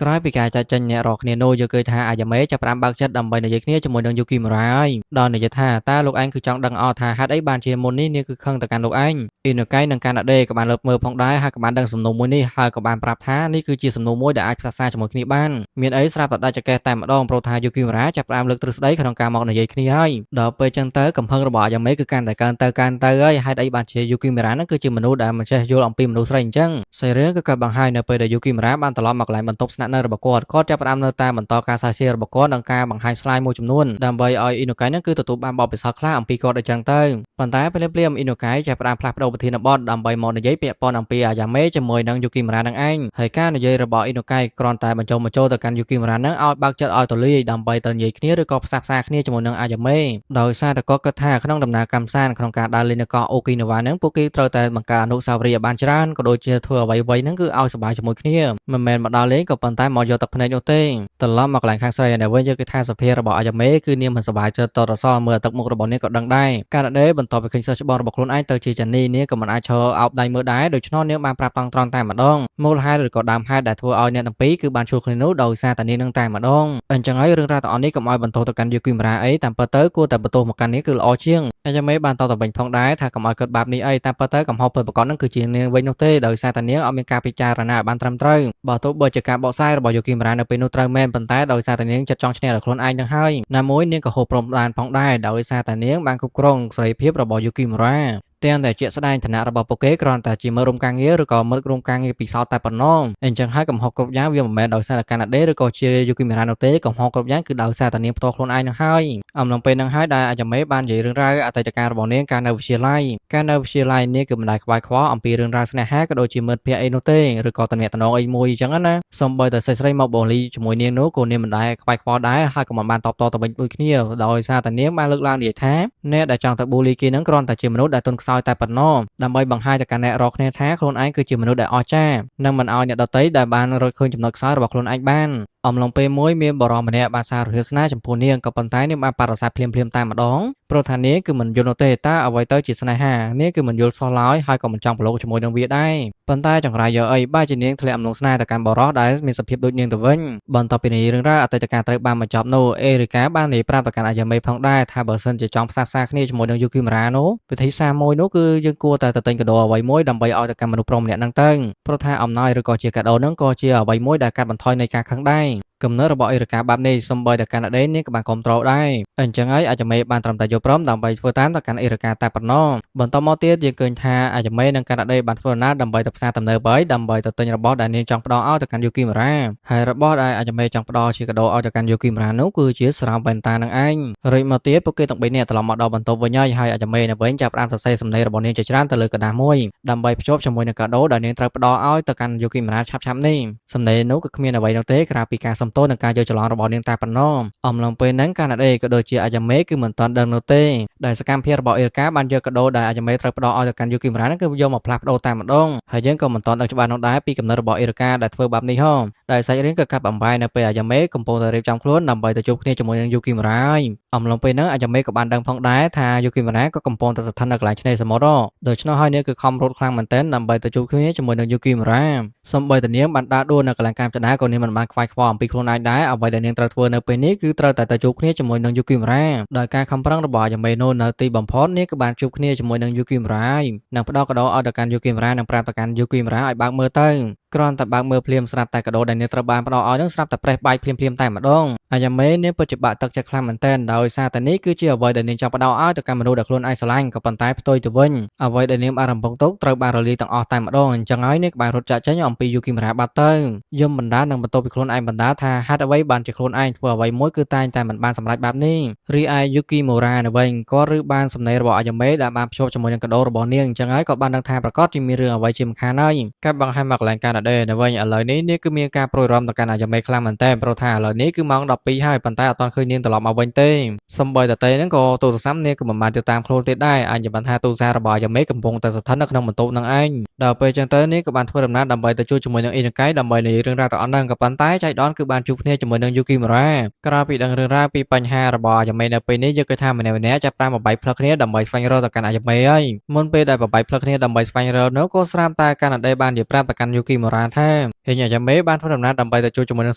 ក្រោយពីការចាត់ចេញអ្នករកគ្នានោះយើងឃើញថាអាយ៉ាមេចាប់ផ្ដើមបើកចិត្តដើម្បីនិយាយគ្នាជាមួយនឹងយូគីមរ៉ាហើយដល់និយាយថាតើលោកឯងគឺចង់ដឹងអត់ថាហេតុអីបានជាមុននេះនាងគឺខឹងទៅកាន់លោកឯងអ៊ីណូកៃនិងកាណាដេក៏បានលើកមើលផងដែរហើយក៏បានដឹងសំណួរមួយនេះហើយក៏បានប្រាប់ថានេះគឺជាសំណួរមួយដែលអាចផ្សះផ្សាជាមួយគ្នាបានមានអីស្រាប់តែដាច់ចកេះតែម្ដងព្រោះថាយូគីមរ៉ាចាប់ផ្ដើមលើកទ្រឹស្ដីក្នុងការមកនិយាយគ្នាហើយដល់ពេលចឹងទៅកំហឹងរបស់អាយ៉ាមេគឺកាន់តែកើនទៅកើនទៅហើយហេតុអីបានជាយូគីមរ៉ានឹងគឺជាមនុស្ស មនុស្សដែលមិនចេះយល់អំពីមនុស្សស្រីអញ្ចឹងសាច់រឿងគឺកើតបង្ហាញនៅពេលដែលយូគីមរ៉ាបានត្រឡប់មកកន្លែងបន្ទប់ស្នាក់នៅរបស់គាត់គាត់ចាប់ផ្ដើមនៅតែបន្តការសាសៀរបស់គាត់និងការបង្ហាញ slide មួយចំនួនដើម្បីឲ្យអ៊ីណូកៃនឹងគឺទទួលបានបទពិសោធន៍ខ្លះអំពីគាត់អញ្ចឹងទៅប៉ុន្តែភ្លាមៗអ៊ីណូកៃចាប់ផ្ដើមផ្លាស់ប្ដូរប្រធានបទដើម្បីមកនិយាយពាក់ព័ន្ធអំពីអាយ៉ាមេជាមួយនឹងយូគីមរ៉ានឹងឯងហើយការនិយាយរបស់អ៊ីណូកៃគ្រាន់តែបញ្ចុះបញ្ចូលទៅកាន់យូគីមរ៉ានឹងឲ្យបើកចិត្តឲ្យទលាយដើម្បីទៅនិយាយគ្នាឬក៏ផ្សះផ្សាគ្នាជាមួយនឹងអាយ៉ាមេដោយសារតែគាត់គិតថាក្នុងដំណើរកម្មសានក្នុងការដើរលេងនៅកោះអូគីណូវ៉ានឹងពួកគេត្រូវតែបង្កើតអនុស្សាវរីយ៍ឲ្យបានច្រើនក៏ដូចជាធ្វើអ្វីៗហ្នឹងគឺឲ្យសប្បាយជាមួយគ្នាមិនមែនមកដល់លេងក៏ប៉ុន្តែមកយកទឹកភ្នែកនោះទេត្រឡប់មកកន្លែងខាងស្រីនេះវិញយើងគឺថាសភារបស់អាយ៉ាមេគឺនាងមិនសប្បាយចិត្តតរសមើលទឹកមុខរបស់នាងក៏ដឹងដែរកាលដេបន្ទាប់ពីឃើញសិស្សច្បងរបស់ខ្លួនឯងទៅជាចានីនាងក៏មិនអាចឈរអោបដៃមើលដែរដូច្នោះនាងបានប្រាប់តង់ត្រង់តែម្ដងមូលហេតុឬក៏ដើមហេតុដែលធ្វើឲ្យអ្នកទាំងពីរគឺបានជួលគ្នានោះដោយសារតែនាងនឹងតែម្ដងអញ្ចឹងហើយរឿងរ៉ាវទាំងអស់នេះកុំឲ្យបន្ទោសទៅកាន់យូគីមរ៉ាអីតាមពិតទៅគួរតែបន្ទោសមកកាន់នេះគឺល្អជាងអាយ៉ាមេបានតបទៅវិញផងដែរថាកុំឲ្យកើតបាបនេះអីតាមពិតទៅកំហុសពិតប្រាកដនឹងគឺជានាងវិញនោះទេដោយសារតែនាងអត់មានការពិចារណាឲ្យបានត្រឹមត្រូវបើទោះបីជាការបកស្រាយរបស់យូគីមរ៉ានៅពេលនោះត្រូវមែនប៉ុន្តែដោយសារតែនាងចិត្តចង់ឈ្នះដល់ខ្លួនឯងនឹងហើយណាមួយនាងក៏ហូបព្រមដានផងដែរដោយសារតែនាងបានគ្រប់គ្រងសេរីភាពរបស់យូគីមរ៉ាទាំងតែជាក់ស្ដែងឋានៈរបស់ពួកគេគ្រាន់តែជាមិត្តរួមការងារឬក៏មិត្តរួមការងារពិសោធន៍តែប៉ុណ្ណោះអញ្ចឹងហើយកំហុសគ្រប់យ៉ាងវាមិនមែនដោយសារតែកាណាដេឬក៏ជាយូគីមីរ៉ានោះទេកំហុសគ្រប់យ៉ាងគឺដោយសារតែនាងផ្ទាល់ខ្លួនឯងនឹងហើយអំឡុងពេលហ្នឹងហើយដែលអាយ៉ាមេបាននិយាយរឿងរ៉ាវអតីតកាលរបស់នាងកាលនៅវិទ្យាល័យកាលនៅវិទ្យាល័យនាងគឺមិនដែលខ្វាយខ្វល់អំពីរឿងរ៉ាវស្នេហាក៏ដូចជាមិត្តភក្តិអីនោះទេឬក៏តំណែងតំណងអីមួយអញ្ចឹងណាសូម្បីតែស្រីៗមកបលីជាមួយនាងនោះក៏នាងមិនដែលខ្វាយខ្វល់ដែរហើយក៏មិនបានតបតទៅវិញដូចគ្នាដោយសារតែនាងបានលើកឡើងនិយាយថាអ្នកដែលចង់ទៅបូលីគេហ្នឹងគ្រាន់តែជាមនុស្សដែលទន់ខ្សោយតែប៉ុណ្ណោះដើម្បីបង្ហាញទៅកាន់អ្នករាល់គ្នាថាខ្លួនឯងគឺជាមនុស្សដែលអស្ចារ្យនិងមិនឲ្យអ្នកដទៃដែលបានរកឃើញចំណុចខ្សោយរបស់ខ្លួនឯងបានអំឡុងពេលមួយមានបរិមម្នាក់បានសាររឿងស្នេហ៍ចំពោះនាងក៏ប៉ុន្តែនាងបានបដិសេធភ្លាមៗតែម្ដងព្រោះថានាងគឺមិនយល់នោះទេតើអ្វីទៅជាស្នេហានាងគឺមិនយល់សោះឡើយហើយក៏មិនចង់ប្រឡូកជាមួយនឹងវាដែរប៉ុន្តែចង្រៃយកអីបែរជានាងធ្លាក់អំឡុងស្នេហ៍ទៅកាន់បរិសដែលមានសភាពដូចនាងទៅវិញបន្ទាប់ពីនេះរឿងរ៉ាវអតីតកាលត្រូវបានបញ្ចប់នោះអេរីកាបាននិយាយប្រាប់ទៅកាន់អាយ៉ាមេផងដែរថាបើសិនជាចង់ផ្សះផ្សាគ្នាជាមួយនឹងយូគីមរ៉ានោះវិធីសាស្ត្រមួយនោះគឺយើងគួរតែទៅទិញកាដូអ្វីមួយដើម្បីឲ្យទៅកាន់មនុស្សប្រុសម្នាក់ហ្នឹងទៅព្រោះថាអំណោយឬក៏ជាកាដូហ្នឹងក៏ជាអ្វីមួយដែលកាត់បន្ថយនៃការខឹងដែរគំនិតរបស់អេរិកាបែបនេះសំបីតែកាណាដេនេះក៏បានគ្រប់គ្រងដែរអញ្ចឹងហើយអាយ៉ាមេបានត្រឹមតែយល់ព្រមដើម្បីធ្វើតាមទៅកាន់អេរិកាតែប៉ុណ្ណោះបន្តមកទៀតយើងឃើញថាអាយ៉ាមេនិងកាណាដេបានធ្វើដំណើរដើម្បីទៅផ្សារទំនើបហើយដើម្បីទៅទិញរបស់ដែលនាងចង់ផ្ដល់ឲ្យទៅកាន់យូគីមរ៉ាហើយរបស់ដែលអាយ៉ាមេចង់ផ្ដល់ជាកាដូឲ្យទៅកាន់យូគីមរ៉ានោះគឺជាស្រោមវ៉ែនតានឹងឯងរួចមកទៀតពួកគេទាំងបីនាក់ត្រឡប់មកដល់បន្ទប់វិញហើយហើយអាយ៉ាមេនៅវិញចាប់ផ្ដើមសរសេរសំណេររបស់នាងជាច្រើនទៅលើក្រដាសមួយដើម្បីភ្ជាប់ជាមួយនឹងកាដូដែលនាងត្រូវផ្ដល់ឲ្យទៅកាន់យូគីមរ៉ាឆាប់ៗនេះសំណេរនោះគឺគ្មានអ្វីនោះទេក្រៅពីការសុំទោសនិងការយល់ច្រឡំរបស់នាងតែប៉ុណ្ណោះអំឡុងពេលហ្នឹងកាណាដេក៏ដូចជាអាយ៉ាមេគឺមិនទាន់ដឹងនោះទេដែលសកម្មភាពរបស់អេរកាបានយកកាដូដែលអាយ៉ាមេត្រូវផ្ដល់ឲ្យទៅកាន់យូគីមរ៉ាហ្នឹងគឺយកមកផ្លាស់ប្ដូរតែម្ដងហើយយើងក៏មិនទាន់ដឹងច្បាស់នោះដែរពីកំណត់របស់អេរកាដែលធ្វើបែបនេះហងដែលសាច់រឿងក៏កាប់បំបាយនៅពេលអាយ៉ាមេកំពុងតែរៀបចំខ្លួនដើម្បីទៅជួបគ្នាជាមួយនឹងយូគីមរ៉ាហើយអំឡុងពេលហ្នឹងអាយ៉ាមេក៏បានដឹងផងដែរថាយូគីមរ៉ាក៏កំពុងតែស្ថិតនៅកន្លែងឆ្នេរសមុទ្រដូច្នោះហើយនាងគឺខំរត់ខ្លាំងមែនទែនដើម្បីទៅជួបគ្នាជាមួយនឹងយូគីមរ៉ាសូម្បីតែនាងបានដើរដួលនៅកន្លែងកាមចដាក៏នាងមិនបានខ្វាយខ្វល់អំពីខ្លួនឯងដែរអ្វីដែលនាងត្រូវធ្វើនៅពេលនេះគឺត្រូវតែទៅជួបគ្នាជាមួយនឹងយូគីមរ៉ាដោយការខំប្រឹងរបស់អាយ៉ាមេនោះនៅទីបំផុតនាងក៏បានជួបគ្នាជាមួយនឹងយូគីមរ៉ានិងផ្ដល់កាដូឲ្យទៅកាន់យូគីមរ៉ានិងប្រាប់ទៅកាន់យូគីមរ៉ាឲ្យបើកមើលទៅគ្រាន់តែបើកមើលភ្លាមស្រាប់តែកាដូដែលនាងត្រូវបានផ្ដល់ឲ្យនឹងស្រាប់តែប្រេះបែកភ្លាមៗតែម្ដងអាយ៉ាមេនាងពិតជាបាក់ទឹកចិត្តខ្លាំងមែនទែនដោយសារតែនេះគឺជាអ្វីដែលនាងចង់ផ្ដល់ឲ្យទៅកាន់មនុស្សដែលខ្លួនឯងស្រឡាញ់ក៏ប៉ុន្តែផ្ទុយទៅវិញអ្វីដែលនាងបានរំពឹងទុកត្រូវបានរលាយទាំងអស់តែម្ដងអញ្ចឹងហើយនាងក៏បានរត់ចាក់ចេញអំពីយូគីមរ៉ាបាត់ទៅយំបណ្ដានិងបន្ទោសពីខ្លួនឯងបណ្ដាថាហេតុអ្វីបានជាខ្លួនឯងធ្វើអ្វីមួយគឺតែងតែមិនបានសម្រេចបែបនេះរីឯយូគីមូរ៉ានៅវិញក៏ឬបានសំណេររបស់អាយ៉ាមេដែលបានភ្ជាប់ជាមួយនឹងកាដូរបស់នាងអញ្ចឹងហើយក៏បានដឹងថាប្រកាសជាមានរឿងអ្វីជាមិនខានហើយការបង្ហាញមកកន្លែងកាណាដេនៅវិញឥឡូវនេះនាងគឺមានការប្រួយបារម្ភទៅកាន់អាយ៉ាមេខ្លាំងមែនទែនព្រោះថាឥឡូវនេះគឺម៉ោង12ហើយប៉ុន្តែអត់ទាន់ឃើញនាងត្រឡប់មកវិញទេសំបីតតេហ្នឹងក៏ទូរស័ព្ទនាងក៏មិនបានទៅតាមខ្លួនទៀតដែរអាចបានថាទូរស័ព្ទរបស់អាយ៉ាមេកំពុងតែស្ថិតនៅក្នុងបន្ទប់នឹងឯងដល់ពេលចឹងទៅនាងក៏បានធ្វើដំណើរដើម្បីទៅជួបជាមួយនឹងអ៊ីនកៃដើម្បីនិយាយរឿងរ៉ាវទាំងអស់ហ្នឹងក៏ប៉ុន្តែចៃដន្យគឺបានជួបគ្នាជាមួយនឹងយូគីមរ៉ាក្រោយពីដឹងរឿងរ៉ាវពីបញ្ហារបស់អាយ៉ាមេនៅពេលនេះយើងគិតថាម្នាក់ៗចាប់តាមបបាយផ្លឹកគ្នាដើម្បីស្វែងរកទៅកាន់អាយ៉ាមេហើយមុនពេលដែលបបាយផ្លឹកគ្នាដើម្បីស្វែងរកនោះក៏ស្រាប់តែកាណាដេបាននិយាយប្រាប់ទៅកាន់យូគីមរ៉ាថាហេញអាយ៉ាមេបានធ្វើដំណើរដើម្បីទៅជួបជាមួយនឹង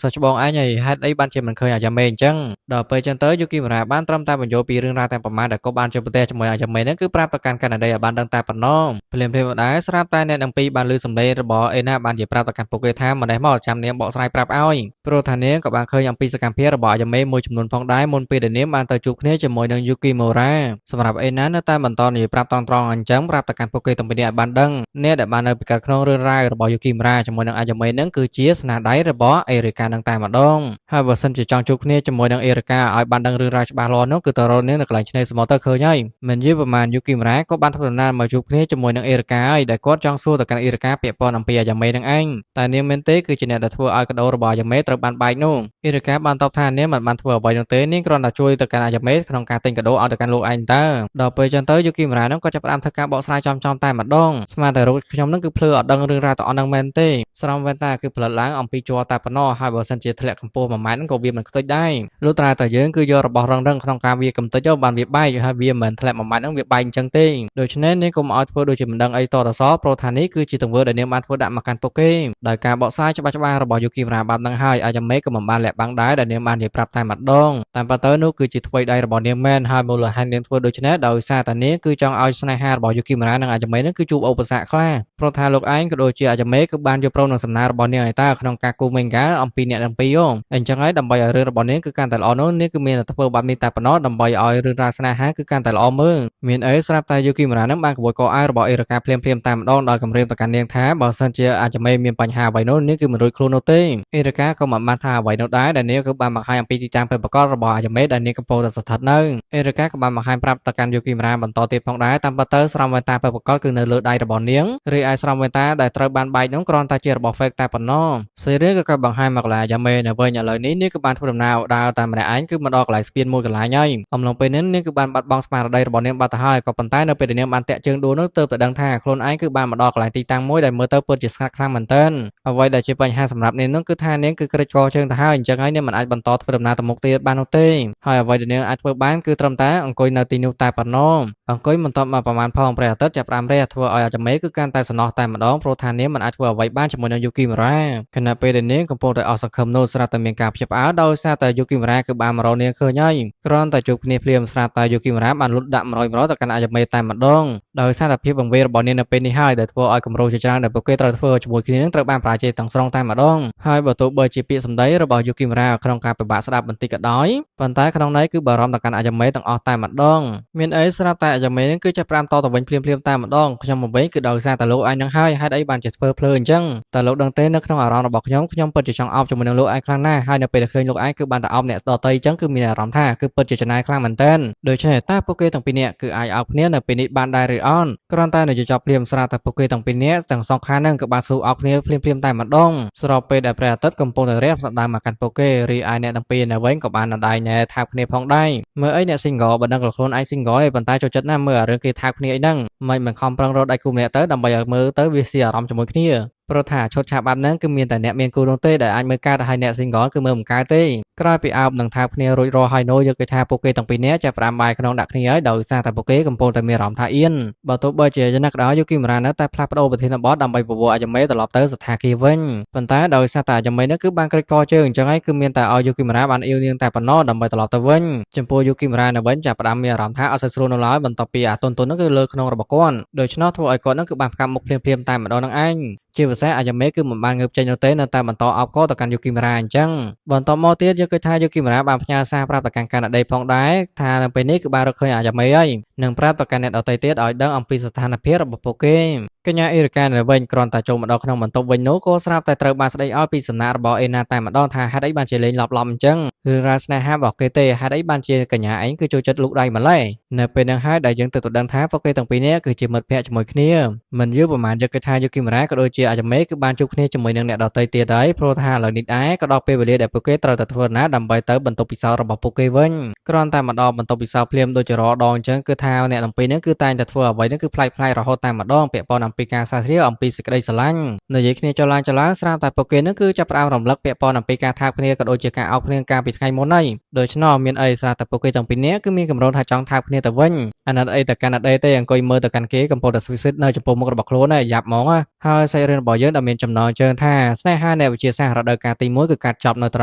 សិស្សច្បងឯងហើយហេតុអីបានជាមិនឃើញ អាយ៉ាមេអញ្ចឹងដល់ពេលចឹងទៅយូគីមរ៉ាបានត្រឹមតែបញ្យល់ពីរឿងរ៉ាវទាំងប្រមាណដែលគាត់បានជួបប្រទះជាមួយអាយ៉ាមេហ្នឹងគឺប្រាប់ទៅកាន់កាណាឌីឲ្យបានដឹងតែប៉ុណ្ណោះភ្លាមៗដែរស្រាប់តែអ្នកទាំងពីរបានឮសំឡេងរបស់អេណាបាននិយាយប្រាប់ទៅកាន់ពួកគេថាម្នេះមកចាំនាងបកស្រាយប្រាប់ឲ្យព្រោះថានាងក៏បានឃើញអំពីសកម្មភាពរបស់អាយ៉ាមេមួយចំនួនផងដែរមុនពេលដែលនាងបានទៅជួបគ្នាជាមួយនឹងយូគីមូរ៉ាសម្រាប់អេណានៅតែបន្តនិយាយប្រាប់ត្រង់ៗអញ្ចឹងប្រាប់ទៅកាន់ពួកគេទាំងពីរនាក់ឲ្យបានដឹងអ្នកដែលបាននៅពីកើតក្នុងរឿងរ៉ាវរបស់យូគីមូរ៉ាជាមួយនឹងអាយ៉ាមេនឹងគឺជាស្នាដៃរបស់អេរិកានឹងតែម្ដងហើយបើសិនជាចង់ជួបគ្នាជាមួយនឹងអេរិកាឲ្យបានដឹងរឿងរ៉ាវច្បាស់លាស់នោះគឺទៅរកនាងនៅកន្លែងឆ្នេរសមុទ្រទៅឃើញហើយមិនយូរប្រហែលយូគីមូរ៉ាក៏បានធ្វើដំណើរមកជួបគ្នាជាមួយនឹងអេរិកាហើយដែលគាត់ចង់សួរទៅកាន់អេរិកាពាក់ព័ន្ធអំពីអាយ៉ាមេនឹងឯងតែនាងមែនទេគឺជាអ្នកដែលធ្វើឲ្យកដោរបស់អាយ៉ាមេត្រូវបានបែកនោះអេរិកាបានតបថានាងមិនបានធ្វើអ្វីនោះទេនាងគ្រាន់តែជួយទៅកាន់អាយ៉ាមេក្នុងការទិញកាដូឲ្យទៅកាន់លោកឯងតើដល់ពេលចឹងទៅយូគីមូរ៉ានឹងក៏ចាប់ផ្ដើមធ្វើការបកស្រាយចំៗតែម្ដងស្មានតែរូបខ្ញុំនឹងគឺភ្លឺអត់ដឹងរឿងរ៉ាវទាំងអស់ហ្នឹងមែនទេស្រោមវ៉ែនតាគឺផលិតឡើងអំពីជ័រតែប៉ុណ្ណោះហើយបើសិនជាធ្លាក់កម្ពស់1ម៉ែត្រក៏វាមិនខ្ទេចដែរលុះត្រាតែយើងគឺយករបស់រឹងៗក្នុងការវាកំទេចទៅបានវាបែកហើយវាមិនមែនធ្លាក់1ម៉ែត្រហ្នឹងវាបែកអញ្ចឹងទេដូច្នេះនាងកុំឲ្យធ្វើដូចជាមិនដឹងអីតតសព្រោះថានេះគឺជាទង្វើដែលនាងបានធ្វើដាក់មកកាន់ពួកគេដោយការបកស្រាយច្បាស់ៗរបស់យូគីមរ៉ាបាប់នឹងហើយអាយ៉ាមេក៏មិនបានលាក់បាំងដែរដែលនាងបាននិយាយប្រាប់តែម្ដងតាមពិតទៅនោះគឺជាថ្វីដៃរបស់នាងមែនហើយមូលហេតុនាងធ្វើដូច្នេះដោយសារតែនាងគឺចង់ឲ្យស្នេហារបស់យូគីមរ៉ានិងអាយ៉ាមេនឹងគឺជួបឧបសគ្គខ្លះព្រោះថាលោកឯងក៏ដូចជាអាយ៉ាមេគឺបានយល់ព្រមនឹងសំណើរបស់នាងឯតើក្នុងការគូមេងកាអំពីអ្នកទាំងពីរអញ្ចឹងហើយដើម្បីឲ្យរឿងរបស់នាងគឺកាន់តែល្អនោះនាងគឺមានតែធ្វើបែបនេះតែប៉ុណ្ណោះដើម្បីឲ្យរឿងរ៉ាវស្នេហាគឺកាន់តែល្អមើលមានអីស្រាប់តែយូគីមរ៉ានឹងបានកបួយកអាវរបស់អេរកាភ្លាមៗតែម្ដងដោយគម្រាមទៅកាន់នាងថាបើសិនជាអាយ៉ាមេមានបញ្ហាអ្វីនោះនាងគឺមិនរួចខ្លួននោះទេអេរកាក៏មិនបានថាអ្វីនោះដែរដែលនាងគឺបានបង្ហាញអំពីទីតាំងពិតប្រាកដរបស់អាយ៉ាមេដែលនាងកំពុងតែស្ថិតនៅអេរកាក៏បានបង្ហាញប្រាប់ទៅកាន់យូគីមរ៉ាបន្តទៀតផងដែរតាមពិតទៅស្រោមវ៉ែនតាពិតប្រាកដគឺនៅលើដៃរបស់នាងរីឯស្រោមវ៉ែនតាដែលត្រូវបានបែកនោះគ្រាន់តែជារបស់ fake តែប៉ុណ្ណោះសេរីក៏បង្ហាញមកកន្លែងអាយ៉ាមេនៅវិញឥឡូវនេះនាងគឺបានធ្វើដំណើរដើរតាមម្នាក់ឯងគឺមកដល់កន្លែងស្ពានមួយកន្លែងហើយអំឡុងពេលនេះនាងគឺបានបាត់បង់ស្មារតីរបស់នាងបាត់ទៅហើយក៏ប៉ុន្តែនៅពេលដែលនាងបានតាក់ជើងដួលនោះទើបតែដឹងថាខ្លួនឯងគឺបានមកដល់កន្លែងទីតាំងមួយដែលមើលទៅពិតជាស្ងាត់ខ្លាំងមែនទែនអ្វីដែលជាបញ្ហាសម្រាប់នាងនោះគឺថានាងគឺក្រិចកជើងទៅហើយអញ្ចឹងហើយនាងមិនអាចបន្តធ្វើដំណើរទៅមុខទៀតបាននោះទេហើយអ្វីដែលនាងអាចធ្វើបានគឺត្រឹមតែអង្គុយនៅទីនោះតែប៉ុណ្ណោះអង្គុយមិនតបមកប្រហែលផងព្រះអាទិត្យចាប់ផ្ដើមរះធ្វើឲ្យអាចាមេគឺកាន់តែសំណោះតែម្ដងព្រោះថានាងមិនអាចធ្វើអ្វីបានជាមួយនឹងយូគីមរ៉ាខណៈពេលដែលនាងកំពុងតែអស់សង្ឃឹមនោះស្រាប់តែមានការភ្ញាក់ផ្អើលដោយសារតែយូគីមរ៉ាគឺបានមករកនាងឃើញហើយគ្រាន់តែជួបគ្នាភ្លាមស្រាប់តែយូគីមរ៉ាបានលុតដាក់100 100ទៅកាន់អាយ៉ាមេតែម្ដងដោយសារតែភាពវង្វេងរបស់នាងនៅពេលនេះហើយដែលធ្វើឲ្យគម្រោងជាច្រើនដែលពួកគេត្រូវធ្វើជាមួយគ្នានឹងត្រូវបានបរាជ័យទាំងស្រុងតែម្ដងហើយបើទោះបីជាពាក្យសម្ដីរបស់យូគីមរ៉ាក្នុងការពិបាកស្ដាប់បន្តិចក៏ដោយប៉ុន្តែក្នុងន័យគឺបារម្ភទៅកាន់អាយ៉ាមេទាំងអស់តែម្ដងមានអីស្រាប់តែអាយ៉ាមេនឹងគឺចាប់ផ្ដើមតទៅវិញភ្លាមៗតែម្ដងខ្ញុំមកវិញគឺដោយសារតែលោកឯងនឹងហើយហេតុអីបានជាធ្វើភ្លើអញ្ចឹងតែលោកដឹងទេនៅក្នុងអារម្មណ៍របស់ខ្ញុំខ្ញុំពិតជាចង់អោបជាមួយនឹងលោកឯងខ្លាំងណាស់ហើយនៅពេលដែលឃើញលោកឯងគឺបានតែអោបអ្នកដទៃអញ្ចឹងគឺមានអារម្មណ៍ថាគឺពិតជាចំណាយខ្លាំងមែនទែនដូច្នេះតើពួកគេទាំងពីរនាក់គឺអាចអោបគ្នានៅពេលនេះបានដែរឬអត់គ្រាន់តែនិយាយចប់ភ្លាមស្រាប់តែពួកគេទាំងពីរនាក់ទាំងសងខាងហ្នឹងគឺបានស៊ូអោបគ្នាភ្លាមៗតែម្ដងស្របពេលដែលព្រះអាទិត្យកំពុងតែរះសម្ដៅមកកាន់ពួកគេរីឯអ្នកទាំងពីរនៅវិញក៏បានដៃណែថើបគ្នាផងដែរមើលអីអ្នក single បើដឹងក៏ខ្លួនឯង single ឯងប៉ុន្តែចូលចិត្តណាស់មើលអារឿងគេថើបគ្នាអីហ្នឹងមិនខំប្រឹងរកដៃគូម្នាក់ទៅដើម្បីឲ្យមើលទៅវាស៊ីអារម្មណ៍ជាមួយគ្នាព្រោះថាឈុតឆាកបែបហ្នឹងគឺមានតែអ្នកមានគូនោះទេដែលអាចមើលកើតហើយអ្នក single គឺមើលមិនកើតទេក្រោយពីអោបនិងថើបគ្នារួចរាល់ហើយនោះយកគេថាពួកគេទាំងពីរនាក់ចាប់ផ្ដើមបាយក្នុងដាក់គ្នាហើយដោយសារតែពួកគេកំពុងតែមានអារម្មណ៍ថាអៀនបើទោះបីជាយ៉ាងណាក៏ដោយយូគីមរ៉ានៅតែផ្លាស់ប្ដូរប្រធានបទដើម្បីបបួលអាយ៉ាមេត្រឡប់ទៅស្ថាគារវិញប៉ុន្តែដោយសារតែអាយ៉ាមេនោះគឺបានក្រិចកជើងអញ្ចឹងហើយគឺមានតែឲ្យយូគីមរ៉ាបានអៀវនាងតែប៉ុណ្ណោះដើម្បីត្រឡប់ទៅវិញចំពោះយូគីមរ៉ានៅវិញចាប់ផ្ដើមមានអារម្មណ៍ថាអត់សូវស្រួលនៅឡើយបន្ទាប់ពីអាតុនតុននោះគឺលើក្នុងរបស់គាត់ដូច្នោះធ្វើឲ្យគាត់នោះគឺបានផ្កាប់មុខភ្លាមៗតែម្ដងនឹងឯងជាពិសេសអាយ៉ាមេគឺមិនបានងើបចេញនោះទេនៅតែបន្តអោបកទៅកាន់យូគីមរ៉ាអញ្ចឹងបន្តមកទៀតយើងឃើញថាយូគីមរ៉ាបានផ្ញើសារប្រាប់ទៅកាន់កាណាឌីផងដែរថានៅពេលនេះគឺបានរកឃើញអាយ៉ាមេហើយនិងប្រាប់ទៅកាន់អ្នកដទៃទៀតឲ្យដឹងអំពីស្ថានភាពរបស់ពួកគេកញ្ញាអេរិកានៅវិញគ្រាន់តែចូលមកដល់ក្នុងបន្ទប់វិញនោះក៏ស្រាប់តែត្រូវបានស្ដីឲ្យពីសំណាក់របស់អេណាតែម្ដងថាហេតុអីបានជាលេងឡប់ឡប់អញ្ចឹងរឿងរ៉ាវស្នេហារបស់គេទេហេតុអីបានជាកញ្ញាឯងគឺចូលចិត្តលូកដៃម្ល៉េះនៅពេលហ្នឹងហើយដែលយើងទៅដឹងថាពួកគេទាំងពីរនាក់គឺជាមិត្តភក្តិជាមួយគ្នាមិនយូរប្រហែលយកគេថាយូគីមរ៉ាក៏ដូចជាអាយ៉ាមេគឺបានជួបគ្នាជាមួយនឹងអ្នកដទៃទៀតហើយព្រោះថាឥឡូវនេះដែរក៏ដល់ពេលវេលាដែលពួកគេត្រូវតែធ្វើដំណើរដើម្បីទៅបន្ទប់ពិសោធន៍របស់ពួកគេវិញគ្រាន់តែមកដល់បន្ទប់ពិសោធន៍ភ្លាមដូចជារាល់ដងអញ្ចឹងគឺថាអ្នកទាំងពីរនេះគឺតែងតែធ្វើអ្វីហ្នឹងគឺប្លែកៗរហូតតែម្ដងពាក់ព័ន្ធអំ អំពីការសាស្រាវអំពីសេចក្តីស្រឡាញ់និយាយគ្នាចុះឡើងចុះឡើងស្រាប់តែពួកគេនឹងគឺចាប់ផ្ដើមរំលឹកពាក់ព័ន្ធអំពីការថើបគ្នាក៏ដូចជាការអោបគ្នាកាលពីថ្ងៃមុនហើយដូច្នោះមានអីស្រាប់តែពួកគេទាំងពីរនាក់គឺមានកម្រងថាចង់ថើបគ្នាទៅវិញអាណិតអីទៅកាន់អត់អីទេអង្គុយមើលទៅកាន់គេកំពុងតែស្វីសនៅចំពោះមុខរបស់ខ្លួនហើយយ៉ាប់ហ្មងហើយសាច់រឿងរបស់យើងដែលមានចំណងជើងថាស្នេហាអ្នកវិទ្យាសាស្ត្ររដូវកាលទី1គឺកាត់ចប់នៅត្រ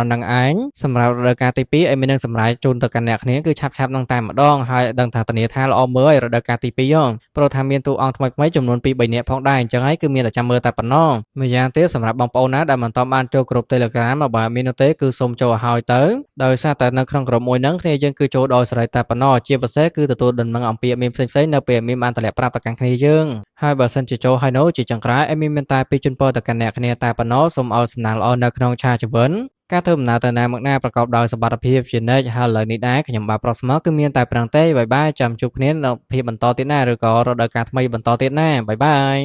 ង់ហ្នឹងឯងសម្រាប់រដូវកាលទី2ឲ្យមាននឹងសម្រាយជូនទៅកាន់អ្នកគ្នាគឺឆាប់ឆាប់នឹងតែម្ដងហើយដឹងថាធានាថាល្អមើលឲ្យរដូវកាលទី2ហ៎ព្រោះថាមានតួអង្គថ្មីៗចំនួន2 3នាក់ផងដែរអញ្ចឹងហើយគឺមានតែចាំមើលតែប៉ុណ្ណោះម្យ៉ាងទៀតសម្រាប់បងប្អូនណាដែលមិនទាន់បានចូលក្រុម Telegram របស់មាននោះទេគឺសូមចូលឲ្យហើយទៅដោយសារតែនៅក្នុងក្រុមមួយហ្នឹងគ្នាយើងគឺចូលដោយសេរីតែប៉ុណ្ណោះជាពិសេសគឺទទួលដំណឹងអំពីមានផ្សេងៗនៅពេលមានបានតម្លាក់ប្រាប់ទៅកាន់គ្នាយើងហើយបើសិនជាចូលហើយនោះជាចុងក្រោយឲ្យមានមានតែពីជូនពរទៅកាន់អ្នកគ្នាតែប៉ុណ្ណោះសូមឲ្យសំណាងល្អនៅក្នុងឆាជីវិតការធ្វើដំណើរទៅណាមកណាប្រកបដោយសុវត្ថិភាពជានិច្ចហើយឥឡូវនេះដែរខ្ញុំបាទប្រុសស្មោះគឺមានតែប្រឹងទេbye bye ចាំជួបគ្នានៅភាពបន្តទៀតណាឬក៏រដូវកាលថ្មីបន្តទៀតណាbye bye។